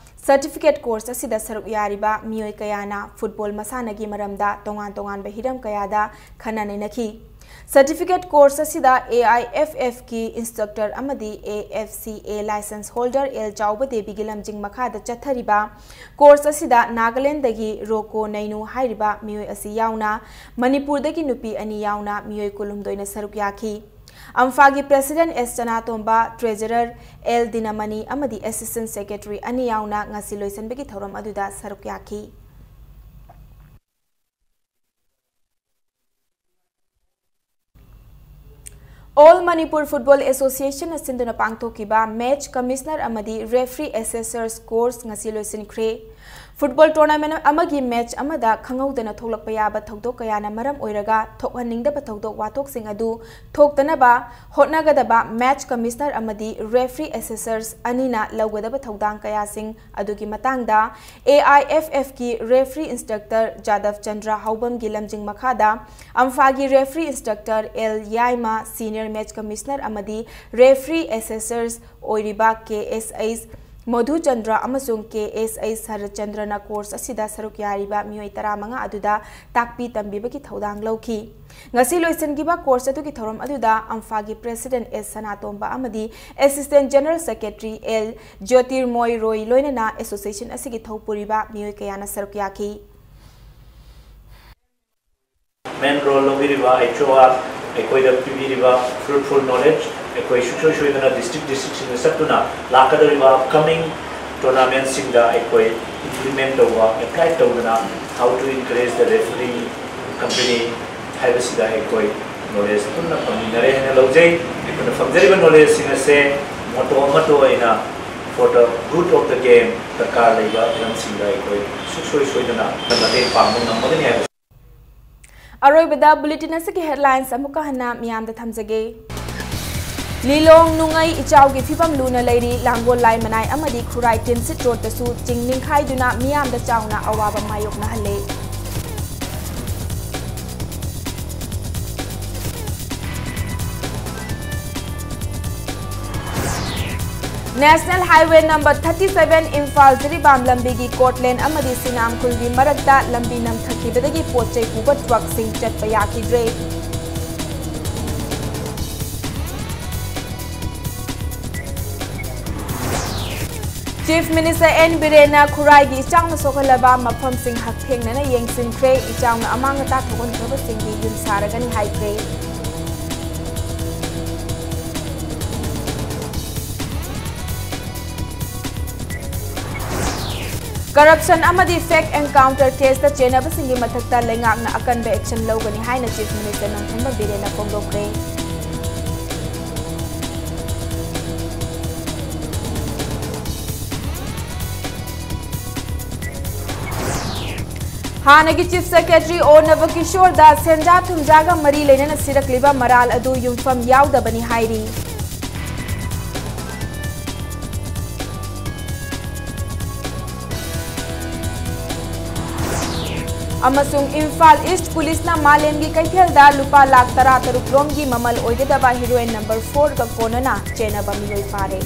ꯁꯔꯇꯤꯐꯤꯀꯦꯠ ꯀꯣꯔꯁ ꯑꯁꯤꯗ ꯁꯔꯨꯛ ꯌꯥꯔꯤꯕ ꯃꯤꯑꯣꯏ ꯀꯌꯥꯅ ꯐꯨꯠꯕꯣꯜ ꯃꯁꯥꯟꯅꯒꯤ ꯃꯔꯝꯗ ꯇꯣꯉꯥꯟ ꯇꯣꯉꯥꯟꯕ ꯍꯤꯔꯝ ꯀꯌꯥꯗ ꯈꯟꯅ ꯅꯩꯅꯈꯤ꯫ ꯁꯔꯇꯤꯐꯤꯀꯦꯠ ꯀꯣꯔꯁ ꯑꯁꯤꯗ ꯑꯦ ꯑꯥꯏ ꯑꯦꯐ ꯑꯦꯐ ꯀꯤ ꯏꯟꯁꯇ꯭ꯔꯛꯇꯔ ꯑꯃꯗꯤ A F C A licence holder L ꯆꯥꯎꯕ ꯗꯦꯕꯤꯒꯤ ꯂꯝꯖꯤꯡ ꯃꯈꯥꯗ ꯆꯠꯊꯔꯤꯕ ꯀꯣꯔꯁ ꯑꯁꯤꯗ ꯅꯥꯒꯥꯂꯦꯟꯗꯒꯤ ꯔꯣꯀꯣ ꯅꯩꯅꯨ ꯍꯥꯏꯔꯤꯕ ꯃꯤꯑꯣꯏ ꯑꯁꯤ ꯌꯥꯎꯅ ꯃꯅꯤꯄꯨꯔꯗꯒꯤ ꯅꯨꯄꯤ ꯑꯅꯤ ꯌꯥꯎꯅ ꯃꯤꯑꯣꯏ ꯀꯨꯟꯍꯨꯝꯗꯣꯏꯅ ꯁꯔꯨꯛ ꯌꯥꯈꯤ꯫ ꯑꯝꯐꯥꯒꯤ ꯄ꯭ꯔꯦꯁꯤꯗꯦꯟꯠ ꯑꯦꯁ ꯆꯅꯥꯇꯣꯝꯕ, ꯇ꯭ꯔꯦꯖꯔꯔ ꯑꯦꯜ ꯗꯤꯅꯃꯅꯤ ꯑꯃꯗꯤ ꯑꯦꯁꯤꯁꯇꯦꯟꯠ ꯁꯦꯀ꯭ꯔꯦꯇꯔꯤ ꯑꯅꯤ ꯌꯥꯎꯅ ꯉꯁꯤ ꯂꯣꯏꯁꯤꯟꯕꯒꯤ ꯊꯧꯔꯝ ꯑꯗꯨꯗ ꯁꯔꯨꯛ ꯌꯥꯈꯤ꯫ ꯑꯣꯜ ꯃꯅꯤꯄꯨꯔ ꯐꯨꯠꯕꯣꯜ ꯑꯦꯁꯣꯁꯤꯌꯦꯁꯟꯅ ꯁꯤꯟꯗꯨꯅ ꯄꯥꯡꯊꯣꯛꯈꯤꯕ ꯃꯦꯆ ꯀꯃꯤꯁꯅꯔ ꯑꯃꯗꯤ ꯔꯦꯐ꯭ꯔꯤ ꯑꯦꯁꯦꯁꯔꯁ ꯀꯣꯔꯁ ꯉꯁꯤ ꯂꯣꯏꯁꯤꯟꯈ꯭ꯔꯦ꯫ ꯐꯨꯠꯕꯣꯜ ꯇꯣꯔꯅꯥꯃꯦꯟ ꯑꯃꯒꯤ ꯃꯦꯆ ꯑꯃꯗ ꯈꯪꯍꯧꯗꯅ ꯊꯣꯛꯂꯛꯄ ꯌꯥꯕ ꯊꯧꯗꯣꯛ ꯀꯌꯥꯅ ꯃꯔꯝ ꯑꯣꯏꯔꯒ ꯊꯣꯛꯍꯟꯅꯤꯡꯗꯕ ꯊꯧꯗꯣꯛ ꯋꯥꯊꯣꯛꯁꯤꯡ ꯑꯗꯨ ꯊꯣꯛꯇꯅꯕ ꯍꯣꯠꯅꯒꯗꯕ ꯃꯦꯆ ꯀꯃꯤꯁꯅꯔ ꯑꯃꯗꯤ ꯔꯦꯐ꯭ꯔꯤ ꯑꯦꯁꯦꯁꯔꯁ ꯑꯅꯤꯅ ꯂꯧꯒꯗꯕ ꯊꯧꯗꯥꯡ ꯀꯌꯥꯁꯤꯡ ꯑꯗꯨꯒꯤ ꯃꯇꯥꯡꯗ ꯑꯦ ꯑꯥꯏ ꯑꯦꯐ ꯑꯦꯐꯀꯤ ꯔꯦꯐ꯭ꯔꯤ ꯏꯟꯁꯇ꯭ꯔꯛꯇꯔ ꯖꯥꯗꯕ ꯆꯟꯗ꯭ꯔ ꯍꯥꯎꯕꯝꯒꯤ ꯂꯝꯖꯤꯡ ꯃꯈꯥꯗ ꯑꯝꯐꯥꯒꯤ referee instructor L Yaima, senior match commissioner ꯑꯃꯗꯤ ꯔꯦꯐ꯭ꯔꯤ ꯑꯦꯁꯦꯁꯔꯁ ꯑꯣꯏꯔꯤꯕ ꯀꯦ ꯑꯦꯁ ꯑꯩꯆ ꯃꯣꯙꯨꯆꯟꯗ꯭ꯔ ꯑꯃꯁꯨꯡ ꯀꯦ ꯑꯦꯁ ꯑꯩꯆ ꯁꯔꯠꯆꯟꯗ꯭ꯔꯅ ꯀꯣꯔꯁ ꯑꯁꯤꯗ ꯁꯔꯨꯛ ꯌꯥꯔꯤꯕ ꯃꯤꯑꯣꯏ ꯇꯔꯥꯃꯉꯥ ꯑꯗꯨꯗ ꯇꯥꯛꯄꯤ ꯇꯝꯕꯤꯕꯒꯤ ꯊꯧꯗꯥꯡ ꯂꯧꯈꯤ꯫ ꯉꯁꯤ ꯂꯣꯏꯁꯤꯟꯈꯤꯕ ꯀꯣꯔꯁ ꯑꯗꯨꯒꯤ ꯊꯧꯔꯝ ꯑꯗꯨꯗ ꯑꯝꯐꯥꯒꯤ ꯄ꯭ꯔꯦꯁꯤꯗꯦꯟꯠ ꯑꯦꯁ ꯁꯅꯥꯇꯣꯝꯕ ꯑꯃꯗꯤ ꯑꯦꯁꯤꯁꯇꯦꯟꯠ ꯖꯦꯅꯔꯦꯜ ꯁꯦꯀ꯭ꯔꯦꯇꯔꯤ ꯑꯦꯜ ꯖ꯭ꯌꯣꯇꯤꯔꯃꯣꯏ ꯔꯣꯏ ꯂꯣꯏꯅꯅ ꯑꯦꯁꯣꯁꯤꯌꯦꯁꯟ ꯑꯁꯤꯒꯤ ꯊꯧꯄꯨꯔꯤꯕ ꯃꯤꯑꯣꯏ ꯀꯌꯥꯅ ꯁꯔꯨꯛ ꯌꯥꯈꯤ꯫ ꯃꯦꯟ ꯔꯣꯜ ꯂꯧꯕꯤꯔꯤꯕ ꯑꯩꯆ ꯑꯣ ꯑꯥꯔ ꯑꯩꯈꯣꯏꯗ ꯄꯤꯕꯤꯔꯤꯕ ꯐ꯭ꯔꯨꯠꯐꯨꯜ ꯅꯣꯂꯦꯖ꯫ ꯑꯩꯈꯣꯏ ꯁꯨꯡꯁꯣꯏ ꯁꯣꯏꯗꯅ ꯗꯤꯁꯇ꯭ꯔꯤꯛ ꯗꯤꯁꯇ꯭ꯔꯤꯛꯁꯤꯡꯗ ꯆꯠꯇꯨꯅ ꯂꯥꯛꯀꯗꯧꯔꯤꯕ ꯑꯞꯀꯃꯤꯡ ꯇꯣꯔꯅꯥꯃꯦꯟꯁꯤꯡꯗ ꯑꯩꯈꯣꯏ ꯏꯝꯄ꯭ꯂꯤꯃꯦꯟ ꯇꯧꯕ, ꯑꯦꯄ꯭ꯂꯥꯏ ꯇꯧꯗꯅ how to encourage the referee company ꯍꯥꯏꯕꯁꯤꯗ ꯑꯩꯈꯣꯏ ꯅꯣꯂꯦꯖ ꯄꯨꯟꯅ ꯐꯪꯃꯤꯟꯅꯔꯦ ꯍꯥꯏꯅ ꯂꯧꯖꯩ꯫ ꯑꯩꯈꯣꯏꯅ ꯐꯪꯖꯔꯤꯕ ꯅꯣꯂꯦꯖꯁꯤꯡ ꯑꯁꯦ ꯃꯣꯇꯣ ꯑꯃꯠꯇ ꯑꯣꯏꯅ for the good of the game ꯗꯔꯀꯥꯔ ꯂꯩꯕ ꯍꯤꯔꯝꯁꯤꯡꯗ ꯑꯩꯈꯣꯏ ꯁꯨꯡꯁꯣꯏ ꯁꯣꯏꯗꯅ ꯃꯇꯦꯡ ꯄꯥꯡꯕ ꯉꯝꯒꯅꯤ ꯍꯥꯏꯕꯁꯤ꯫ ꯑꯔꯣꯏꯕꯗ ꯕꯨꯂꯦꯇꯤꯟ ꯑꯁꯤꯒꯤ ꯍꯦꯗꯂꯥꯏꯟꯁ ꯑꯃꯨꯛꯀ ꯍꯟꯅ ꯃꯤꯌꯥꯝꯗ ꯊꯝꯖꯒꯦ꯫ ꯂꯤꯂꯣꯡ ꯅꯨꯡꯉꯩ ꯏꯆꯥꯎꯒꯤ ꯐꯤꯕꯝ ꯂꯨꯅ ꯂꯩꯔꯤ꯫ ꯂꯥꯡꯒꯣꯜ ꯂꯥꯏ ꯃꯅꯥꯏ ꯑꯃꯗꯤ ꯈꯨꯔꯥꯏ ꯇꯤꯟꯁꯤꯠ ꯔꯣꯗꯇꯁꯨ ꯆꯤꯡ ꯅꯤꯡꯈꯥꯏꯗꯨꯅ ꯃꯤꯌꯥꯝꯗ ꯆꯥꯎꯅ ꯑꯋꯥꯕ ꯃꯥꯌꯣꯛꯅꯍꯜꯂꯦ꯫ National highway number thirty seven Imphal Jiribam ꯂꯝꯕꯤꯒꯤ ꯀꯣꯔꯠꯂꯦꯟ ꯑꯃꯗꯤ ꯁꯤꯅꯥꯝꯈꯨꯜꯒꯤ ꯃꯔꯛꯇ ꯂꯝꯕꯤ ꯅꯝꯊꯈꯤꯕꯗꯒꯤ ꯄꯣꯠ ꯆꯩ ꯄꯨꯕ ꯇ꯭ꯔꯛꯁꯤꯡ ꯆꯠꯄ ꯌꯥꯈꯤꯗ꯭ꯔꯦ꯫ ꯆꯤꯐ ꯃꯤꯅꯤꯁꯇꯔ ꯑꯦꯟ ꯕꯤꯔꯦꯟꯅ ꯈꯨꯔꯥꯏꯒꯤ ꯏꯆꯥꯎꯅ ꯁꯣꯛꯍꯜꯂꯕ ꯃꯐꯝꯁꯤꯡ ꯍꯛꯊꯦꯡꯅꯅ ꯌꯦꯡꯁꯤꯟꯈ꯭ꯔꯦ꯫ ꯏꯆꯥꯎꯅ ꯑꯃꯥꯡ ꯑꯇꯥ ꯊꯣꯛꯍꯟꯈ꯭ꯔꯕꯁꯤꯡꯒꯤ ꯌꯨꯝ ꯁꯥꯔꯒꯅꯤ ꯍꯥꯏꯈ꯭ꯔꯦ꯫ ꯀꯔꯞꯁꯟ ꯑꯃꯗꯤ ꯐꯦꯛ ꯑꯦꯟꯀꯥꯎꯟꯇꯔ ꯀꯦꯁꯇ ꯆꯦꯟꯅꯕꯁꯤꯡꯒꯤ ꯃꯊꯛꯇ ꯂꯩꯉꯥꯛꯅ ꯑꯀꯟꯕ ꯑꯦꯛꯁꯟ ꯂꯧꯒꯅꯤ ꯍꯥꯏꯅ ꯆꯤꯐ ꯃꯤꯅꯤꯁꯇꯔ ꯅꯣꯡꯊꯣꯝꯕꯝ ꯕꯤꯔꯦꯟꯅ ꯐꯣꯡꯗꯣꯛꯈ꯭ꯔꯦ꯫ ꯍꯥꯟꯅꯒꯤ Chief Secretary O ꯅꯕꯀꯤꯁꯣꯔꯗ ꯁꯦꯟꯖꯥ ꯊꯨꯝꯖꯥꯒ ꯃꯔꯤ ꯂꯩꯅꯅ ꯁꯤꯔꯛꯂꯤꯕ ꯃꯔꯥꯜ ꯑꯗꯨ ꯌꯨꯝꯐꯝ ꯌꯥꯎꯗꯕꯅꯤ ꯍꯥꯏꯔꯤ꯫ ꯑꯃꯁꯨꯡ ꯏꯝꯐꯥꯜ ꯏꯁ꯭ꯠ ꯄꯨꯂꯤꯁꯅ ꯃꯥꯂꯦꯝꯒꯤ ꯀꯩꯊꯦꯜꯗ ꯂꯨꯄꯥ ꯂꯥꯈ ꯇꯔꯥ ꯇꯔꯨꯛ ꯔꯣꯝꯒꯤ ꯃꯃꯜ ꯑꯣꯏꯒꯗꯕ heroin number four ꯒ ꯀꯣꯟꯅꯅ ꯆꯦꯟꯅꯕ ꯃꯤꯑꯣꯏ ꯐꯥꯔꯦ꯫